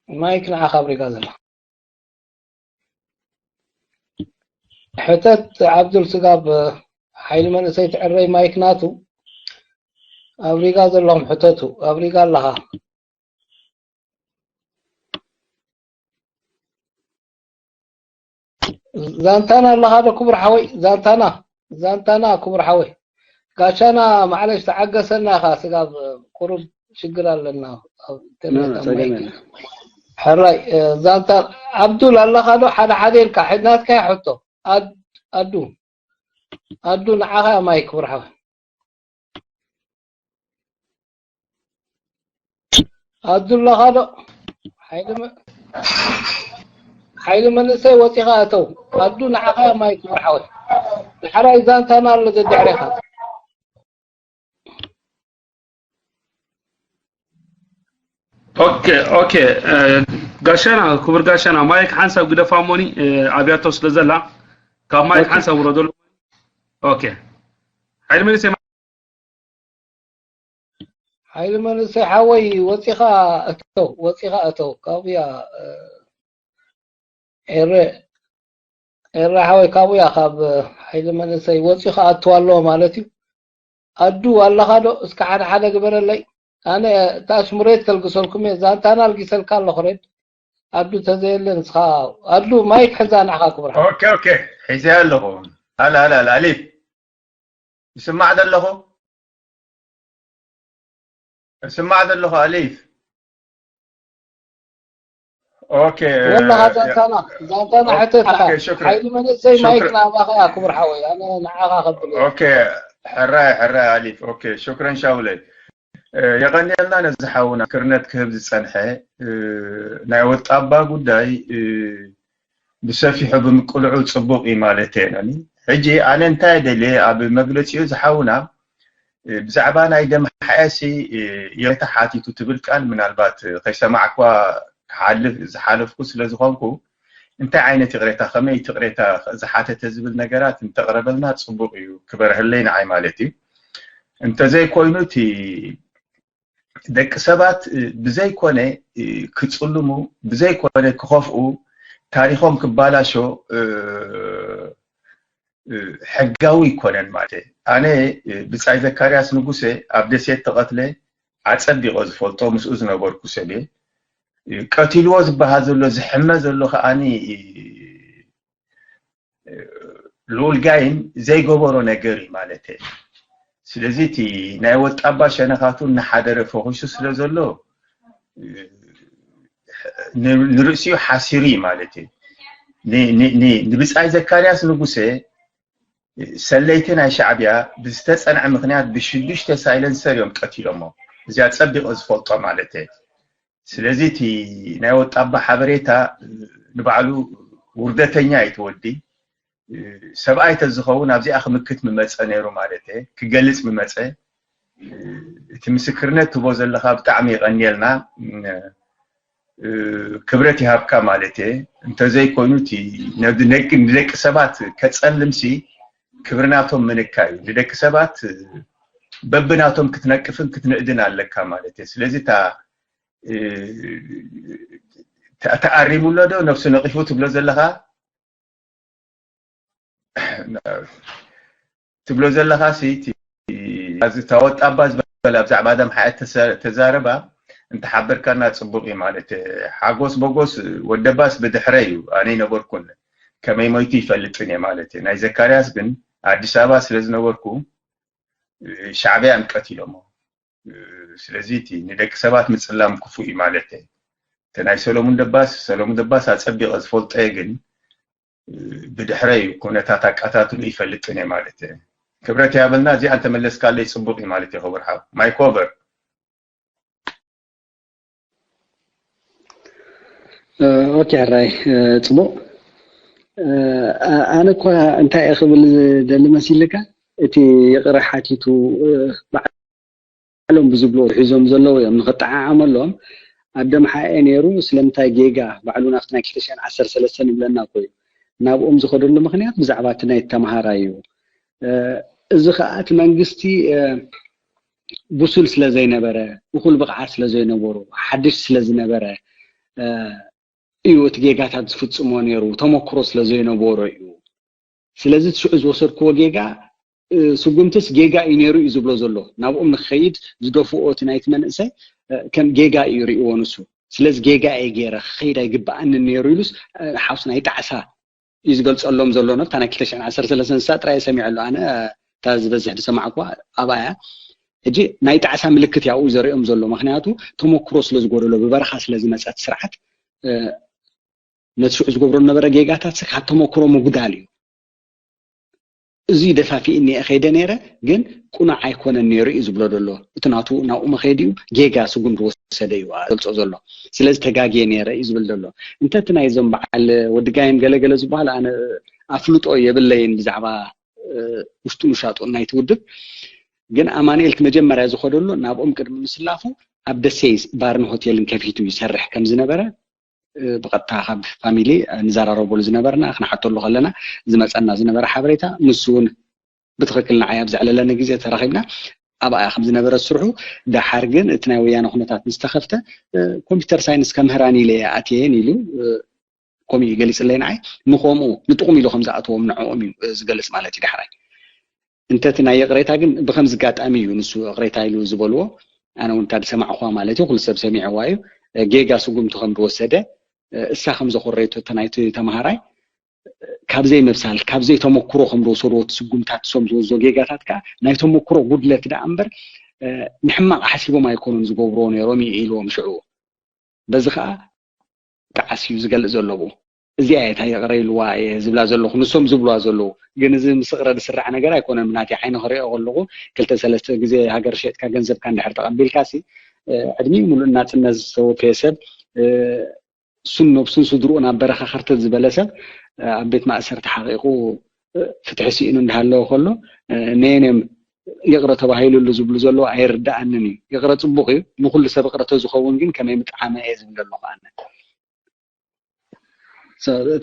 ማይክ ንዓኻ ኣብ ሪጋ ዘላ ሕተት ዓብዱል ስጋብ ሓይሊ መንእሰይ ትዕረይ ማይክ ናቱ ኣብ ሪጋ ዘለኹም ሕተቱ ኣብ ሪጋ ኣለኻ ዛንታና ኣለኻ ዶ ክቡር ሓወይ ዛንታና ዛንታና ክቡር ሓወይ ጋሻና ማዕለሽ ተዓገሰና ኢኻ ስጋብ ቁሩብ ሽግር ኣለና ሕራይ ዛንታ ዓብዱል ኣለኻ ዶ ሓደ ሓደ ኢልካ ናትካ ሕቶ ኣዱ ኣዱ ንዓኻ ማይ ክቡር ሓወይ ኣዱ ኣለኻ ዶ ሓይሊ መንእሰይ ወፂኻ እተው ኣዱ ንዓኻ ማይ ክቡር ሓወይ ዳሕራይ ዛንታና ኣሎ ዘድሕሬኻ ኦኬ ኦኬ ጋሻና ክቡር ጋሻና ማይክ ሓንሳብ ግደፋ እሞኒ ኣብያቶ ስለ ዘላ ካብ ማይክ ሓንሳብ ውረደሉ ኦኬ ሓይሊ መንእሰይ ሓይሊ መንእሰይ ሓወይ ወፂኻ እተው ወፂኻ እተው ካብያ ኤረ ኤረ ሓወይ ካብያ ካብ ሓይሊ መንእሰይ ወፂኻ ኣትዋ ኣለዎ ማለት እዩ ኣዱ ኣለኻ ዶ እስከ ሓደ ሓደ ግበረለይ ኣነ ታሽሙሬት ከልግሰልኩም እየ ዛንታና ኣልጊሰልካ ኣለኹ ሬድ ኣዱ ተዘየለ ንስኻ ኣዱ ማይክ ሕዛ ንዓኻ ክብርካ ኦኬ ኦኬ ሒዘ ኣለኹ ኣላ ኣላ ኣላ ኣሊፍ ይስማዕ ዘለኹ ይስማዕ ዘለኹ ኣሊፍ ኦኬ ወላኻ ዛንታና ዛንታና ሕተትካ ሓይሊ መንእሰይ ማይክ ናባኻ እያ ክቡር ሓወይ ኣነ ንዓኻ ከብል ኦኬ ሕራይ ሕራይ ኣሊፍ ኦኬ ሽክረን ሻውለይ የቐንየልና ነዚ ሓውና ክርነት ክህብ ዝጸንሐ ናይ ወጣባ ጉዳይ ብሰፊሑ ብምቅልዑ ጽቡቕ እዩ ማለት እየ ነኒ ሕጂ ኣነ እንታይ ደልየ ኣብ መግለጺኡ ዝሓውና ብዛዕባ ናይ ደም ሓያሲ ይቕሬታ ሓቲቱ ትብል ቃል ምናልባት ከይሰማዕኳ ክሓልፍ ዝሓለፍኩ ስለ ዝኾንኩ እንታይ ዓይነት ይቕሬታ ከመይ ይቕሬታ ዝሓተተ ዝብል ነገራት እንተቕረበልና ጽቡቕ እዩ ክበርህለይ ንዓይ ማለት እዩ እንተዘይኮይኑ እቲ ደቂ ሰባት ብዘይኮነ ክጽልሙ ብዘይኮነ ክኸፍኡ ታሪኾም ክባላሾ ሕጋዊ ይኮነን ማለት ኣነ ብጻይ ዘካርያስ ንጉሰ ኣብ ደሴት ተቐትለ ኣጸቢቐ ዝፈልጦ ምስኡ ዝነበርኩ ሰብ ቀቲልዎ ዝበሃል ዘሎ ዝሕመ ዘሎ ከዓኒ ልኡል ጋይም ዘይገበሮ ነገር እዩ ማለት ስለዚ እቲ ናይ ወጣባ ሸነኻቱ እናሓደረ ፈኺሱ ስለ ዘሎ ንርእሲኡ ሓሲሩ እዩ ማለት እዩ ንብጻይ ዘካርያስ ንጉሰ ሰለይቲ ናይ ሻዕብያ ብዝተጸንዐ ምክንያት ብሽዱሽተ ሳይለንሰር እዮም ቀቲሎሞ እዚኣ ጸቢቐ ዝፈልጦ ማለት እየ ስለዚ እቲ ናይ ወጣባ ሓበሬታ ንባዕሉ ውርደተኛ እዩ ትወዲ ሰብኣይ ተዝኸውን ኣብዚኣ ክምክት ምመፀ ነይሩ ማለት እየ ክገልፅ ምመፀ እቲ ምስክርነት ትቦ ዘለካ ብጣዕሚ ይቀንየልና ክብረት ይሃብካ ማለት እየ እንተዘይኮይኑ ንደቂ ሰባት ከፀልምሲ ክብርናቶም ምንካ እዩ ንደቂ ሰባት በብናቶም ክትነቅፍን ክትንእድን ኣለካ ማለት እየ ስለዚ እታ ተኣሪሙ ኣሎ ዶ ነብሱ ነቂፉ ትብሎ ዘለካ ትብሎ ዘለካ ሲ እዚ ታወጣባ ዝበላ ብዛዕባ ደም ሓያት ተዛረባ እንተሓበርካና ጽቡቕ እዩ ማለት። ሓጎስ ቦጎስ ወደባስ ብድሕረ እዩ፣ ኣነ ይነበርኩን ከመይ ሞይቱ ይፈልጥን እየ ማለት። ናይ ዘካርያስ ግን ኣዲስ ኣበባ ስለ ዝነበርኩ ሻዕብያ እዮም ቀቲሎሞ። ስለዚ እቲ ንደቂ ሰባት ምጽላም ክፉእ እዩ ማለት። እቲ ናይ ሰሎሙን ደባስ፣ ሰሎሙን ደባስ ኣጸቢቐ ዝፈልጦ እየ፣ ግን ብድሕረ እዩ ኩነታት ኣቃታትሉ ይፈልጥን እየ ማለት። ክብረት ያበልና። እዚኣ እንተመለስካለይ ጽቡቕ እዩ ማለት እዩ። ክቡር ሓው ማይኮቨር። ኦኬ፣ ሕራይ፣ ጽቡቕ። ኣነ እኳ እንታይ እየ ክብል ዝደሊ መሲልካ፣ እቲ ይቕረ ሓቲቱ፣ ባዕሎም ብዝብሎ ሒዞም ዘለዉ እዮም ንኽጠዓዓመሎም። ኣብ ደምሓኤ ነይሩ ስለምንታይ ጌጋ ባዕሉ ናብቲ ናይ ክልተ ሽሕን ዓሰርተ ሰለስተን ይብለና እኮ እዩ። ናብኦም ዝኸደሉ ምኽንያት ብዛዕባ እቲ ናይ ተምሃራይ እዩ። እዚ ከዓ እቲ መንግስቲ ብሱል ስለ ዘይነበረ፣ እኹል ብቕዓት ስለ ዘይነበሩ፣ ሓድሽ ስለ ዝነበረ እዩ እቲ ጌጋታት ዝፍጽሞ ነይሩ፣ ተመክሮ ስለ ዘይነበሮ እዩ። ስለዚ እቲ ሽዑ ዝወሰድክዎ ጌጋ ስጉምትስ ጌጋ እዩ ነይሩ እዩ ዝብሎ ዘሎ። ናብኦም ንክኸይድ ዝደፍኦ እቲ ናይቲ መንእሰይ ከም ጌጋ እዩ ርእይዎ ንሱ። ስለዚ ጌጋ እየ ገይረ፣ ክኸይድ ኣይግብኣንን ነይሩ ኢሉስ ሓውስ ናይ ጣዕሳ እዩ ዝገልጸሎም ዘሎ። ነብታ ናይ ክልተ ሽሕን ዓሰርተ ሰለስተን ንሳ ጥራይ እየ ሰሚዐ ኣሎ ኣነ። እታ ዝበዝሕ ዝሰማዕኩዋ ኣብኣ እያ። ሕጂ ናይ ጣዕሳ ምልክት ያኡ ዘርእዮም ዘሎ፣ ምክንያቱ ተመክሮ ስለ ዝጎደሎ፣ ብበረኻ ስለ ዝመፀት ስርዓት ነቲ ሽዑ ዝገብሮ ዝነበረ ጌጋታት ካብ ተመክሮ ምጉዳል እዩ። እዚ ደፋፊእኒ እየ ከይደ ነይረ፣ ግን ቁኑዕ ኣይኮነን ነይሩ እዩ ዝብሎ ዘሎ። እቲ ናቱ ናብኡ መኸይድ እዩ፣ ጌጋ ስጉም ዝወሰደ እዩ ገልጾ ዘሎ። ስለዚ ተጋግየ ነይረ እዩ ዝብል ዘሎ። እንተ እቲ ናይዞም በዓል ወዲ ጋይም ገለገለ ዝበሃል ኣነ ኣፍልጦ የብለይን ብዛዕባ ውሽጡ ምሻጡ ናይቲ ውድብ። ግን ኣማኑኤል እቲ መጀመርያ ዝኸደሉ ናብኦም ቅድሚ ምስላፉ ኣብ ደሴ ባርን ሆቴልን ከፊቱ ይሰርሕ ከም ዝነበረ ብቐጥታ ካብ ፋሚሊ ንዘራረበሉ ዝነበርና ክንሓተሉ ከለና ዝመፀና ዝነበረ ሓበሬታ፣ ንሱ እውን ብትኽክል ንዓይ ኣብ ዘዕለለኒ ግዜ ተራኺብና ኣብኣ ከም ዝነበረ ስርሑ። ደሓር ግን እቲ ናይ ወያነ ኩነታት ምስ ተኸፍተ ኮምፒውተር ሳይንስ ከምህራን ኢለ እየ ኣትየን ኢሉ ከምኡ እዩ ገሊፅለይ። ንዓይ ንኸምኡ ንጥቕሙ ኢሉ ከም ዝኣተዎም ንዕኦም እዩ ዝገልፅ ማለት እዩ። ዳሕራይ እንተ እቲ ናይ ይቕሬታ ግን ብከምዚ ኣጋጣሚ እዩ ንሱ ይቕሬታ ኢሉ ዝበልዎ። ኣነ እውን እታ ዝሰማዕኹዋ ማለት እዩ፣ ኩሉ ሰብ ሰሚዕዋ እዩ። ጌጋ ስጉምቲ ከም ዝወሰደ እሳ ከም ዘኾረየቶ እታ ናይቲ ተምሃራይ ካብ ዘይምብሳል ካብ ዘይተመክሮ ከም ዝወሰድዎ እቲ ስጉምታት እሶም ዝወስዶ ጌጋታት ከዓ ናይ ተመክሮ ጉድለት ደኣ እምበር ንሕማቕ ሓሲቦም ኣይኮኑን ዝገብርዎ ነይሮም እዩ ኢልዎም ሽዑ። በዚ ከዓ ጣዕስ እዩ ዝገልፅ ዘሎ ብኡ። እዚኣ እየ እታ ይቕረ ኢልዋ እየ ዝብላ ዘለኹ፣ ንሶም ዝብልዋ ዘለዉ። ግን እዚ ምስ ይቕረ ዝስራዕ ነገር ኣይኮነን። ብናተይ ዓይኒ ክሪኦ ከለኹ ክልተ ሰለስተ ግዜ ሃገር ሸይጥካ ገንዘብካ እንድሕር ተቐቢልካ ሲ ዕድሚኡ ሙሉእ ናፅነት ዝተወፈየ ሰብ እሱን ነብሱን ስድርኡን ኣብ በረኻ ከርተት ዝበለ ሰብ ኣብ ቤት ማእሰርቲ ሓቒቑ ፍትሒ ስኢኑ እንዳሃለወ ከሎ ነየን እዮም ይቕረ ተባሂሉሉ ዝብሉ ዘለዉ ኣይርድኣንን እዩ። ይቕረ ፅቡቕ እዩ፣ ንኩሉ ሰብ ይቕረ ተዝኸውን ግን ከመይ ምጠዓመ እየ ዝብል ዘለኹ ኣነ።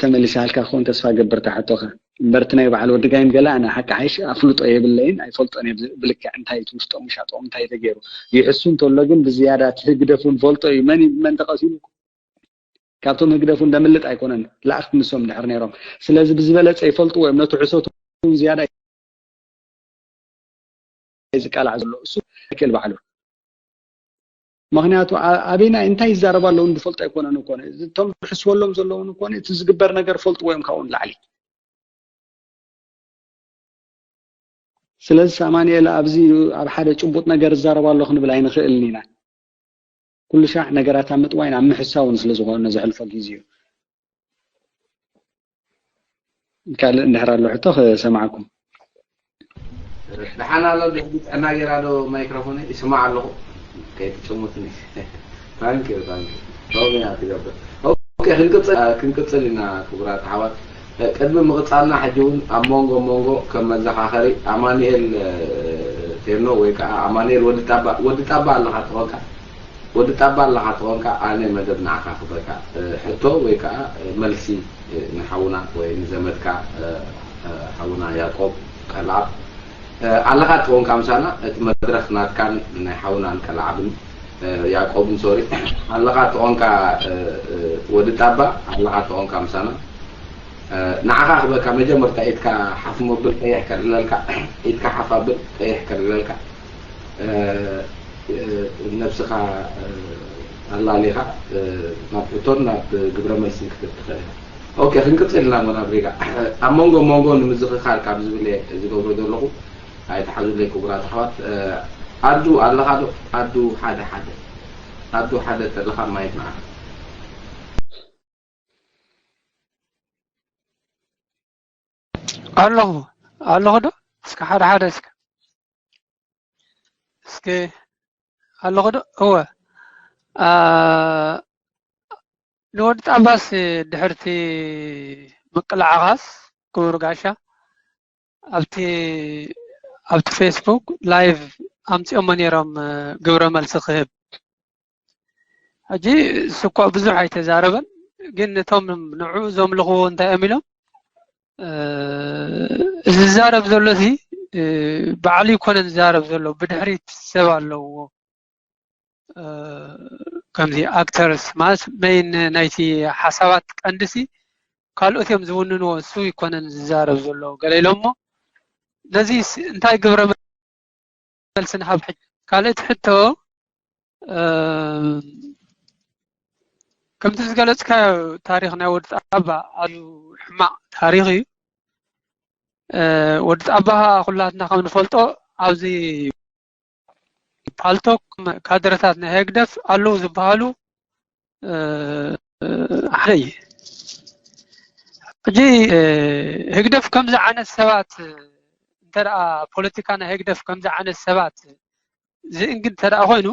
ተመሊሳልካ ክኸውን ተስፋ ገብር እታ ሕቶኻ። እምበር እቲ ናይ በዓል ወዲ ጋይም ገለ ኣነ ሓቂ ሓይሽ ኣፍልጦ የብለይን ኣይፈልጦን እየ ብልክዕ እንታይ እቲ ውሽጦም ውሻጦም እንታይ ተገይሩ ይሕሱ እንተሎ ግን ብዝያዳ እቲ ህግደፍ እውን ፈልጦ እዩ መን መን ተቐሲሉ ካብቶም ህግደፍ እውን ደምልጥ ኣይኮነን ለኣኽቲ ንሶም ድሕር ነይሮም ስለዚ ብዝበለፀ ይፈልጥዎ እዮም ነቲ ሕሶት እውን ዝያዳ ዝቃላዕ ዘሎ እሱ ክእል ባዕሉ ምክንያቱ ኣበይና እንታይ ይዛረብ ኣለውን ዝፈልጡ ኣይኮነን እኮ እቶም ዝሕስበሎም ዘለውን እኮ እቲ ዝግበር ነገር ፈልጥዎ እዮም ካብኡ ንላዕሊ ስለዚ ኣማኑኤል ኣብዚ ኣብ ሓደ ጭቡጥ ነገር እዛረብ ኣሎ ክንብል ኣይንኽእልን ኢና ኩሉ ሻዕ ነገራት ኣብ ምጥዋይን ኣብ ምሕሳውን ስለ ዝኾነ ዘሕልፎ ግዜ እዩ ካልእ እንድሕር ኣሎ ሕቶ ክሰማዓኩም ደሓን ኣሎ ድሕሪ ጥዕና ጌራ ዶ ማይክሮፎን ይስማዕ ኣለኹ ከይትጭሙትኒ ታንኪ ታንኪ ሮቢና ትገብር ኦኬ ክንቅፅል ክንቅፅል ኢና ክቡራት ኣሕዋት ቅድሚ ምቕፃልና ሕጂ እውን ኣብ መንጎ መንጎ ከም መዘኻኸሪ ኣማኑኤል ቴኖ ወይ ከዓ ኣማኑኤል ወዲ ጣባ ወዲ ጣባ ኣለኻ ትኾንካ ወዲ ጣባ ኣለኻ ትኾንካ ኣነ መደብ ንዓኻ ክበካ ሕቶ ወይ ከዓ መልሲ ንሓውና ወይ ንዘመድካ ሓውና ያቆብ ቀልዓብ ኣለኻ ትኾንካ ምሳና እቲ መድረኽ ናትካን ናይ ሓውናን ቀልዓብን ያቆብን ሶሪ ኣለኻ ትኾንካ ወዲ ጣባ ኣለኻ ትኾንካ ምሳና ንዓኻ ክበካ መጀመርታ ኢድካ ሓፍ መብል ቀይሕ ከልዕለልካ ኢድካ ሓፍ ኣብል ቀይሕ ከልዕለልካ ነብስኻ ኣላሊኻ ናብ ሕቶን ናብ ግብረ መልስን ክትብል ትኽእል ኢኻ። ኦኬ፣ ክንቅጽል ኢና። ሞና ብሪጋ ኣብ መንጎ መንጎ ንምዝኽኻር ካብ ዝብል እየ ዝገብሮ ዘለኹ። ኣይትሓዙለይ ክቡራት ኣሕዋት። ኣዱ ኣለኻ ዶ? ኣዱ ሓደ ሓደ፣ ኣዱ ሓደ ተለኻ ማይክ ንዓኻ። ኣለኹ ኣለኹ ዶ? እስከ ሓደ ሓደ እስከ እስከ ኣለኹ ዶ? እወ። ንወዲ ጣባስ ድሕርቲ ምቅላዕኻስ ክቡር ጋሻ ኣብቲ ኣብቲ ፌስቡክ ላይቭ ኣምፂኦሞ ነይሮም ግብረ መልሲ ክህብ። ሕጂ እሱ እኳ ብዙሕ ኣይተዛረበን፣ ግን ነቶም ንዑ ዘምልኽዎ እንታይ እዮም ኢሎም እዚ ዝዛረብ ዘሎ ሲ ባዕሉ ይኮነን ዝዛረብ ዘሎ፣ ብድሕሪት ሰብ ኣለዎ። ከምዚ ኣክተርስ ማለት መይን ናይቲ ሓሳባት ቀንዲ ሲ ካልኦት እዮም ዝውንንዎ፣ እሱ ይኮነን ዝዛረብ ዘሎ ገለ ኢሎሞ። ነዚ እንታይ ግብረ መልሲ ንሃብ? ሕጂ ካልእቲ ሕቶ ከምቲ ዝገለፅካዮ ታሪክ ናይ ወዲ ጣባ ኣዝዩ ሕማቅ ታሪክ እዩ። ወዲ ጣባ ኩላትና ከም ንፈልጦ ኣብዚ ፓልቶክ ካድረታት ናይ ህግደፍ ኣለዉ ዝበሃሉ ሓደ እዩ። ሕጂ ህግደፍ ከምዚ ዓይነት ሰባት እንተ ደኣ ፖለቲካ ናይ ህግደፍ ከምዚ ዓይነት ሰባት ዝእንግድ እንተ ደኣ ኮይኑ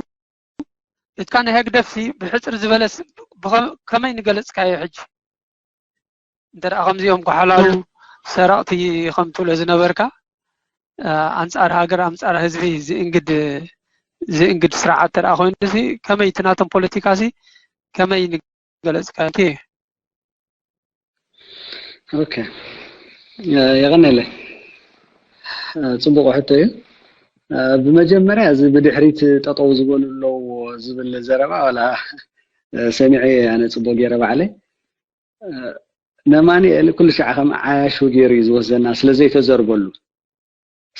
እትካ ናይ ህግደፍ ሲ ብሕፅር ዝበለ ከመይ ንገለፅካዮ ሕጂ? እንተ ደኣ ከምዚኦም ጓሓላሉ ሰረቕቲ ከም ትብሎ ዝነበርካ ኣንጻር ሃገር ኣንጻር ህዝቢ ዝእንግድ ዝእንግድ ስርዓት ተደኣ ኮይኑ ሲ ከመይ እቲ ናቶም ፖለቲካ ሲ ከመይ ንገለጽካ እቲ ኦኬ የቀነለ ጽቡቅ ሕቶ እዩ። ብመጀመርያ እዚ ብድሕሪት ጠጠው ዝበሉ ኣለዎ ዝብል ዘረባ ዋላ ሰሚዐ ኣነ ጽቡቅ ገይረ ባዕለይ ነማንኤል ኩሉ ሻዕ ከም ዓያሹ ገይሩ እዩ ዝወስደና ስለ ዘይተዘርበሉ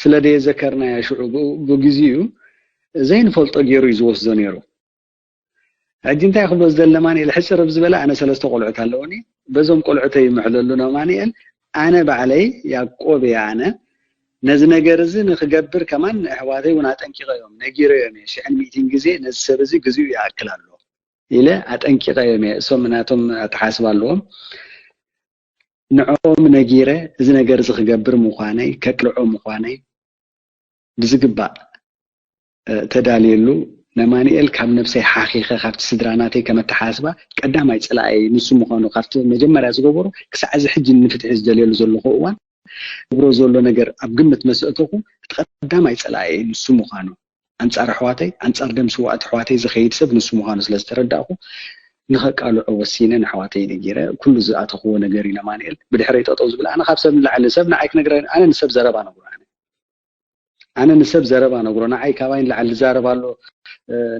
ስለ ደየዘከርናዮ ሽዑ ብግዜኡ ዘይንፈልጦ ገይሩ እዩ ዝወስዶ ነይሩ። ሕጂ እንታይ ክብሎ ዝደሊ ነማንኤል ሕፅር ብዝበለ ኣነ ሰለስተ ቆልዑት ኣለውኒ በዞም ቆልዑተይ ይምሕለሉ ነማንኤል ኣነ ባዕለይ ያቆብ እየ ኣነ ነዚ ነገር እዚ ንክገብር ከማን ንኣሕዋተይ እውን ኣጠንቂቀዮም ነጊረዮም እየ ሽሕን ሚእትን ግዜ ነዚ ሰብ እዚ ግዚኡ ይኣክል ኣሎ ኢለ ኣጠንቂቀዮም እየ። እሶም ናቶም ኣተሓስባ ኣለዎም። ንዕኦም ነጊረ እዚ ነገር እዚ ክገብር ምዃነይ ከቅልዖ ምዃነይ ብዝግባእ ተዳልየሉ ነማንኤል ካብ ነብሰይ ሓኺኸ ካብቲ ስድራ ናተይ ከም ኣተሓስባ ቀዳማይ ፀላእየይ ንሱ ምዃኑ ካብቲ መጀመርያ ዝገበሮ ክሳዕ እዚ ሕጂ ንፍትሒ ዝደልየሉ ዘለኹ እዋን ዝገብሮ ዘሎ ነገር ኣብ ግምት መሰእተኹ እቲ ቀዳማይ ፀላእየይ ንሱ ምዃኑ ኣንጻር ኣሕዋተይ ኣንጻር ደም ስውኣት ኣሕዋተይ ዝኸይድ ሰብ ንሱ ምዃኑ ስለ ዝተረዳእኹ ንኸቃልዖ ወሲነ ንኣሕዋተይ ነጊረ ኩሉ ዝኣተኽዎ ነገር እዩ ነማንኤል ብድሕረይ ጠጠው ዝብል ኣነ ካብ ሰብ ንላዕሊ ሰብ ንዓይ ክነግረ ኣነ ንሰብ ዘረባ ነግሮ ኣነ ኣነ ንሰብ ዘረባ ነግሮ ንዓይ ካባይ ንላዕሊ ዝዛረብ ኣሎ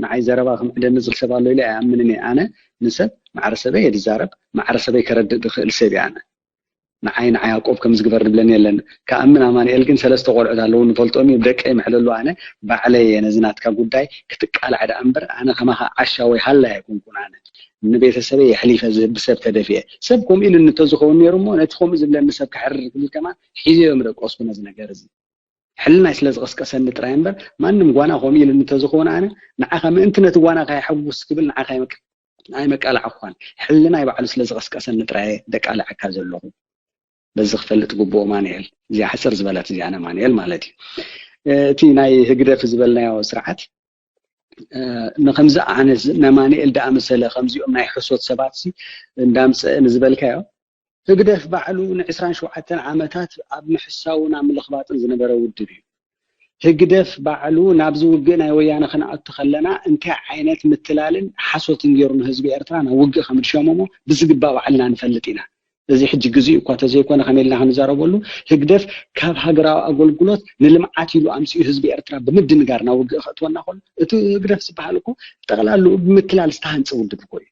ንዓይ ዘረባ ክምዕደኒ ዝኽእል ሰብ ኣሎ ኢለ ኣይኣምንን እየ ኣነ ንሰብ ማዕረ ሰበይ እየ ዝዛረብ ማዕረ ሰበይ ከረድእ ዝኽእል ሰብ እየ ኣነ ንዓይ ንዓ ያቆብ ከም ዝግበር ድብለኒ የለን። ከኣምን ኣማንኤል ግን ሰለስተ ቆልዑት ኣለዉ ንፈልጦም እዩ ብደቀይ ምሕለሉ ኣነ ባዕለይ እየ ነዚ ናትካ ጉዳይ ክትቃላዕ ደኣ እምበር ኣነ ከማኻ ዓሻ ወይ ሃላይ ኣይኮንኩን ኣነ ንቤተሰበይ የሕሊፈ ዝህብ ብሰብ ተደፊኤ ሰብ ከምኡ ኢሉኒ እንተዝኸውን ነይሩ እሞ ነቲ ከምኡ ዝብለኒ ሰብ ከሕርር ክብል ከማን ሒዘዮ ምደቀስኩ ነዚ ነገር እዚ ሕልናይ ስለ ዝቐስቀሰኒ ጥራይ እምበር ማንም ጓና ከምኡ ኢሉኒ እንተዝኸውን ኣነ ንዓኻ ምእንቲ ነቲ ጓናኻ የሐጉስ ክብል ንዓኻ ኣይመቃላዕኳን ሕልናይ ባዕሉ ስለ ዝቐስቀሰኒ ጥራይ ደቃልዐካ ዘለኹ በዚ ክፈልጥ ግብኦ ማንኤል እዚኣ ሕፅር ዝበለት እዚኣ ነማንኤል ማለት እዩ እቲ ናይ ህግደፍ ዝበልናዮ ስርዓት ንከምዚ ኣነ ነማንኤል ደኣመሰለ ከምዚኦም ናይ ሕሶት ሰባት እንዳምፀአ ንዝበልካዮ ህግደፍ ባዕሉ ን27 ዓመታት ኣብ ምሕሳውን ኣብ ምልኽባጥን ዝነበረ ውድብ እዩ ህግደፍ ባዕሉ ናብዚ ውግእ ናይ ወያነ ክንኣቱ ከለና እንታይ ዓይነት ምትላልን ሓሶትን ገይሩ ንህዝቢ ኤርትራ ናብ ውግእ ከም ዝሸመሞ ብዝግባእ ባዕልና ንፈልጥ ኢና። እዚ ሕጂ ግዜኡ እኳ ተዘይኮነ ከመይ ኢልና ክንዛረበሉ ህግደፍ ካብ ሃገራዊ ኣገልግሎት ንልምዓት ኢሉ ኣምፅኡ ህዝቢ ኤርትራ ብምድንጋር ናብ ውግእ ከእትወና ከሎ እቲ ህግደፍ ዝበሃል እኮ ጠቕላልኡ ብምትላል ዝተሃንፀ ውድብ እኮ እዩ።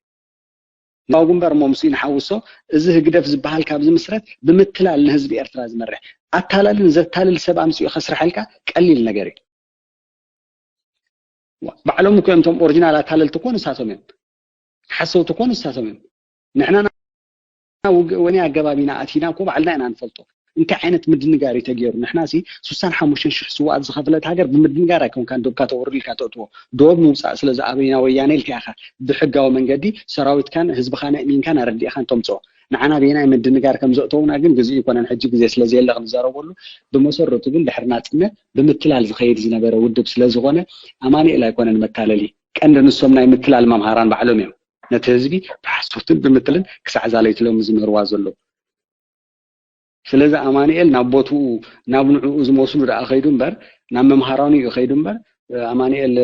ናው ግንባር እሞ ምስኡ ንሓውሶ እዚ ህግደፍ ዝበሃል ካብ ዝምስረት ብምትላል ንህዝቢ ኤርትራ ዝመርሕ ኣታላልን ዘታልል ሰብ ኣምፅኡ ከስርሐልካ ቀሊል ነገር እዩ። ባዕሎም እኮ እዮም እቶም ኦሪጂናል ኣታለልቲ እኮ ንሳቶም እዮም። ሓሰውቲ እኮ ንሳቶም እዮም። ንሕና ወኒ ኣገባቢና ኣቲና እኮ ባዕልና ኢና ንፈልጦ። እንታይ ዓይነት ምድንጋር እዩ ተገይሩ? ንሕና ሲ ሱሳን ሓሙሽተን ሽሕ ስዋኣት ዝኸፍለት ሃገር ብምድንጋር ኣይኮንካን ዶብካ ተወርድ ኢልካ ተእትዎ። ዶብ ምውፃእ ስለ ዝኣበይና ወያነ ኢልካ ኢኻ ብሕጋዊ መንገዲ ሰራዊትካን ህዝብኻን ኣእሚንካን ኣረዲእኻን ተምፅኦ። ንዓና በየናይ ምድንጋር ከም ዘእተውና ግን ግዜ ይኮነን፣ ሕጂ ግዜ ስለ ዘየለ ክንዛረበሉ። ብመሰረቱ ግን ድሕሪ ናፅነት ብምትላል ዝኸይድ ዝነበረ ውድብ ስለ ዝኾነ ኣማኑኤል ኣይኮነን መታለሊ። ቀንዲ ንሶም ናይ ምትላል መምሃራን ባዕሎም እዮም። ነቲ ህዝቢ ብሓሶትን ብምትልን ክሳዕ ዛለይትሎም ዝምህርዋ ዘለዉ። ስለዚ ኣማኑኤል ናብ ቦትኡ ናብ ንዕኡ ዝመስሉ ደኣ ከይዱ እምበር ናብ መምሃራኑ እዩ ከይዱ እምበር ኣማኑኤል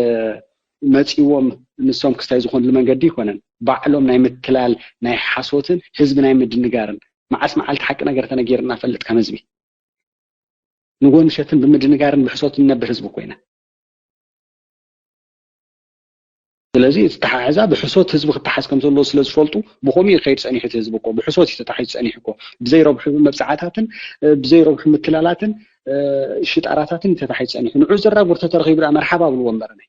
መፂዎም ንሶም ክስታይ ዝኾንሉ መንገዲ ይኮነን። ባዕሎም ናይ ምትላል ናይ ሓሶትን ህዝቢ ናይ ምድንጋርን። መዓስ መዓልቲ ሓቂ ነገር ተነጊርና ፈልጥ ከም ህዝቢ ንጎ ንሸትን ብምድንጋርን ብሕሶት ንነብር ህዝቢ ኮይና። ስለዚ ዝተሓሕዛ ብሕሶት ህዝቢ ክተሓዝ ከም ዘለዎ ስለ ዝፈልጡ ብኸምኡ እዩ ከይድ ፀኒሑ እቲ ህዝቢ እኮ ብሕሶት እዩ ተታሒዙ ፀኒሑ እኮ ብዘይረብሑ መብፅዓታትን ብዘይረብሑ ምትላላትን ሽጣራታትን ተታሒዝ ፀኒሑ። ንዑ ዘራጉር ተተረኺቡ ደኣ መርሓባ ብልዎ እምበረናይ።